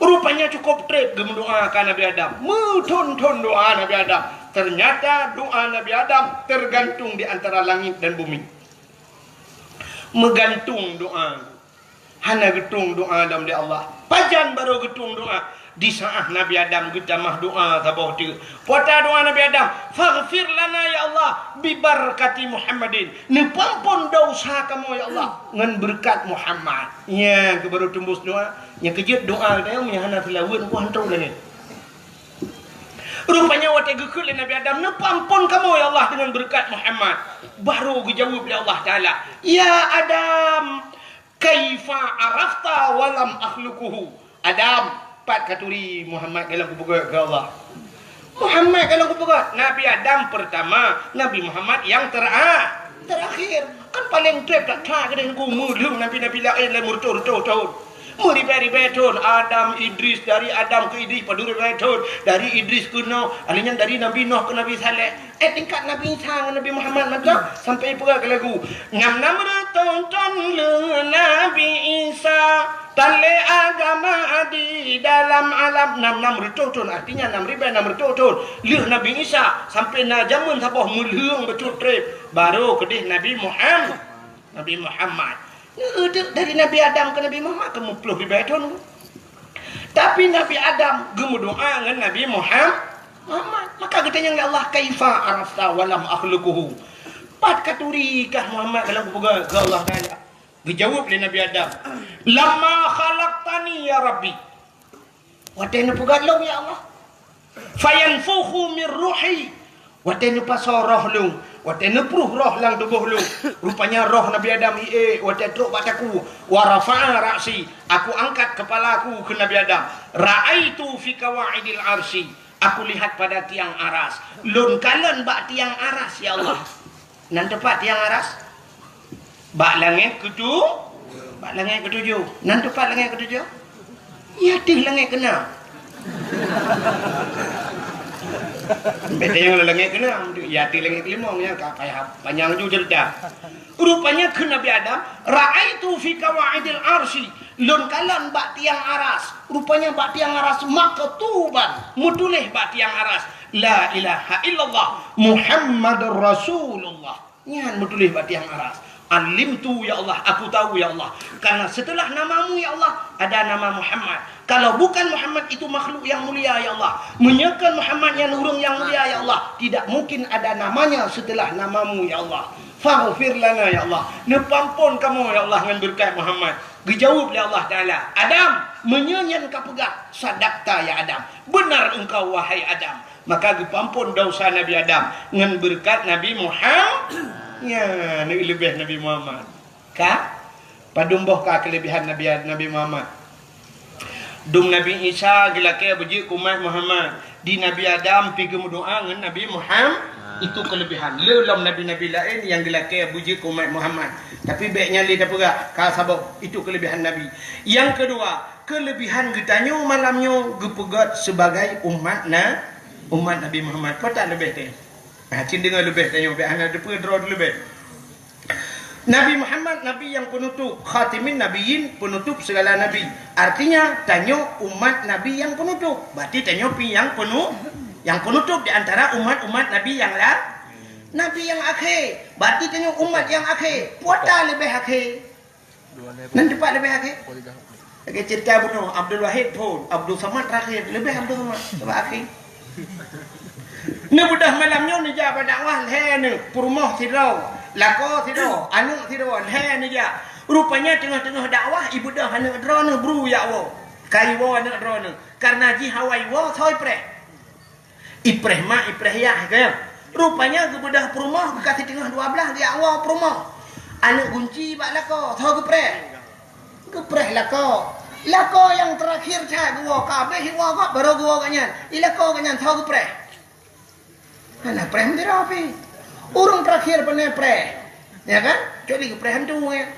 Rupanya cukup treb geumeudoa ka Nabi Adam. Meuthon-thon doa Nabi Adam. Ternyata doa Nabi Adam tergantung di antara langit dan bumi. Meugantung doa. Hana geutueng doa lom lé Allah. Pajan barô geutueng doa? Di saat Nabi Adam geutamah doa saboh teuk. Peue doa Nabi Adam? "Faghfir lana ya Allah, bi barakati Muhammadin." Neupeuamphon desya kamoe ya Allah ngon beureukat Muhammad. Nyan keuh barô teumbus doa. Nyang keujeuet doa geutanyoe meunyo hana seulaweuet, engko hantom lagée. Rupanya watée geukheun lé Nabi Adam, "Neupeuamphon kamoe ya Allah deungon beureukat Muhammad." Barô geujaweueb lé Allah Taala, "Ya Adam, kaifa arafta wa lam akhluquhu?" Adam, pat katuri Muhammad goh lom kupeugét keu Allah? Muhammad goh lom kupeugét. Nabi Adam pertama, Nabi Muhammad nyang tera-, terakhir. Kan paleng treb that-that keudeh nunggu meulheueng nabi-nabi laén lé meureutoh-reutoh thon. Meuribèe-ribèe thôn, Adam, Idris, dari Adam keu Idris padum ribèe thôn, dari Idris keu Noh, alèh nyan dari Nabi Noh keu Nabi Saleh. Eh, tingkat Nabi Isa ngon Nabi Muhammad mantong sampoe peugah keu lagu. Nam-nam reutôh thôn lheueh Nabi Isa, tan lé agama di dalam alam. Nam-nam reutôh thôn, artinya nam ribèe nam reutôh thôn lheueh Nabi Isa, sampoe na jameun saboh meulheueng bacut trép, barô keudeh Nabi Muhammad. Nabi Muhammad. Neudeuk dari Nabi Adam keu Nabi Muhammad keu meuploh ribèe thôn. Tapi Nabi Adam geumeudoa ngon Nabi Muham-, Muhammad. Maka geutanyong lé Allah, "Kaifa arafta wa lam akhluquhu?" Pat katuri kah Muhammad dalam kupeugah keu Allah Taala? Geujaweueb lé Nabi Adam, "Lamma khalaqtani ya Rabbi." Watèe neupeugöt lôn, ya Allah. "Fayanfukhu min ruhi." Watèe neupasoe roh lôn, watèe neupruh roh lam tuboh lôn. Rupanya roh Nabi Adam iék watèe trok bak takue. "Wa rafa'a ra'si." Aku angkat kepala aku keu Nabi Adam. "Ra'aitu fi qawaidil arsy." Aku lihat pada tiang aras. Lôn kalon bak tiang aras, ya Allah. Nan teumpat tiang aras? Bak langèt keutu-, bak langèt keutujoh. Nan teumpat langèt keutujoh? Ya teuh langèt keunam. Bèk tanyong langèt keunam, ya teuh langèt keulimong, nyan ka payah panyang ju ceurita. Rupanya kheun Nabi Adam, "Ra'aitu fi qawaidil arsy." Lôn kalon bak tiang aras. Rupanya bak tiang aras maktuban, meutuléh bak tiang aras, "La ilaha illallah Muhammadur Rasulullah." Nyan meutuléh bak tiang aras. "Alimtu, ya Allah, aku tahu, ya Allah. Karena setelah namamu, ya Allah, ada nama Muhammad. Kalau bukan Muhammad, itu makhluk yang mulia, ya Allah. Meunyoe kon Muhammad nyan ureueng nyang mulia, ya Allah, tidak mungkin ada namanya setelah namamu, ya Allah. Faghfir lana, ya Allah. Neupeuampôn kamoe, ya Allah, ngon beureukat Muhammad." Geujaweueb lé Allah Taala, "Adam, meunyoe nyan kapeugah, sadaqta ya Adam. Benar engkau, wahai Adam." Maka geupeuampôn desya Nabi Adam ngon beureukat Nabi Muhammad. Nyan, leubeh Nabi Muhammad. Ka? Padum boh ka keuleubehan Nabi, Nabi Muhammad? Dum Nabi Isa geulakèe beujeuet keu umat Muhammad. Di Nabi Adam pi geumeudoa ngon Nabi Muhammad, itu keuleubehan. Le lom nabi-nabi laén nyang geulakèe beujeuet keu umat Muhammad. Tapi bèk nyan lé tapeugah, ka sabab itu keuleubehan Nabi. Nyang keudua, keuleubehan geutanyoe malam nyoe geupeugöt sibagai umat na-, umat Nabi Muhammad. Peue that leubeh teuh? Nah, cit deungoe leubeh tanyoe, bèk hana teupeue droe leubeh. Nabi Muhammad, Nabi nyang peunutôp, khatimin nabiyyin, peunutôp sigala nabi. Artinya, tanyoe umat Nabi nyang peunutôp. Berarti tanyoe pi nyang peunu-, nyang peunutôp di antara umat-umat Nabi nyang la-, Nabi nyang akhé. Berarti tanyoe umat nyang akhé. Peue that leubeh akhé? Nan teumpat leubeh akhé? Lagèe ceurita bunoe, Abdul Wahid phôn, Abdul Samad terakhir, leubeh Abdul Samad, sabab akhé. Neubeudôh malam nyoe neujak bak dakwah lhèe aneuk, peurumoh sidroe, lakoe sidroe, aneuk sidroe, lhèe neujak. Rupanya teungoh-teungoh dakwah, ibeudôh aneuk droeneuh bru jak woe. Ka iwoe aneuk droeneuh, kareuna jih hawa iwoe, soe ipreh. Ipreh mak, ipreh yah, kan? Rupanya geubeudôh peurumoh, ka siteungoh dua blaih geujak woe peurumoh. Aneuk gunci bak lakoe, soe geupreh? Geupreh lakoe. Lakoe nyang terakhir that geuwoe, ka abéh iwoe gob, barô geuwoe gobnyan. I lakoe gobnyan, soe geupreh? Hana preh meudira pih. Ureueng terakhir pane preh. Ya kan? Kecuali geupreh hantu, ya.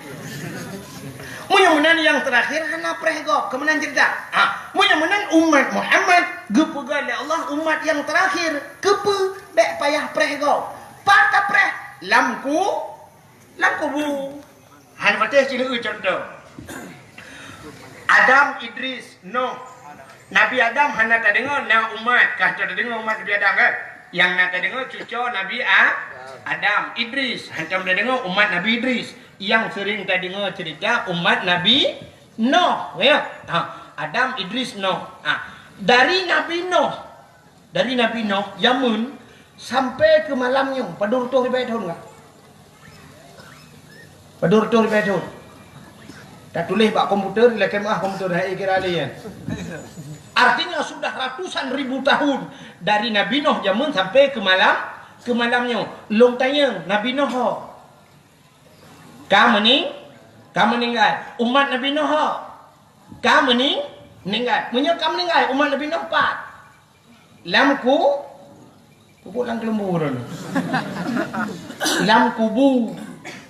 Meunyoe meunan nyang terakhir hana preh gob, keu meunan ceurita. Ah, meunyoe meunan umat Muhammad geupeugah lé Allah umat nyang terakhir, keupeue bèk payah preh gob? Pat tapreh? Lam ku-, lam kubu. Hana patéh sineuk contoh. Adam, Idris, Noh. Nabi Adam hana tadeungoe na umat, ka tadeungoe umat Nabi Adam kan? Nyang na tadeungoe cucoe Nabi A-, Adam, Idris, hantom tadeungoe umat Nabi Idris. Nyang seuring tadeungoe ceurita umat Nabi Noh, ya. Ha, Adam, Idris, Noh. Ha, dari Nabi Noh, dari Nabi Noh jameun sampai keu malam nyoe, padum reutôh ribèe thôn ka? Padum reutôh ribèe thôn. Tatuléh bak komputer, lakèe meuah komputer, hai kira lé nyan. Artinya sudah ratusan ribu tahun dari Nabi Noh jameun sampai keu malam, keu malam nyoe. Lôn tanyong, Nabi Noh ho? Ka meuning-, ka meuninggai. Umat Nabi Noh ho? Ka meuning-, meuninggai. Meunyoe ka meuninggai, umat Nabi Noh pat? Lam ku-, kubu lam keulumbu droeneuh. Lam kubu.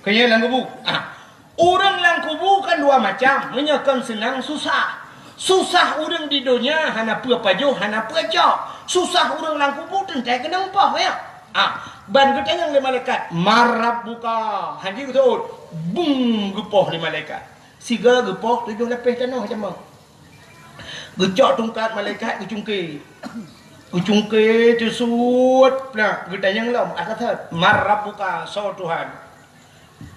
Keu nyan lam kubu. Ah. Ureuëng lam kubu kan dua macam, meunyoe kon seunang susah. Susah ureuëng di donya hana peue pajoh, hana peue cok. Susah ureuëng lam kubu teuntée keunong poh, ya. Ah, ban geutanyong lé malaikat, "Man rabbuka?" Hana geuseuôt, bung geupoh lé malaikat. Sigoe geupoh tujoh lapéh tanoh jameun. Geucok tungkat malaikat geucungke. Geucungke teusuet, nah, geutanyong lom, "Ata that, man rabbuka, soe Tuhan?"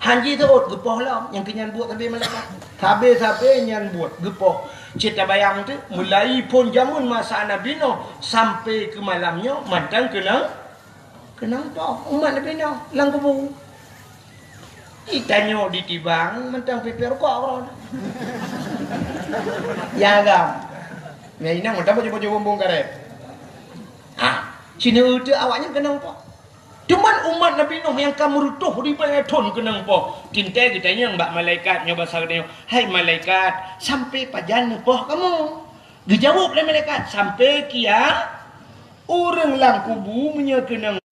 Hana jiseuôt geupoh lom, nyang keu nyan buet sabe malaikat. Sabe-sabe nyan buet geupoh. Cit tabayang teuh, mulai phon jameun masa Nabi Nuh sampai keu malam nyoe mantong keunong, keunong poh umat Nabi Nuh lam kubu. Itanyoe ditibang mantong pipéh rukok keudroe. Ya agam. Ya inong mantong baju-baju bumbong karet. Ha, sinoe teuh awaknyan keunong poh. Cuman umat Nabi Nuh nyang ka meureutôh ribée thon keunong poh. Teuntée geutanyong bak malaikat nyoe basa geutanyoe, "Hai malaikat, sampai pajan neupoh kamoe?" Geujaweueb lé malaikat, "Sampai kia ureuëng lam kubu meunyoe keunong."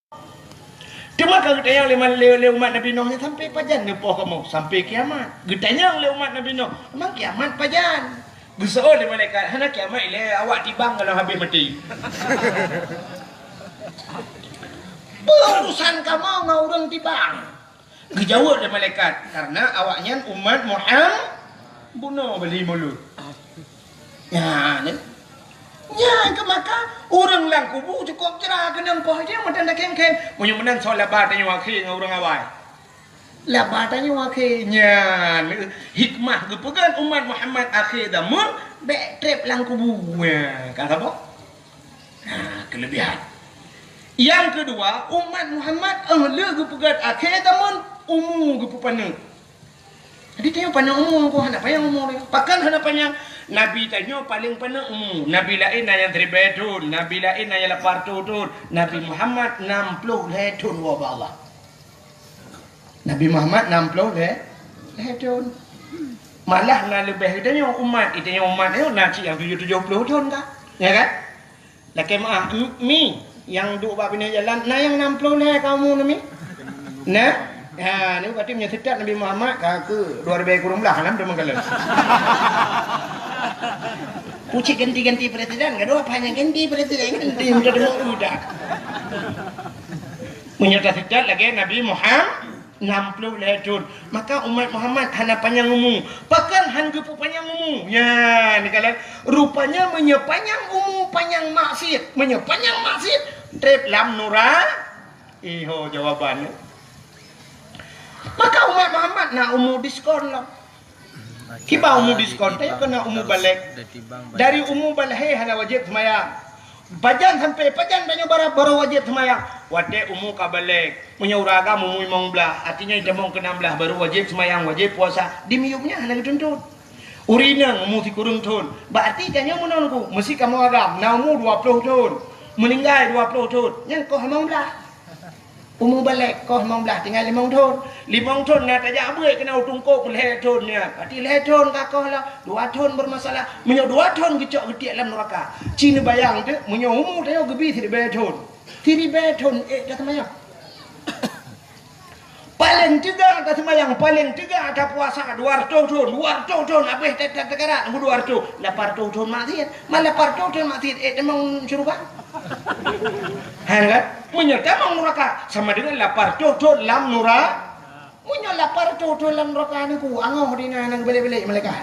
Teuma ka geutanyong lé, lé, lé umat Nabi Nuh nyan, "Sampai pajan neupoh kamoe?" "Sampai kiamat." Geutanyong lé umat Nabi Nuh, "Memang kiamat pajan?" Geuseuôt lé malaikat, "Hana kiamat ilée, awak tibang ka lheueh habéh maté." "Peue urusan kamoe ngon ureuëng tibang?" Geujaweueb lé malaikat, "Karena awaknyan umat Muhammad bunoe beli mulut." Nyan, nyan keu maka ureuëng lam kubu cukôp jra keunong poh jih mantong takhém-khém. Meunyoe meunan soe laba tanyoe akhé ngon ureuëng awai. Laba tanyoe akhé nyan hikmah geupeugah umat Muhammad akhé zaman bék treb lam kubu. Nyan, ka saboh. Nah, keulebihan. Nyang keudua, umat Muhammad, eh, le geupeugah akhé zaman umu geupeupaneuk. Jadi tanyoe paneuk umu, ko hana panyang umu lé. Pakon hana panyang? Nabi tanyoe paleng paneuk umu. Nabi laén na nyang siribée thon, nabi laén na nyang lapan reutôh thon, Nabi Muhammad nam ploh lhée thon woe bak Allah. Nabi Muhammad nam ploh lhée, lhée thon. Malah na leubeh geutanyoe umat, geutanyoe umat nyoe na cit nyang tujoh, tujoh ploh thon ka. Ya kan? Lakée meuah, mi, nyang duek bak binéh jalan, na nyang nam ploh lhée ka umu na mi? Na? Ha, ni berarti meunyoe seutôt Nabi Muhammad ka keu dua ribée kureueng blah, nam teuma kalon. Kucik ganti-ganti presiden, gadoh apa nyang ganti presiden, ganti muda demo muda. Meunyoe taseutôt lagée Nabi Muhammad, nam ploh lhée thon, maka umat Muhammad hana panyang umu. Pakon han geupeupanyang umu? Nyan, kalon. Rupanya meunyoe panyang umu, panyang maksiet. Meunyoe panyang maksiet, treb lam nura-, iho jawaban. Maka umat Muhammad na umu diskon lom. Kiban umu diskon, tanyoe keuneuk umu balek. Dari umu balek hana wajéb seumayang. Pajan sampai pajan tanyoe bara-, baru wajéb seumayang? Watée umu ka balek. Meunyoe ureuëng agam umu limong blaih, artinya itamong keu nam blaih baru wajéb seumayang, wajéb puasa. Di miyueb nyan hana geutuntut. Ureuëng inong umu sikureueng thon. Berarti tanyoe meunan ku, meusi kamoe agam na umu dua ploh thon. Meuninggai dua ploh thon. Nyan koh limong blaih. Umu balek koh limong blaih tinggai limong thon. Limong thon na tajak beuet keunan u teungkôk lhée thon nyan. Berarti lhée thon ka koh lah, dua thon bermasalah. Meunyoe dua thon geucok geutiek lam neuraka. Ci neubayang teuh, meunyoe umu tanyoe geubi siribée thon. Siribée thon ék taseumayang. Paleng teuga taseumayang, paleng teuga tapuasa dua reutôh thon, dua reutôh thon habéh ta-, ta-, takarat ngon dua reutôh, lapan reutôh thon maksiet. Man lapan reutôh thon maksiet, ék tamong syeuruga? Hán kan? Meunyoe tamong nuraka, sama dengan lapan reutôh thon lam nura-, meunyoe lapan reutôh thon lam nuraka, Teungku, angoh di na, na geubalek-balek malaikat.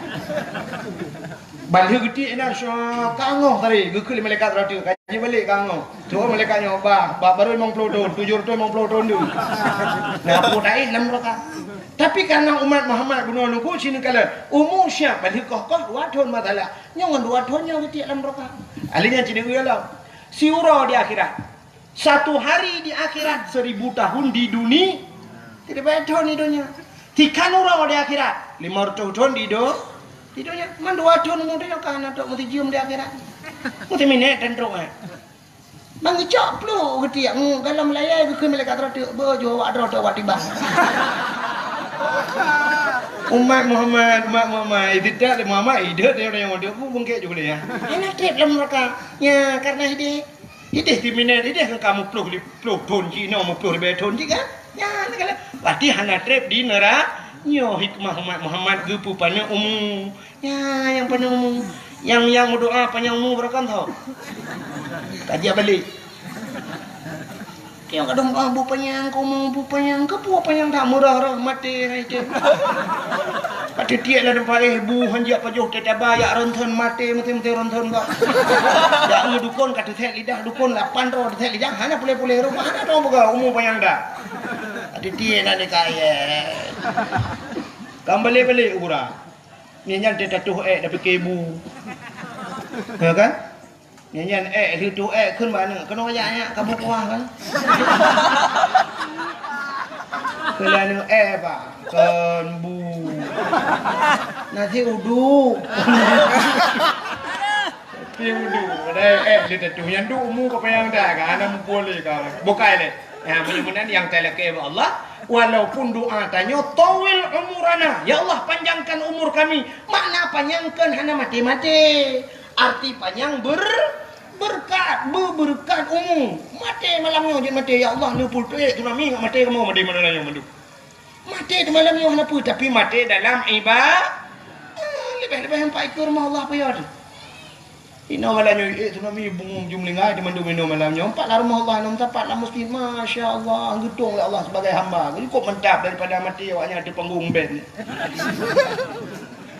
Ban lheueh geutiek inan, syok, ka angoh tadi, geukheun lé malaikat rot, ka jeuet balek ka angoh. Tuwoe malaikat nyoe, bah, bah, baru limong ploh thon, tujoh reutôh limong ploh thon tu. Nah, peue taén lam nuraka. Tapi karena umat Muhammad bunoe Teungku, sineukala, umu siap, ban lheueh koh-koh dua thon masalah. Nyoe ngon dua thon nyoe geutiek lam nuraka. Ahli nyan sineuk lom. Siuroe di akhirat. Satu hari di akhirat, seribu tahun di duni-, siribée thon di donya. Tikhan uroe di akhirat, limong reutôh thon di do-, di donya. Man dua thon umu tanyoe ka hana trok meusijeuem di akhirat. Meusi minét tan trok, eh. Ban geucok pluek geutiek, ngu, galom layai geukheun malaikat rot, beuh, jeuet awak droe teuh awak tibang. Umat Muhammad, umat Muhammad, tidak Muhammad, idek dia orang yang dia pun bungkek juga ya. Hana treb lam nuraka. Ya, karena idek. Ideh di minét, ideh kan kamoe ploh li-, ploh thon cit, inoe meuploh ribée thon cit kan? Nyan kan. Berarti hana treb di nera-, Nyoe hikmah umat Muhammad geupeupaneuk umu. Nyan nyang paneuk umu. Nyang, nyang meudoa panyang umu barokon tho. Ka jak balek. Nyang kadang, "Ah, bu panyang, komo bu panyang, keupeue panyang that meurah-rah maté hai teuh." Ka teutiek lam teumpat, eh, bu hanjeuet pajoh teuh taba, jak ronson maté, maté-maté ronson bak. Jak eu dukon ka teusék lidah dukon lapan droe teusék lidah, hana puléh-puléh rupa, hana tong peugah umu panyang dah. Ka teutiek na di kayèe. Ka balek-balek u gura. Nyan nyan teuh tatuh ék dah pike bu. Ya kan? Nyan nyan ék lheueh tuh ék kheun bak aneuk, keunoe jak nyak ka bu kuah kan? Kheun lé aneuk, "Ék, Pak, kon bu. Nasi uduk." Tapi uduk, padahai ék lheueh tatuh. Nyan duek umu ka panyang dah kan, hana muphom lé ka. Bukai lé. Nah, meunyoe meunan nyang talakée bak Allah, walaupun doa tanyoe, "Tawil umurana, ya Allah, panjangkan umur kami." Makna panyangkan hana maté-maté. Arti panyang ber-, berkat, beubeureukat umu. Maté malam nyoe jeuet maté, "Ya Allah, neupeutrek tsunami ngat maté kamoe maté malam nyoe mandum." Maté di malam nyoe hana peue, tapi maté dalam iba-, ah, leubeh-leubeh empat ikeu rumoh Allah peue teuh. Inoe malam nyoe, eh, tsunami bungong jumlinggai di mandum inoe malam nyoe. Empat lam rumoh Allah, enam sapat lam masjid. Masya Allah, geutong lé Allah sebagai hamba. Cukup mantap daripada maté awak nyan di panggong band.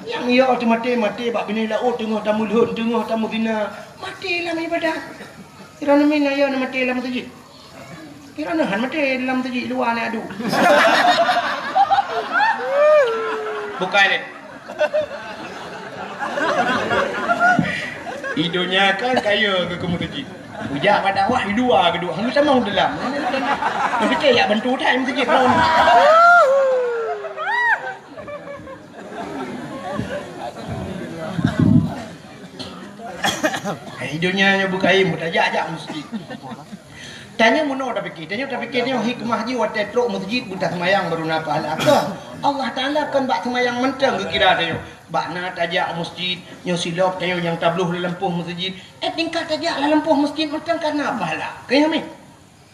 Nyang yo teumaté, maté bak binéh laôt, teungoh tameulhon, teungoh tameuzina, maté lam ibadat. Droeneuh mina yo na maté lam masjid. Droeneuh han maté lam masjid, luwa na adu. Bukai lé. Di donya kan kaya keu masjid. Ujak bak dakwah di luwa geuduek, hana tamong dalam. Tapi kaya bantu that masjid. Hai, donya nyoe beukaim, tajak-jak masjid. Tanyoe meunoe tapike, tanyoe tapike nyoe hikmah jih watée trok masjid beutaseumayang baru na pahala. Keu Allah Taala kon bak seumayang mantong geukira tanyoe. Bak na tajak masjid, nyoe silop tanyoe nyang tabloh lam lampôh masjid. Eh, tingkat tajak lam lampôh masjid mantong ka na pahala. Keu nyoe mi.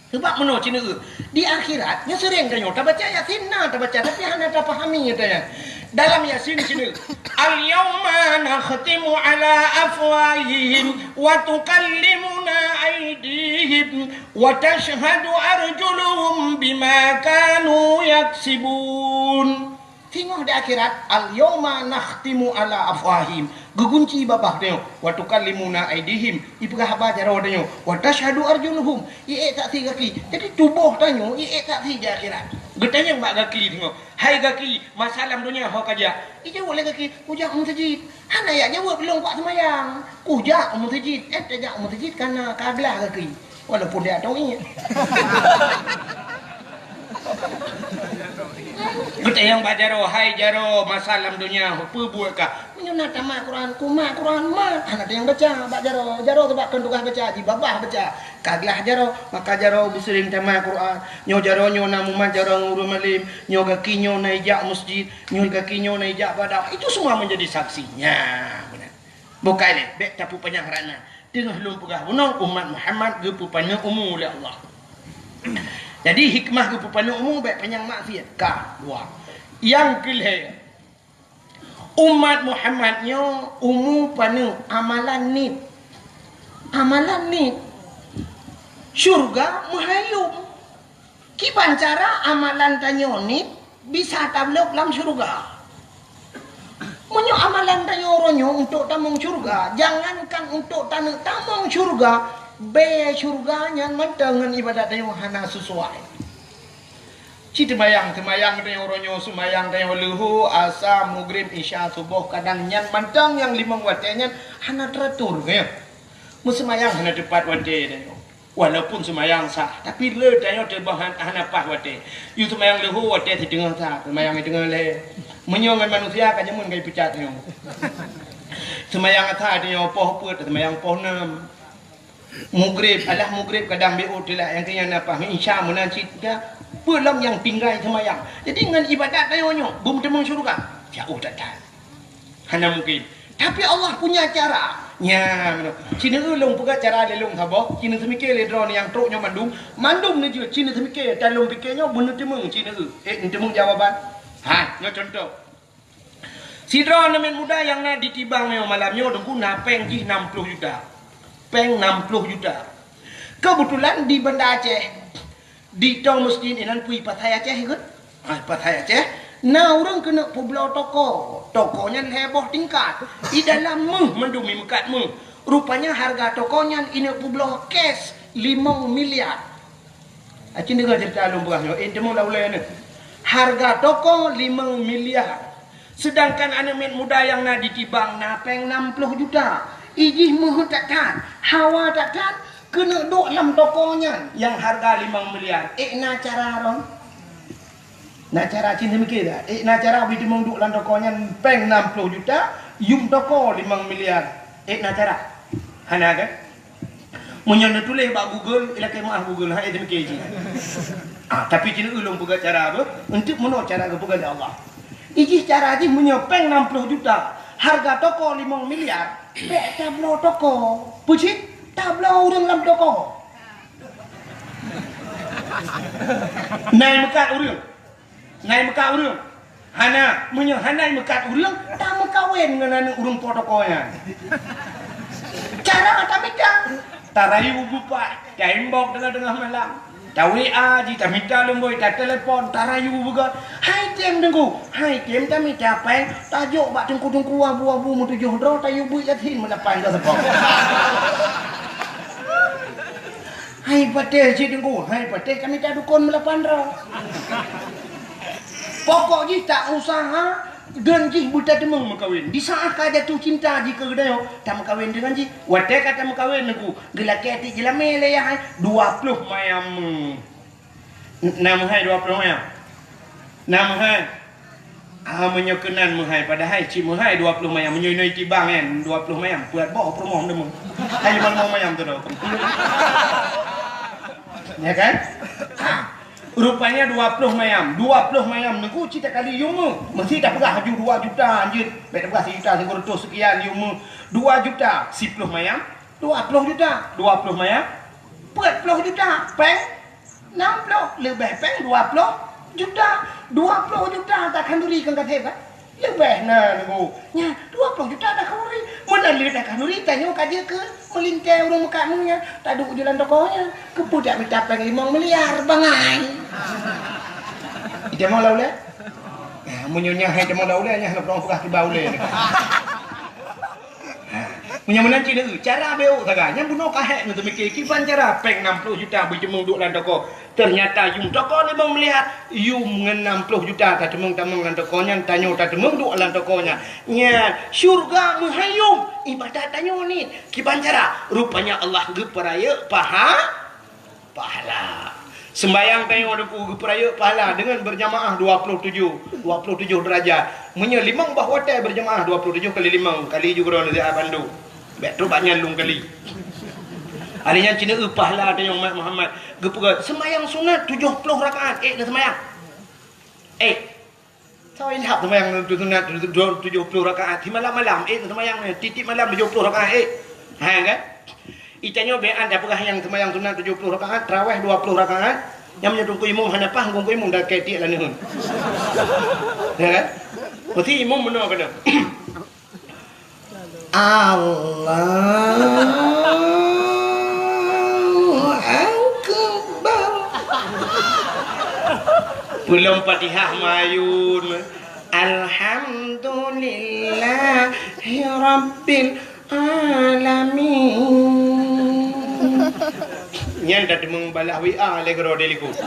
Sabab meunoe ceuneuk di akhirat, nyoe seuréng tanyoe tabaca Yasin, na tabaca, tapi hana tapahami tanyoe. Dalam Yasin ceuneuk, "Al-yauma nakhtimu ala afwahihim wa tukallimuna aidihim wa tashhadu arjuluhum bima kanu yaksibun." Singoh di akhirat, "Al-yauma nakhtimu ala afwahihim." Geugunci babah tanyoe, "Wa tukallimuna aidihim." Ipeugah haba jaroe tanyoe, "Wa tashhadu arjuluhum." Iék saksi gaki. Jadi tuboh tanyoe iék saksi di akhirat. Geutanyong bak gaki singoh, "Hai gaki, masa lam donya ho kajak?" Ijaweueb lé gaki, "Kujak u meuseujid." Hana jak jaweueb lôn kuat seumayang. "Kujak u meuseujid." Eh, tajak u meuseujid kana ka glah gaki. Walaupun dia atong iék. Geutanyong bak jaroe, "Hai jaroe, masa lam donya peue buet kah?" "Meunyoe na tamat Quran, kumat Quran mat." Hana teunyang baca bak jaroe. Jaroe teuh bak kon tugaih baca, jibabah baca. Ka glah jaroe, maka jaroe beuseuring tamat Quran. Nyoe jaroe nyoe na mumat jaroe ngon ureuëng malém. Nyoe gaki nyoe na ijak meuseujid. Nyoe gaki nyoe na ijak bak dakwah. Itu semua menjadi saksi. Nyan, beuna. Bukai lé, bék tapeupanyang rana. Teungoh lôn peugah bunoe, umat Muhammad geupeupaneuk umu lé Allah. Jadi, hikmah geupeupaneuk umu bék panyang maksiat. Ka, dua. Nyang keulhée, umat Muhammad nyoe umu paneuk amalan niet. Amalan niet. Syurga meuhayom. Kiban cara amalan tanyoe niet bisa tablok lam syurga. Meunyoe amalan tanyoe uroe nyoe untuk tamong syurga, jangankan untuk taneuk tamong syurga, bée syurga nyan mantong ngon ibadat tanyoe hana sesuai. Ci teumayang, teumayang tanyoe uroe nyoe, seumayang tanyoe leuhô, asa, mugrib, isya, suboh, kadang nyan mantong nyang limong watée nyan hana teratur, ya. Meuseumayang hana teupat watée tanyoe. Walaupun seumayang sah, tapi le tanyoe teubang han-, hana paih watée. Yue seumayang leuhô watée siteungoh sa, seumayang siteungoh lhée. Meunyoe ngon manusia ka jameun ka jipeucat nyoe. Seumayang asa tanyoe poh peuet, seumayang poh nam. Mugrib, alah mugrib kadang B O teulak nyang keu nyan na paih, isya meunan cit ka. Peue lom nyang tinggai seumayang. Jadi ngon ibadat tanyoe nyoe, beumeuteumong syeuruga. Jauh that-that. Hana mungkin. Tapi Allah punya cara. Nya, meunoe. Ci neueu lôn peugah cara lé lôn saboh, ci neuseumiké lé droeneuh nyang trok nyoe mandum, mandum neujeuet ci neuseumiké, dan lôn piké nyoe beuneuteumong ci neueu. Eh, neuteumong jawaban. Ha, nyoe contoh. Sidroe aneuk muda nyang na di Tibang nyoe malam nyoe, Teungku, na péng jih nam ploh juta. Péng nam ploh juta. Keubeutulan di Banda Aceh, di Tong Mesjid inan peue, Pasai Aceh, ikôt? Ah, Pasai Aceh, na ureuëng keuneuk peubloe toko. Toko nyan lhée boh tingkat. I dalam méuh mandum, i meukat méuh. Rupanya hareuga toko nyan ineuk peubloe cash limong miliar. Aci deungoe ceurita lôn peugah nyoe, eh, teumeung lam ulée nyoe. Hareuga toko limong miliar. Seudangkan aneuk miet muda nyang na di Tibang na péng nam ploh juta. I jih meuheuet that-that, hawa that-that, keuneuk duek lam toko nyan nyang hareuga limong miliar. Eh, na cara droe? Na cara cit, neumikir dak? Eh, na cara bri teumeung duek lam toko nyan péng nam ploh juta, yum toko limong miliar. Eh, na cara? Hana kan? Meunyoe neutuléh bak Google, ilakée meu'ah Google, hai teumikir jih. Ah, tapi cit ulôn peugah cara apa? Untuk meunoe cara geupeugah lé Allah. I jih cara jih, meunyoe péng nam ploh juta, hareuga toko limong miliar, bék tabloe toko. Peue cit? Tabloe ureuëng lam toko. Nai meukat ureuëng. Nai meukat ureuëng. Hana, meunyoe hana meukat ureuëng, tameukawen ngon aneuk ureuëng po toko nyan. Cara tamita. Tarayu bupat, taimbok teungoh-teungoh malam. Ta-W A jih, tamita lumboi, tatelepon, tarayu beugot. Hai tem Teungku, hai tem tamita péng, tajok bak teungku-teungku abu-abu meutujoh droe, tayue beuet Yasin meulapan droe seupôt. Hai patéh cit Teungku, hai patéh tamita dukon meulapan droe. Pokok jih ta usaha, dan jih beutateumeung meukawen. Di saat ka jatuh cinta jih keu geutanyoe, tameukawen deungon jih. Watée ka tameukawen Teungku, geulakée tiek jeulamé lé yah hai, dua ploh mayam. N-, na meuhai dua ploh mayam? Na meuhai? Ah, meunyoe keunan meuhai, padahai cit meuhai dua ploh mayam. Meunyoe inoe Tibang nyan, dua ploh mayam, peuet boh peurumoh meuteumé. Hai lima mayam tu dah. Ya kan? Ah. Rupanya dua ploh mayam. Dua ploh mayam Teungku cit takali yum méuh. Meusti tapeugah laju dua juta anjeut. Bék tapeugah sijuta sikureueng reutôh seukian yum méuh. Dua juta, siploh mayam, dua ploh juta. Dua ploh mayam, peuet ploh juta. Péng nam ploh, leubeh péng dua ploh juta. Dua ploh juta takhanduri keu gasép, kan? Leubeh na Teungku. Nya, dua ploh juta takhanduri. Meunan lé takhanduri, tanyoe ka jeuet keu meulintée ureuëng meukat méuh nyan, taduek ju lam toko nyan. Keupeue tamita péng limong miliar, bangai. Ita mau lam ulée? Ah, meunyoe nyan hai ita mau lam ulée, nyan hana peudong peugah kiban ulée. Ha, meunyoe meunan cit, cara bék sagai. Nyan bunoe ka hék ngon teumikir, kiban cara péng nam ploh juta beuteumé duek lam toko. Teunyata yum toko limong miliar, yum ngon nam ploh juta tateumé tamong lam toko nyan, tanyoe tateumé duek lam toko nyan. Nyan, syeuruga meuhai yum, ibadat tanyoe nit. Kiban cara? Rupanya Allah geupeurayeuk paha-, pahala. Seumbahyang tanyoe Teungku geupeurayeuk pahala deungon beurjamaah dua ploh tujoh, dua ploh tujoh deurajat. Meunyoe limong boh watée beurjamaah dua ploh tujoh kali limong, kali ju keudroe neusiat bandum. Bék trok bak nyan lôn kali. Hari nyan cit neueu pahala tanyoe umat Muhammad. Geupeugah, seumbahyang sunat tujoh ploh rakaat, ék neuseumbahyang. Ék. Sawa ilhab seumbahyang tu sunat tu-, tu-, tujoh ploh rakaat. Di malam-malam, eh, seumbahyang ni, tiep-tiep malam tujoh ploh rakaat, eh. Ha, kan? Itanyoe bék an tapeugah nyang seumbahyang sunat tujoh ploh rakaat, tarawih dua ploh rakaat. Nyang meunyoe teungku imum hana paih, teungku imum dah keu tiek laneuen. Ya, kan? Meusti imum meunoe keunoe. Allahu Akbar. Peulom Fatihah mayum. Alhamdulillahi Rabbil Alamin. Nyan dah teumeng balah W A lé keudroe di likot.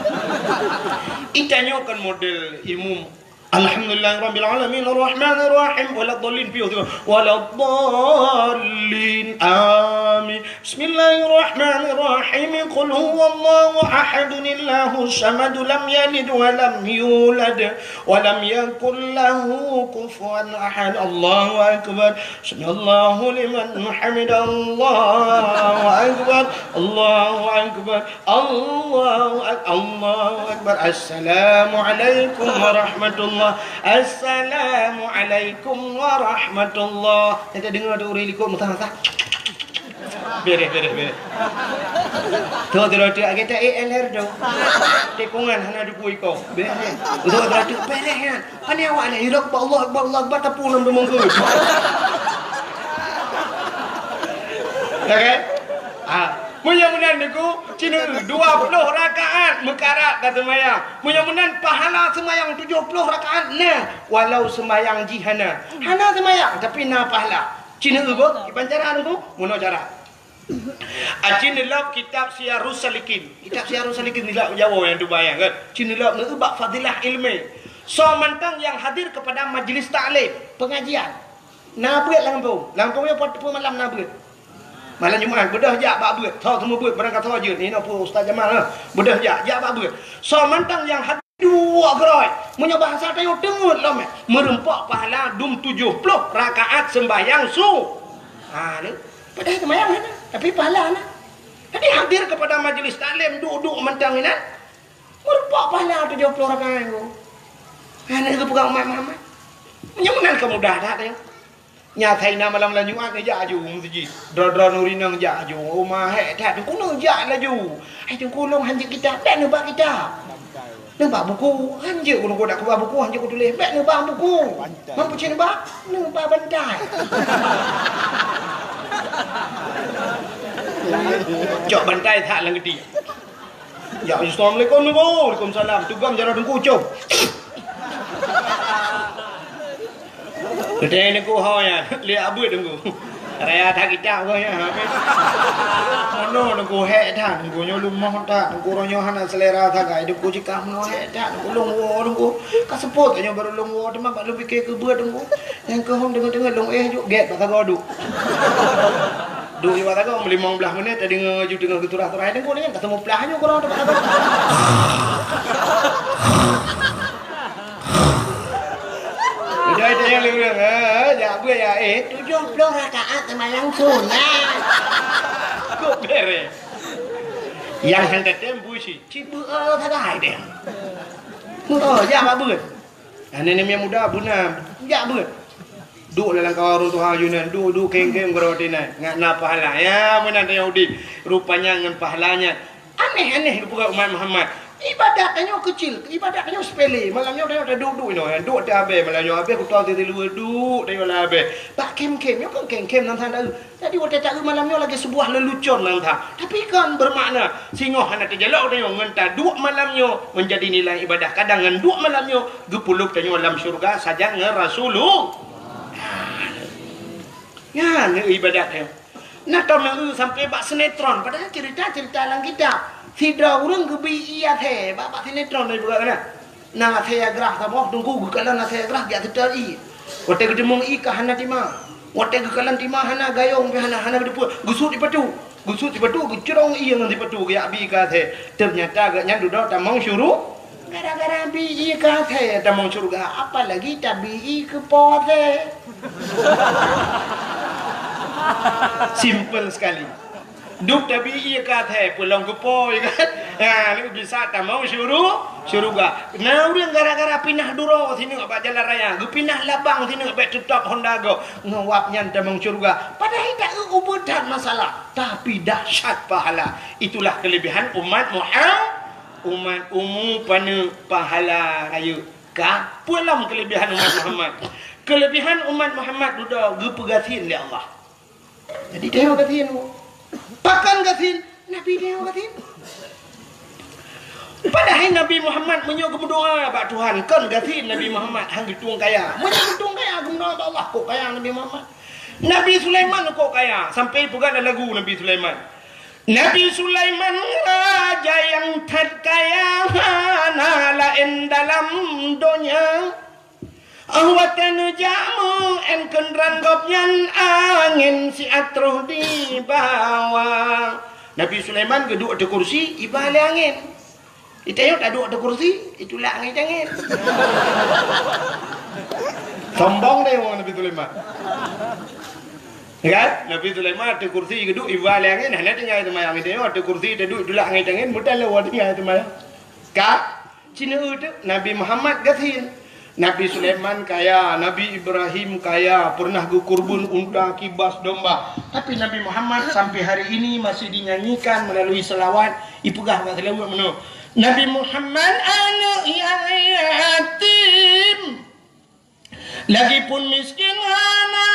Itanyoe kan model imum. Alhamdulillahirabbil alamin, arrahmanirrahim, waladdallin, piôh tu. Waladdallin, amin. Bismillahirrahmanirrahim. Qul huwallahu ahad, Allahus samad, lam yalid wa lam yulad, wa lam yakul lahu kufuwan ahad. Allahu akbar. Sami'allahu liman hamidah. Allahu akbar. Allahu akbar. Allahu ak-, Allahu akbar. Assalamualaikum warahmatullah. Assalamualaikum warahmatullah. Nyan tadeungoe di ureueng likot meusaha-saha. Bereh, bereh, bereh. Tuh, tuh, tuh, agak tak A L R tu. Tikungan hana duku iko. Bereh. Tuh, tuh, tuh, bereh kan. Pane awak ni, hidup ba Allah Akbar, Allah Akbar, tapi lam tu mungkin. Ya kan? Ah, meunyoe meunan Teungku, cina dua puluh rakaat meukarat ka seumayang. Meunyoe meunan pahala seumayang tujuh puluh rakaat na, walau seumayang jih hana. Hana seumayang, tapi na pahala. Cina beuh, kiban cara Teungku, meunoe cara. Acin lop kitab Siyarus Salikin. Kitab Siyarus Salikin nilai Jawa nyang tubai kan. Cina lop neu bak fadilah ilmu. Soe mantong nyang hadir kepada majlis taklim, pengajian. Na beuet lam gampông. Lam gampông nyoe pat peumalam na beuet. Malam Jumat beudôh jak bak beuet. Tho teumeu beuet barang ka tho jeuet. Inoe peue Ustaz Jamal lah. Beudôh jak, jak bak beuet. Soe mantong nyang hadir dua geurôi. Meunyoe bahasa tanyoe teungeut lom eh. Meureumpok pahala dum tujoh ploh rakaat sembahyang su. Ha, ni. Padahai sembahyang hana, tapi pahala na. Jadi hadir kepada majlis taklim, duek-duek mantong inan. Meureumpok pahala tujoh ploh rakaat nyoe. Hana geupeugah umat Muhammad. Meunyoe meunan ka mudah that nyoe. Nya Saina malam Jumat neujak aju meuseujid. Droe-droe nuri nang jak aju. Uma hék that, Teungku neujak laju. Hai Teungku lôn hanjeuet kitab, bèk neuba kitab. Neuba buku, hanjeuet ku Teungku dak kuba buku, hanjeuet ku tuléh, bèk neuba buku. Bantai. Mang peucit neuba? Neuba bantai. Cok bantai that lam geuti. Ya, assalamualaikum Teungku. Waalaikumsalam. Tugam jaroe Teungku ucok. Geutanyoe Teungku ho nyan, lé abeuet Teungku. Raya that kitab geuh nyan, habéh. Meunoe Teungku hék that, Teungku nyoe leumoh that, Teungku roh nyoe hana selera sagai, Teungku jikah meunoe hék that, Teungku lôn woe Teungku. Ka seupôt tanyoe barô lôn woe, teuma bak lôn pike keu beuet Teungku. Nyang keuh hom deungon-deungon lôn éh juk gét bak sagoe duek. Duek di bak sagoe meulimong blaih menit, tadeungoe ju teungoh geuturah-turah, Teungku nyan ka seumuplah nyoe keudroe bak sagoe. Udah itu yang lurus, ha, jak beuet ya, eh, tujoh ploh rakaat seumayang sunat. Kok bereh? Yang hana tem busi, cibeu sagai deh. Oh, jak bak beuet. Aneuk-aneuk muda beuna, jak beuet. Duek lam kawan ureueng tuha yunan, duek-duek keng-keng gurau tinan, ngat na pahala. Ya, meunan tanyoe udép. Rupanya ngon pahala nyan. Aneh-aneh geupeugah umat Muhammad. Ibadat tanyoe keucil, ibadat tanyoe sepele. Malam nyoe tanyoe taduek-duek inoe, duek teuhabéh. Malam nyoe habéh kutoe teuti luweue duek tanyoe lam habéh. Bak kem-kem, nyoe kon kem-kem nan sana. Jadi watée taeu malam nyoe lagée sebuah lelucon nan that. Tapi kon bermakna singoh hana teujalok tanyoe ngon taduek malam nyoe menjadi nilai ibadah. Kadang ngon duek malam nyoe geupulop tanyoe lam syurga sajan ngon Rasulullah. Nyan ibadat nyoe. Na tom nyang eu sampai bak sinetron, padahal cerita-cerita lam kitab. Sidroe ureuëng geubi ié até bak, bak sinetron dari buka kana. Na asèe grah saboh, Teungku geukalon asèe grah jak seutôt ié. Watèe geuteumeung ié ka hana tima. Watèe geukalon tima hana, gayong pih hana, hana geuteupeue. Geusut sipatu. Geusut sipatu, geucurong ié ngon sipatu geujak bi keu asèe. Teunyata gobnyan dudoe tamong syuru. Gara-gara bi ié keu asèe tamong syeuruga, apalagi tabi ié keu po asèe. Simple sekali. Duek tabi ié keu asèe, peulong keu po, ya kan? Ha, lé bisa tamong syuru-, syeuruga. Na ureuëng gara-gara pinah duroe sineuk bak jalan raya, geupinah labang sineuk bèk teutap honda gob, ngon wab nyan tamong syeuruga. Padahai taeu ubeut that masalah, tapi dahsyat pahala. Itulah kelebihan umat Muhammad, umat umu paneuk pahala rayeuk. Ka peue lom kelebihan umat Muhammad? Kelebihan umat Muhammad dudoe geupeugasien lé Allah. Jadi, tanyoe gasien. Pakon gasien? Nabi tanyoe gasien. Padahai Nabi Muhammad meunyoe geumeudoa bak Tuhan, kon gasien Nabi Muhammad han geutueng kaya. Meunyoe geutueng kaya geumeudoa bak Allah, kok kaya Nabi Muhammad. Nabi Sulaiman kok kaya, sampai peugah lam lagu Nabi Sulaiman. Nabi Sulaiman raja nyang that kaya, hana laén dalam donya. Óh watèe neujak meu'en keundrang gobnyan, angén siat troh dibawa. Nabi Sulaiman geuduek ateueh kursi, iba lé angén. Di tanyoe taduek ateueh kursi, itulak angén-angén. Sombong deh ngon Nabi Sulaiman. Ya kan? Nabi Sulaiman ateueh kursi geuduek, iba lé angén, hana tinggai teumayang. Di tanyoe ateueh kursi taduek, itulak angén-angén, meutaleuwa tinggai teumayang. Ka? Cina eu teuk Nabi Muhammad gasien. Nabi Sulaiman kaya, Nabi Ibrahim kaya, pernah geukurbon unta, kibas, domba. Tapi Nabi Muhammad sampai hari ini masih dinyanyikan melalui selawat, ipeugah bak selawat meunoe. Nabi Muhammad aneuk nyang yatim, lagipun miskin hana